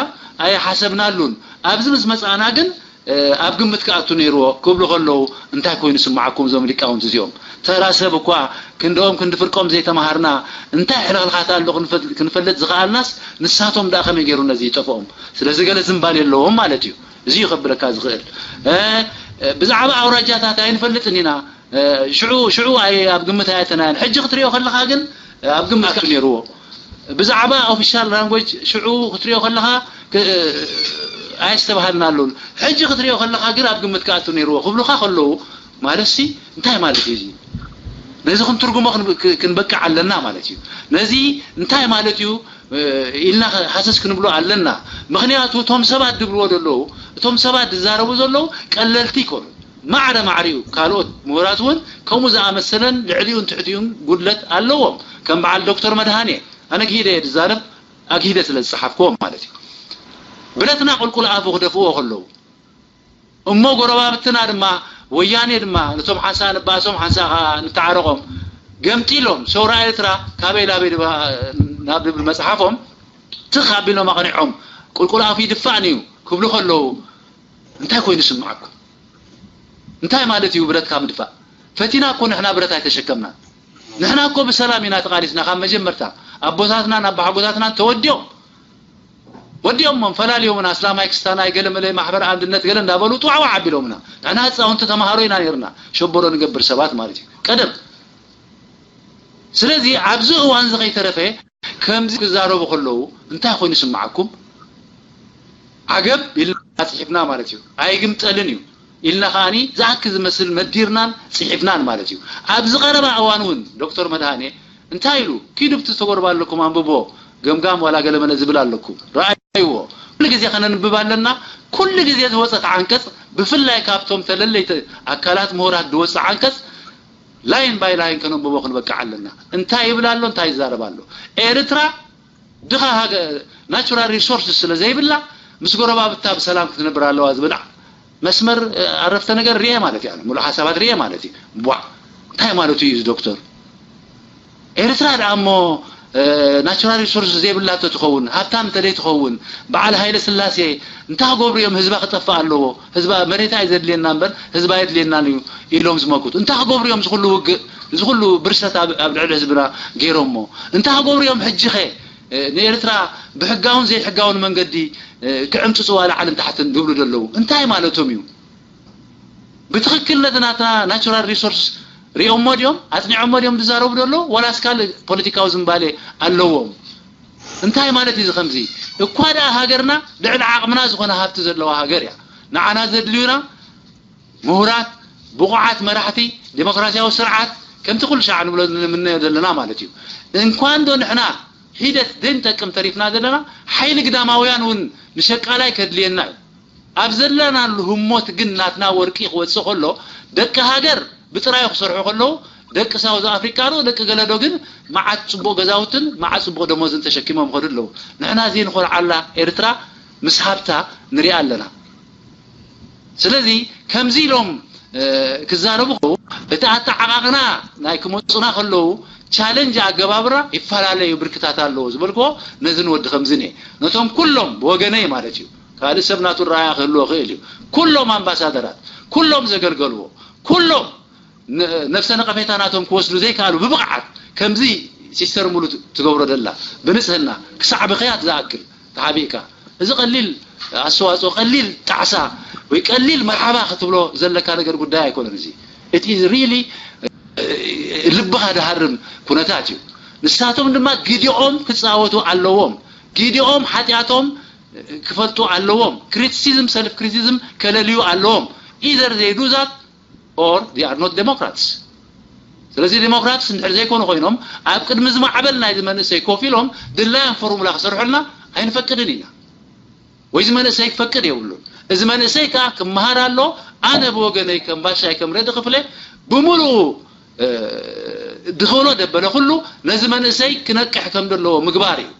ኣይሓሰብናሉን ኣብዚ ምስ መፃእና ግን ኣብ ግምት ክኣቱ ነይርዎ ክብሉ ከለዉ እንታይ ኮይኑ ስምዓኩም? እዞም ሊቃውንቲ እዚኦም ተራ ሰብ እኳ ክንድኦም ክንዲ ፍርቆም ዘይተማሃርና እንታይ ሕልኽልኻት ኣሎ ክንፈልጥ ዝኸኣልናስ ንሳቶም ደኣ ከመይ ገይሩ ነዚ ይጠፍኦም? ስለዚ ገለ ዝንባል የለዎም ማለት እዩ። እዚ እዩ ከብለካ ዝኽእል። ብዛዕባ ኣውራጃታት ኣይንፈልጥን ኢና። ሽዑ ሽዑ ኣብ ግምት ኣየተናያን። ሕጂ ክትሪኦ ከለኻ ግን ኣብ ግምት ክኣቱ ነይርዎ። ብዛዕባ ኦፊሻል ላንጎጅ ሽዑ ክትሪኦ ከለኻ ኣየስተባሃልናሉን። ሕጂ ክትሪኦ ከለኻ ግን ኣብ ግምት ክኣቱ ነይርዎ ክብሉኻ ከለዉ ማለትሲ እንታይ ማለት እዩ እዚ? ነዚ ክንትርጉሞ ክንበቅዕ ኣለና ማለት እዩ። ነዚ እንታይ ማለት እዩ ኢልና ሃሰስ ክንብሎ ኣለና። ምኽንያቱ እቶም ሰባት ድብልዎ ዘለዉ፣ እቶም ሰባት ዝዛረቡ ዘለዉ ቀለልቲ ይኮኑ። ማዕረ ማዕሪኡ ካልኦት ምሁራት እውን ከምኡ ዝኣመሰለን ልዕሊኡን ትሕቲኡን ጉድለት ኣለዎም። ከም በዓል ዶክተር መድሃኔ ኣነ ግሂደ እየ ዝዛረብ፣ ኣግሂደ ስለ ዝጸሓፍክዎም ማለት እዩ። ብረትና ቁልቁል ኣፉ ክደፍእዎ ከለዉ እሞ ጎረባብትና ድማ ወያኔ ድማ ነቶም ሓንሳ ንባእሶም ሓንሳ ከዓ ንተዓረቆም ገምጢሎም ሰውራ ኤርትራ ካበይ ናበይ ናብ ዝብል መፅሓፎም ትኽ ኣቢሎም ኣቕኒዖም ቁልቁል ኣፉ ይድፋእን እዩ ክብሉ ከለዉ እንታይ ኮይኑ ስምዓኩም? እንታይ ማለት እዩ ብረትካ ምድፋእ? ፈቲና እኮ ንሕና ብረት ኣይተሸከምናን። ንሕና እኮ ብሰላም ኢና ተቓሊስና ካብ መጀመርታ። ኣቦታትናን ኣባሓጎታትናን ተወዲኦም ወዲኦሞም ፈላልዮምና ኣስላማይ ክስታናይ ገለ መለ ማሕበር ኣንድነት ገለ እንዳበሉ ጥዋዕዋዕ ኣቢሎምና። ንሕና ህፃውንቲ ተምሃሮ ኢና ነይርና ሸበሎ ንገብር ሰባት ማለት እዩ ቀደም። ስለዚ ኣብዚ እዋን እዚ ከይተረፈ ከምዚ ክዛረቡ ከለዉ እንታይ ኮይኑ ይስምዓኩም? ዓገብ ኢልና ጽሒፍና ማለት እዩ። ኣይግምጠልን እዩ ኢልና ከኣኒ ዝኣክል ዝመስል መዲርናን ጽሒፍናን ማለት እዩ። ኣብዚ ቀረባ እዋን እውን ዶክተር መድሃኔ እንታይ ኢሉ ኪዱ ብቲ ዝተጎርባ ኣለኩም ኣንብቦ ገምጋም ዋላ ገለመለ ዝብል ኣለኩም ረኣይዎ። ኩሉ ግዜ ከነንብብ ኣለና። ኩሉ ግዜ ዝወፀት ዓንቀፅ ብፍላይ ካብቶም ተለለይቲ ኣካላት ምሁራት ዝወፅእ ዓንቀፅ ላይን ባይ ላይን ከነንብቦ ክንበቅዕ ኣለና። እንታይ ይብል ኣሎ እንታይ ይዛረብ ኣሎ? ኤርትራ ድኻ ናቹራል ሪሶርስ ስለ ዘይብላ ምስ ጎረባብታ ብሰላም ክትነብር ኣለዋ ዝብል መስመር ኣረፍተ ነገር ርየ ማለት እዩ። ሙሉእ ሓሳባት ርየ ማለት እዩ። ቧዕ እንታይ ማለቱ እዩ እዚ ዶክተር? ኤርትራ ደኣ እሞ ናቹራል ሪሶርስ ዘይብላ እንተትኸውን ሃብታም እንተደይ ትኸውን በዓል ሃይለ ስላሴ እንታይ ክገብሩ እዮም? ህዝባ ክጠፍእ ኣለዎ፣ ህዝባ መሬታ እዩ ዘድልየና እምበር ህዝባ የድልየናን እዩ ኢሎም ዝመኩት እንታይ ክገብሩ እዮም? ዝኩሉ ውግእ ዝኩሉ ብርሰት ኣብ ልዕሊ ህዝብና ገይሮሞ እንታይ ክገብሩ እዮም? ሕጂ ኸ ንኤርትራ ብሕጋውን ዘይሕጋውን መንገዲ ክዕምፅፅዋ ላዕልን ታሕትን ዝብሉ ዘለዉ እንታይ ማለቶም እዩ? ብትኽክል ነቲ ናትና ናቹራል ሪሶርስ ሪኦሞ ድዮም ኣፅኒዖሞ ድዮም ዝዛረቡ ዘለዉ ዋላስ ካልእ ፖለቲካዊ ዝንባሌ ኣለዎም? እንታይ ማለት እዩ ከምዚ? እኳ ደኣ ሃገርና ልዕሊ ዓቕምና ዝኾነ ሃብቲ ዘለዋ ሃገር እያ። ንዓና ዘድልዩና ምሁራት፣ ብቑዓት መራሕቲ፣ ዴሞክራሲያዊ ስርዓት ከምቲ ኩሉ ሻዕ ንብሎ ንምነዮ ዘለና ማለት እዩ። እንኳን ዶ ንሕና ሒደት ዘይንጠቅም ተሪፍና ዘለና ሓይሊ ግዳማውያን እውን ንሸቃላይ ከድልየና እዩ። ኣብ ዘለናሉ ህሞት ግን ናትና ወርቂ ክወፅእ ከሎ ደቂ ሃገር ብጥራዩ ክሰርሑ ከለዉ ደቂ ሳውዝ ኣፍሪካ ዶ ደቂ ገለዶ ግን መዓት ፅቡቅ ገዛውትን መዓት ፅቡቅ ደሞዝን ተሸኪሞም ይኸዱ ኣለዉ። ንሕና እዚ ንኮርዓላ ኤርትራ ምስ ሃብታ ንሪኣ ኣለና። ስለዚ ከምዚ ኢሎም ክዛረቡ ከለዉ እቲ ኣተዓቃቅና ናይ ክመፁና ከለዉ ቻለንጅ ኣገባብራ ይፈላለዩ ብርክታት ኣለዎ ዝበልክዎ ነዚ ንወዲ ከምዚ እየ ነቶም ኩሎም ብወገነይ ማለት እዩ ካልእ ሰብ ናቱ ራያ ክህልዎ ክእል እዩ ኩሎም ኣምባሳደራት ኩሎም ዘገልገልዎ ኩሎም ነፍሰ ነቀፌታ ናቶም ክወስዱ ዘይከኣሉ ብብቕዓት ከምዚ ሲስተር ሙሉ ትገብሮ ደላ ብንፅህና ክሳዕ ብኽያት ዝኣክል ተሓቢእካ እዚ ቀሊል ኣስተዋፅኦ ቀሊል ጣዕሳ ወይ ቀሊል መርሓባ ክትብሎ ዘለካ ነገር ጉዳይ ኣይኮነን እዚ it is really ልብኻ ድሃርም ኩነታት እዩ ንሳቶም ድማ ግዲኦም ክፃወቱ ኣለዎም ግዲኦም ሓጢኣቶም ክፈልጡ ኣለዎም criticism self criticism ከለልዩ ኣለዎም either they do that or they are not democrats ስለዚ ዴሞክራትስ እንድሕር ዘይኮኑ ኮይኖም ኣብ ቅድሚ ዝማዕበል ናይዚ መንእሰይ ኮፍ ኢሎም ድላዮም ፎርሙላ ክሰርሑልና ኣይንፈቅድን ኢና ወይ እዚ መንእሰይ ክፈቅድ የብሉን እዚ መንእሰይ ከዓ ክመሃር ኣሎ ኣነ ብወገነይ ከም ባሻይ ከም ረዲ ክፍለ ብምሉኡ ድኽእሎ ደበለ ኩሉ ነዚ መንእሰይ ክነቅሕ ከም ዘለዎ ምግባር እዩ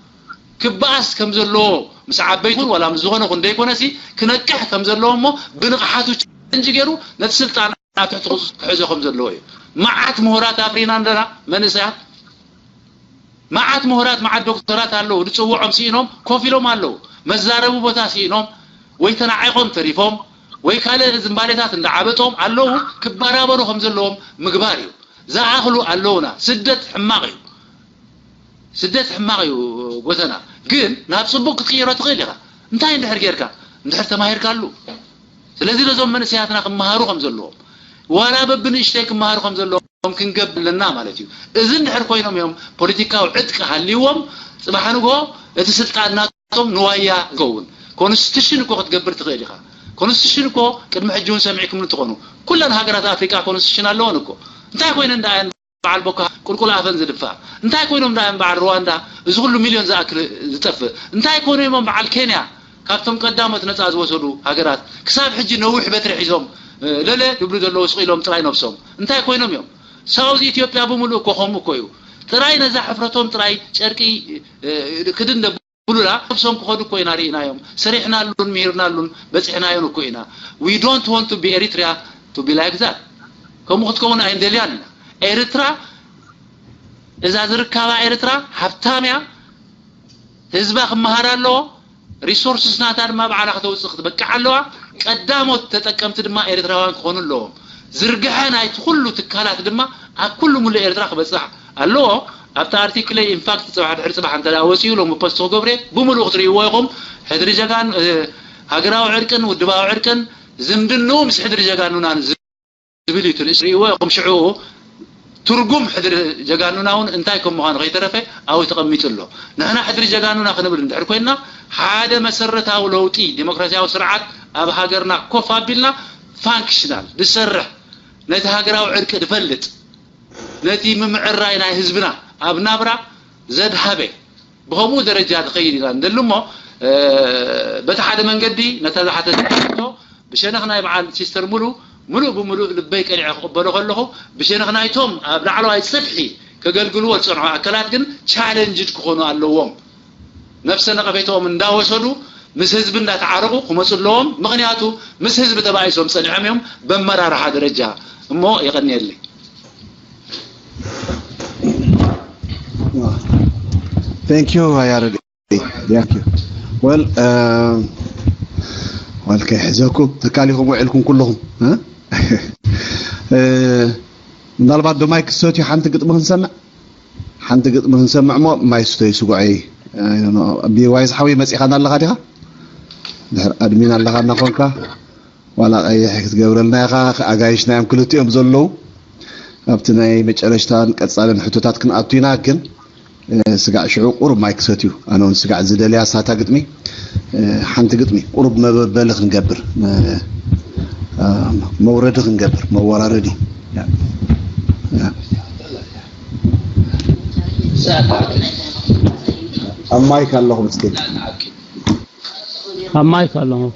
ክበኣስ ከም ዘለዎ ምስ ዓበይቱ ዋላ ምስ ዝኾነ ኹን ደይኮነሲ ክነቅሕ ከም ዘለዎ እሞ ብንቕሓቱ ቻለንጅ ገይሩ ነቲ ስልጣን ኣብ ትሕቲ ክሕዞ ከም ዘለዎ እዩ። መዓት ምሁራት ኣፍሪና ኣለና መንእሰያት መዓት ምሁራት መዓት ዶክተራት ኣለዉ ዝፅውዖም ስኢኖም ኮፍ ኢሎም ኣለዉ መዛረቢ ቦታ ስኢኖም ወይ ተናዒቆም ተሪፎም ወይ ካልእ ዝንባሌታት እንዳዓበጦም ኣለዉ ክበራበሩ ከም ዘለዎም ምግባር እዩ። ዝኣኽሉ ኣለዉና። ስደት ሕማቕ እዩ። ስደት ሕማቕ እዩ ጎተና። ግን ናብ ጽቡቕ ክትቅይሮ ትኽእል ኢኻ። እንታይ እንድሕር ጌርካ? እንድሕር ተማሂርካሉ። ስለዚ ነዞም መንእሰያትና ክመሃሩ ከም ዘለዎም፣ ዋላ በብንእሽተይ ክመሃሩ ከም ዘለዎም ክንገብር ኣለና ማለት እዩ። እዚ እንድሕር ኮይኖም እዮም ፖለቲካዊ ዕጥቂ ሃልይዎም፣ ጽባሕ ንግሆ እቲ ስልጣን ናቶም ንዋያ ዝኸውን። ኮንስቲቱሽን እኮ ክትገብር ትኽእል ኢኻ። ኮንስቲቱሽን እኮ ቅድሚ ሕጂ እውን ሰሚዕኩምኒ ትኾኑ። ኩለን ሃገራት ኣፍሪቃ ኮንስቲቱሽን ኣለወን እኮ። እንታይ ኮይነን ደኣ እየን በዓል ቦኮ ቁልቁል ኣፈን ዝድፋ? እንታይ ኮይኖም ደኣ እየን በዓል ሩዋንዳ እዚ ኩሉ ሚልዮን ዝኣክል ዝጠፍእ? እንታይ ኮይኖም እዮም በዓል ኬንያ ካብቶም ቀዳሞት ነጻ ዝወሰዱ ሃገራት ክሳብ ሕጂ ነዊሕ በትሪ ሒዞም፣ እ፣ ለለ ይብሉ ዘለዉ ስቕ ኢሎም ጥራይ ነብሶም? እንታይ ኮይኖም እዮም? ሳውዝ ኢትዮጵያ ብምሉእ እኮ ከምኡ እኮ እዩ። ጥራይ ነዛ ሕፍረቶም ጥራይ ጨርቂ፣ እ፣ ክድን ደብሉላ ነብሶም ክኸዱ እኮ ኢና ርኢናዮም። ሰሪሕናሉን ምሂርናሉን በጺሕናዮን እኮ ኢና። We don't want to be Eritrea to be like that። ከምኡ ክትከውን ኣይንደልያን ኢና። ኤርትራ፣ እዛ ዝርካባ ኤርትራ ሃብታም እያ። ህዝባ ክመሃር ኣለዎ። ሪሶርስስ ናታ ድማ ባዕላ ከተውፅእ ክትበቅዕ ኣለዋ። ቀዳሞት ተጠቀምቲ ድማ ኤርትራውያን ክኾኑ ኣለዎም። ዝርግሐ ናይቲ ኩሉ ትካላት ድማ ኣብ ኩሉ ሙሉእ ኤርትራ ክበፅሕ ኣለዎ። ኣብቲ ኣርቲክለይ ኢንፋክት ፅባሕ ድሕሪ ፅባሕ እንተ ደኣ ወፂኡ ሎሚ ፖስት ክገብሬ ብምሉእ ክትርእይዎ ኢኹም። ሕድሪ ጀጋን፣ እ፣ ሃገራዊ ዕርቅን ውድባዊ ዕርቅን ዝምድንኡ ምስ ሕድሪ ጀጋኑናን ዝብል እዩ። ትርእይዎ ኢኹም ሽዑ ትርጉም ሕድሪ ጀጋኑና እውን እንታይ ከም ምዃኑ ከይተረፈ ኣብኡ ተቐሚጡ ኣሎ። ንሕና ሕድሪ ጀጋኑና ክንብል እንድሕር ኮይንና፣ ሓደ መሰረታዊ ለውጢ ዲሞክራሲያዊ ስርዓት ኣብ ሃገርና ኮፍ ኣቢልና ፋንክሽናል ዝሰርሕ፣ ነቲ ሃገራዊ ዕርቂ ዝፈልጥ፣ ነቲ ምምዕራይ ናይ ህዝብና ኣብ ናብራ ዘድሃበ፣ ብኸምኡ ደረጃ ትኸይድ ኢና ንደሊ እሞ፣ እ፣ በቲ ሓደ መንገዲ ነታ ዝሓተትካቶ ብሸነኽ ናይ በዓል ሲስተር ሙሉ፣ ምሉእ ብምሉእ ልበይ ቀሊዐ ክቕበሎ ከለኹ፣ ብሸነኽ ናይቶም ኣብ ላዕለዋይ ጽፍሒ ከገልግልዎ ዝጸንሑ ኣካላት ግን ቻለንጅድ ክኾኑ ኣለዎም። ነፍሰ ነቐፌታኦም እንዳወሰዱ ምስ ህዝቢ እንዳተዓረቑ ክመጹ ኣለዎም። ምኽንያቱ ምስ ህዝቢ ተባኢሶም ጸኒሖም እዮም በመራርሓ ደረጃ። እሞ የቐንየለይ። Thank you, ኣያረድ። Thank you. Well, uh, well, ከይሕዘኩም ተካሊኹም ውዒልኩም ኩለኹም፣ እ? እ፣ ምናልባት ዶ ማይክ ሰትዩ ሓንቲ ግጥሚ ክንሰምዕ? ሓንቲ ግጥሚ ክንሰምዕ እሞ ማይ ስተዩ ስጉዐይ። ቢዋይስ ሓወይ መጺኻና ኣለኻ ዲኻ? ድሕር ኣድሚን ኣለኻ እናኾንካ ዋላ ቀይሕ ክትገብረልና ኢኻ። ኣጋይሽና እዮም ክልቲኦም ዘለዉ። ኣብቲ ናይ መጨረሽታን ቀጻልን ሕቶታት ክንኣቱ ኢና። ግን፣ እ፣ ስጋዕ ሽዑ ቁሩብ ማይ ክሰትዩ፣ ኣነ እውን ስጋዕ ዝደልያ ሳታ ግጥሚ፣ እ፣ ሓንቲ ግጥሚ ቁሩብ መበበሊ ክንገብር፣ እ፣ እ፣ መውረዲ ክንገብር፣ መወራረዲ። ያ። ያ። ኣብ ማይክ ኣለኹም እስኪ። ኣብ ማይክ ኣለኹም።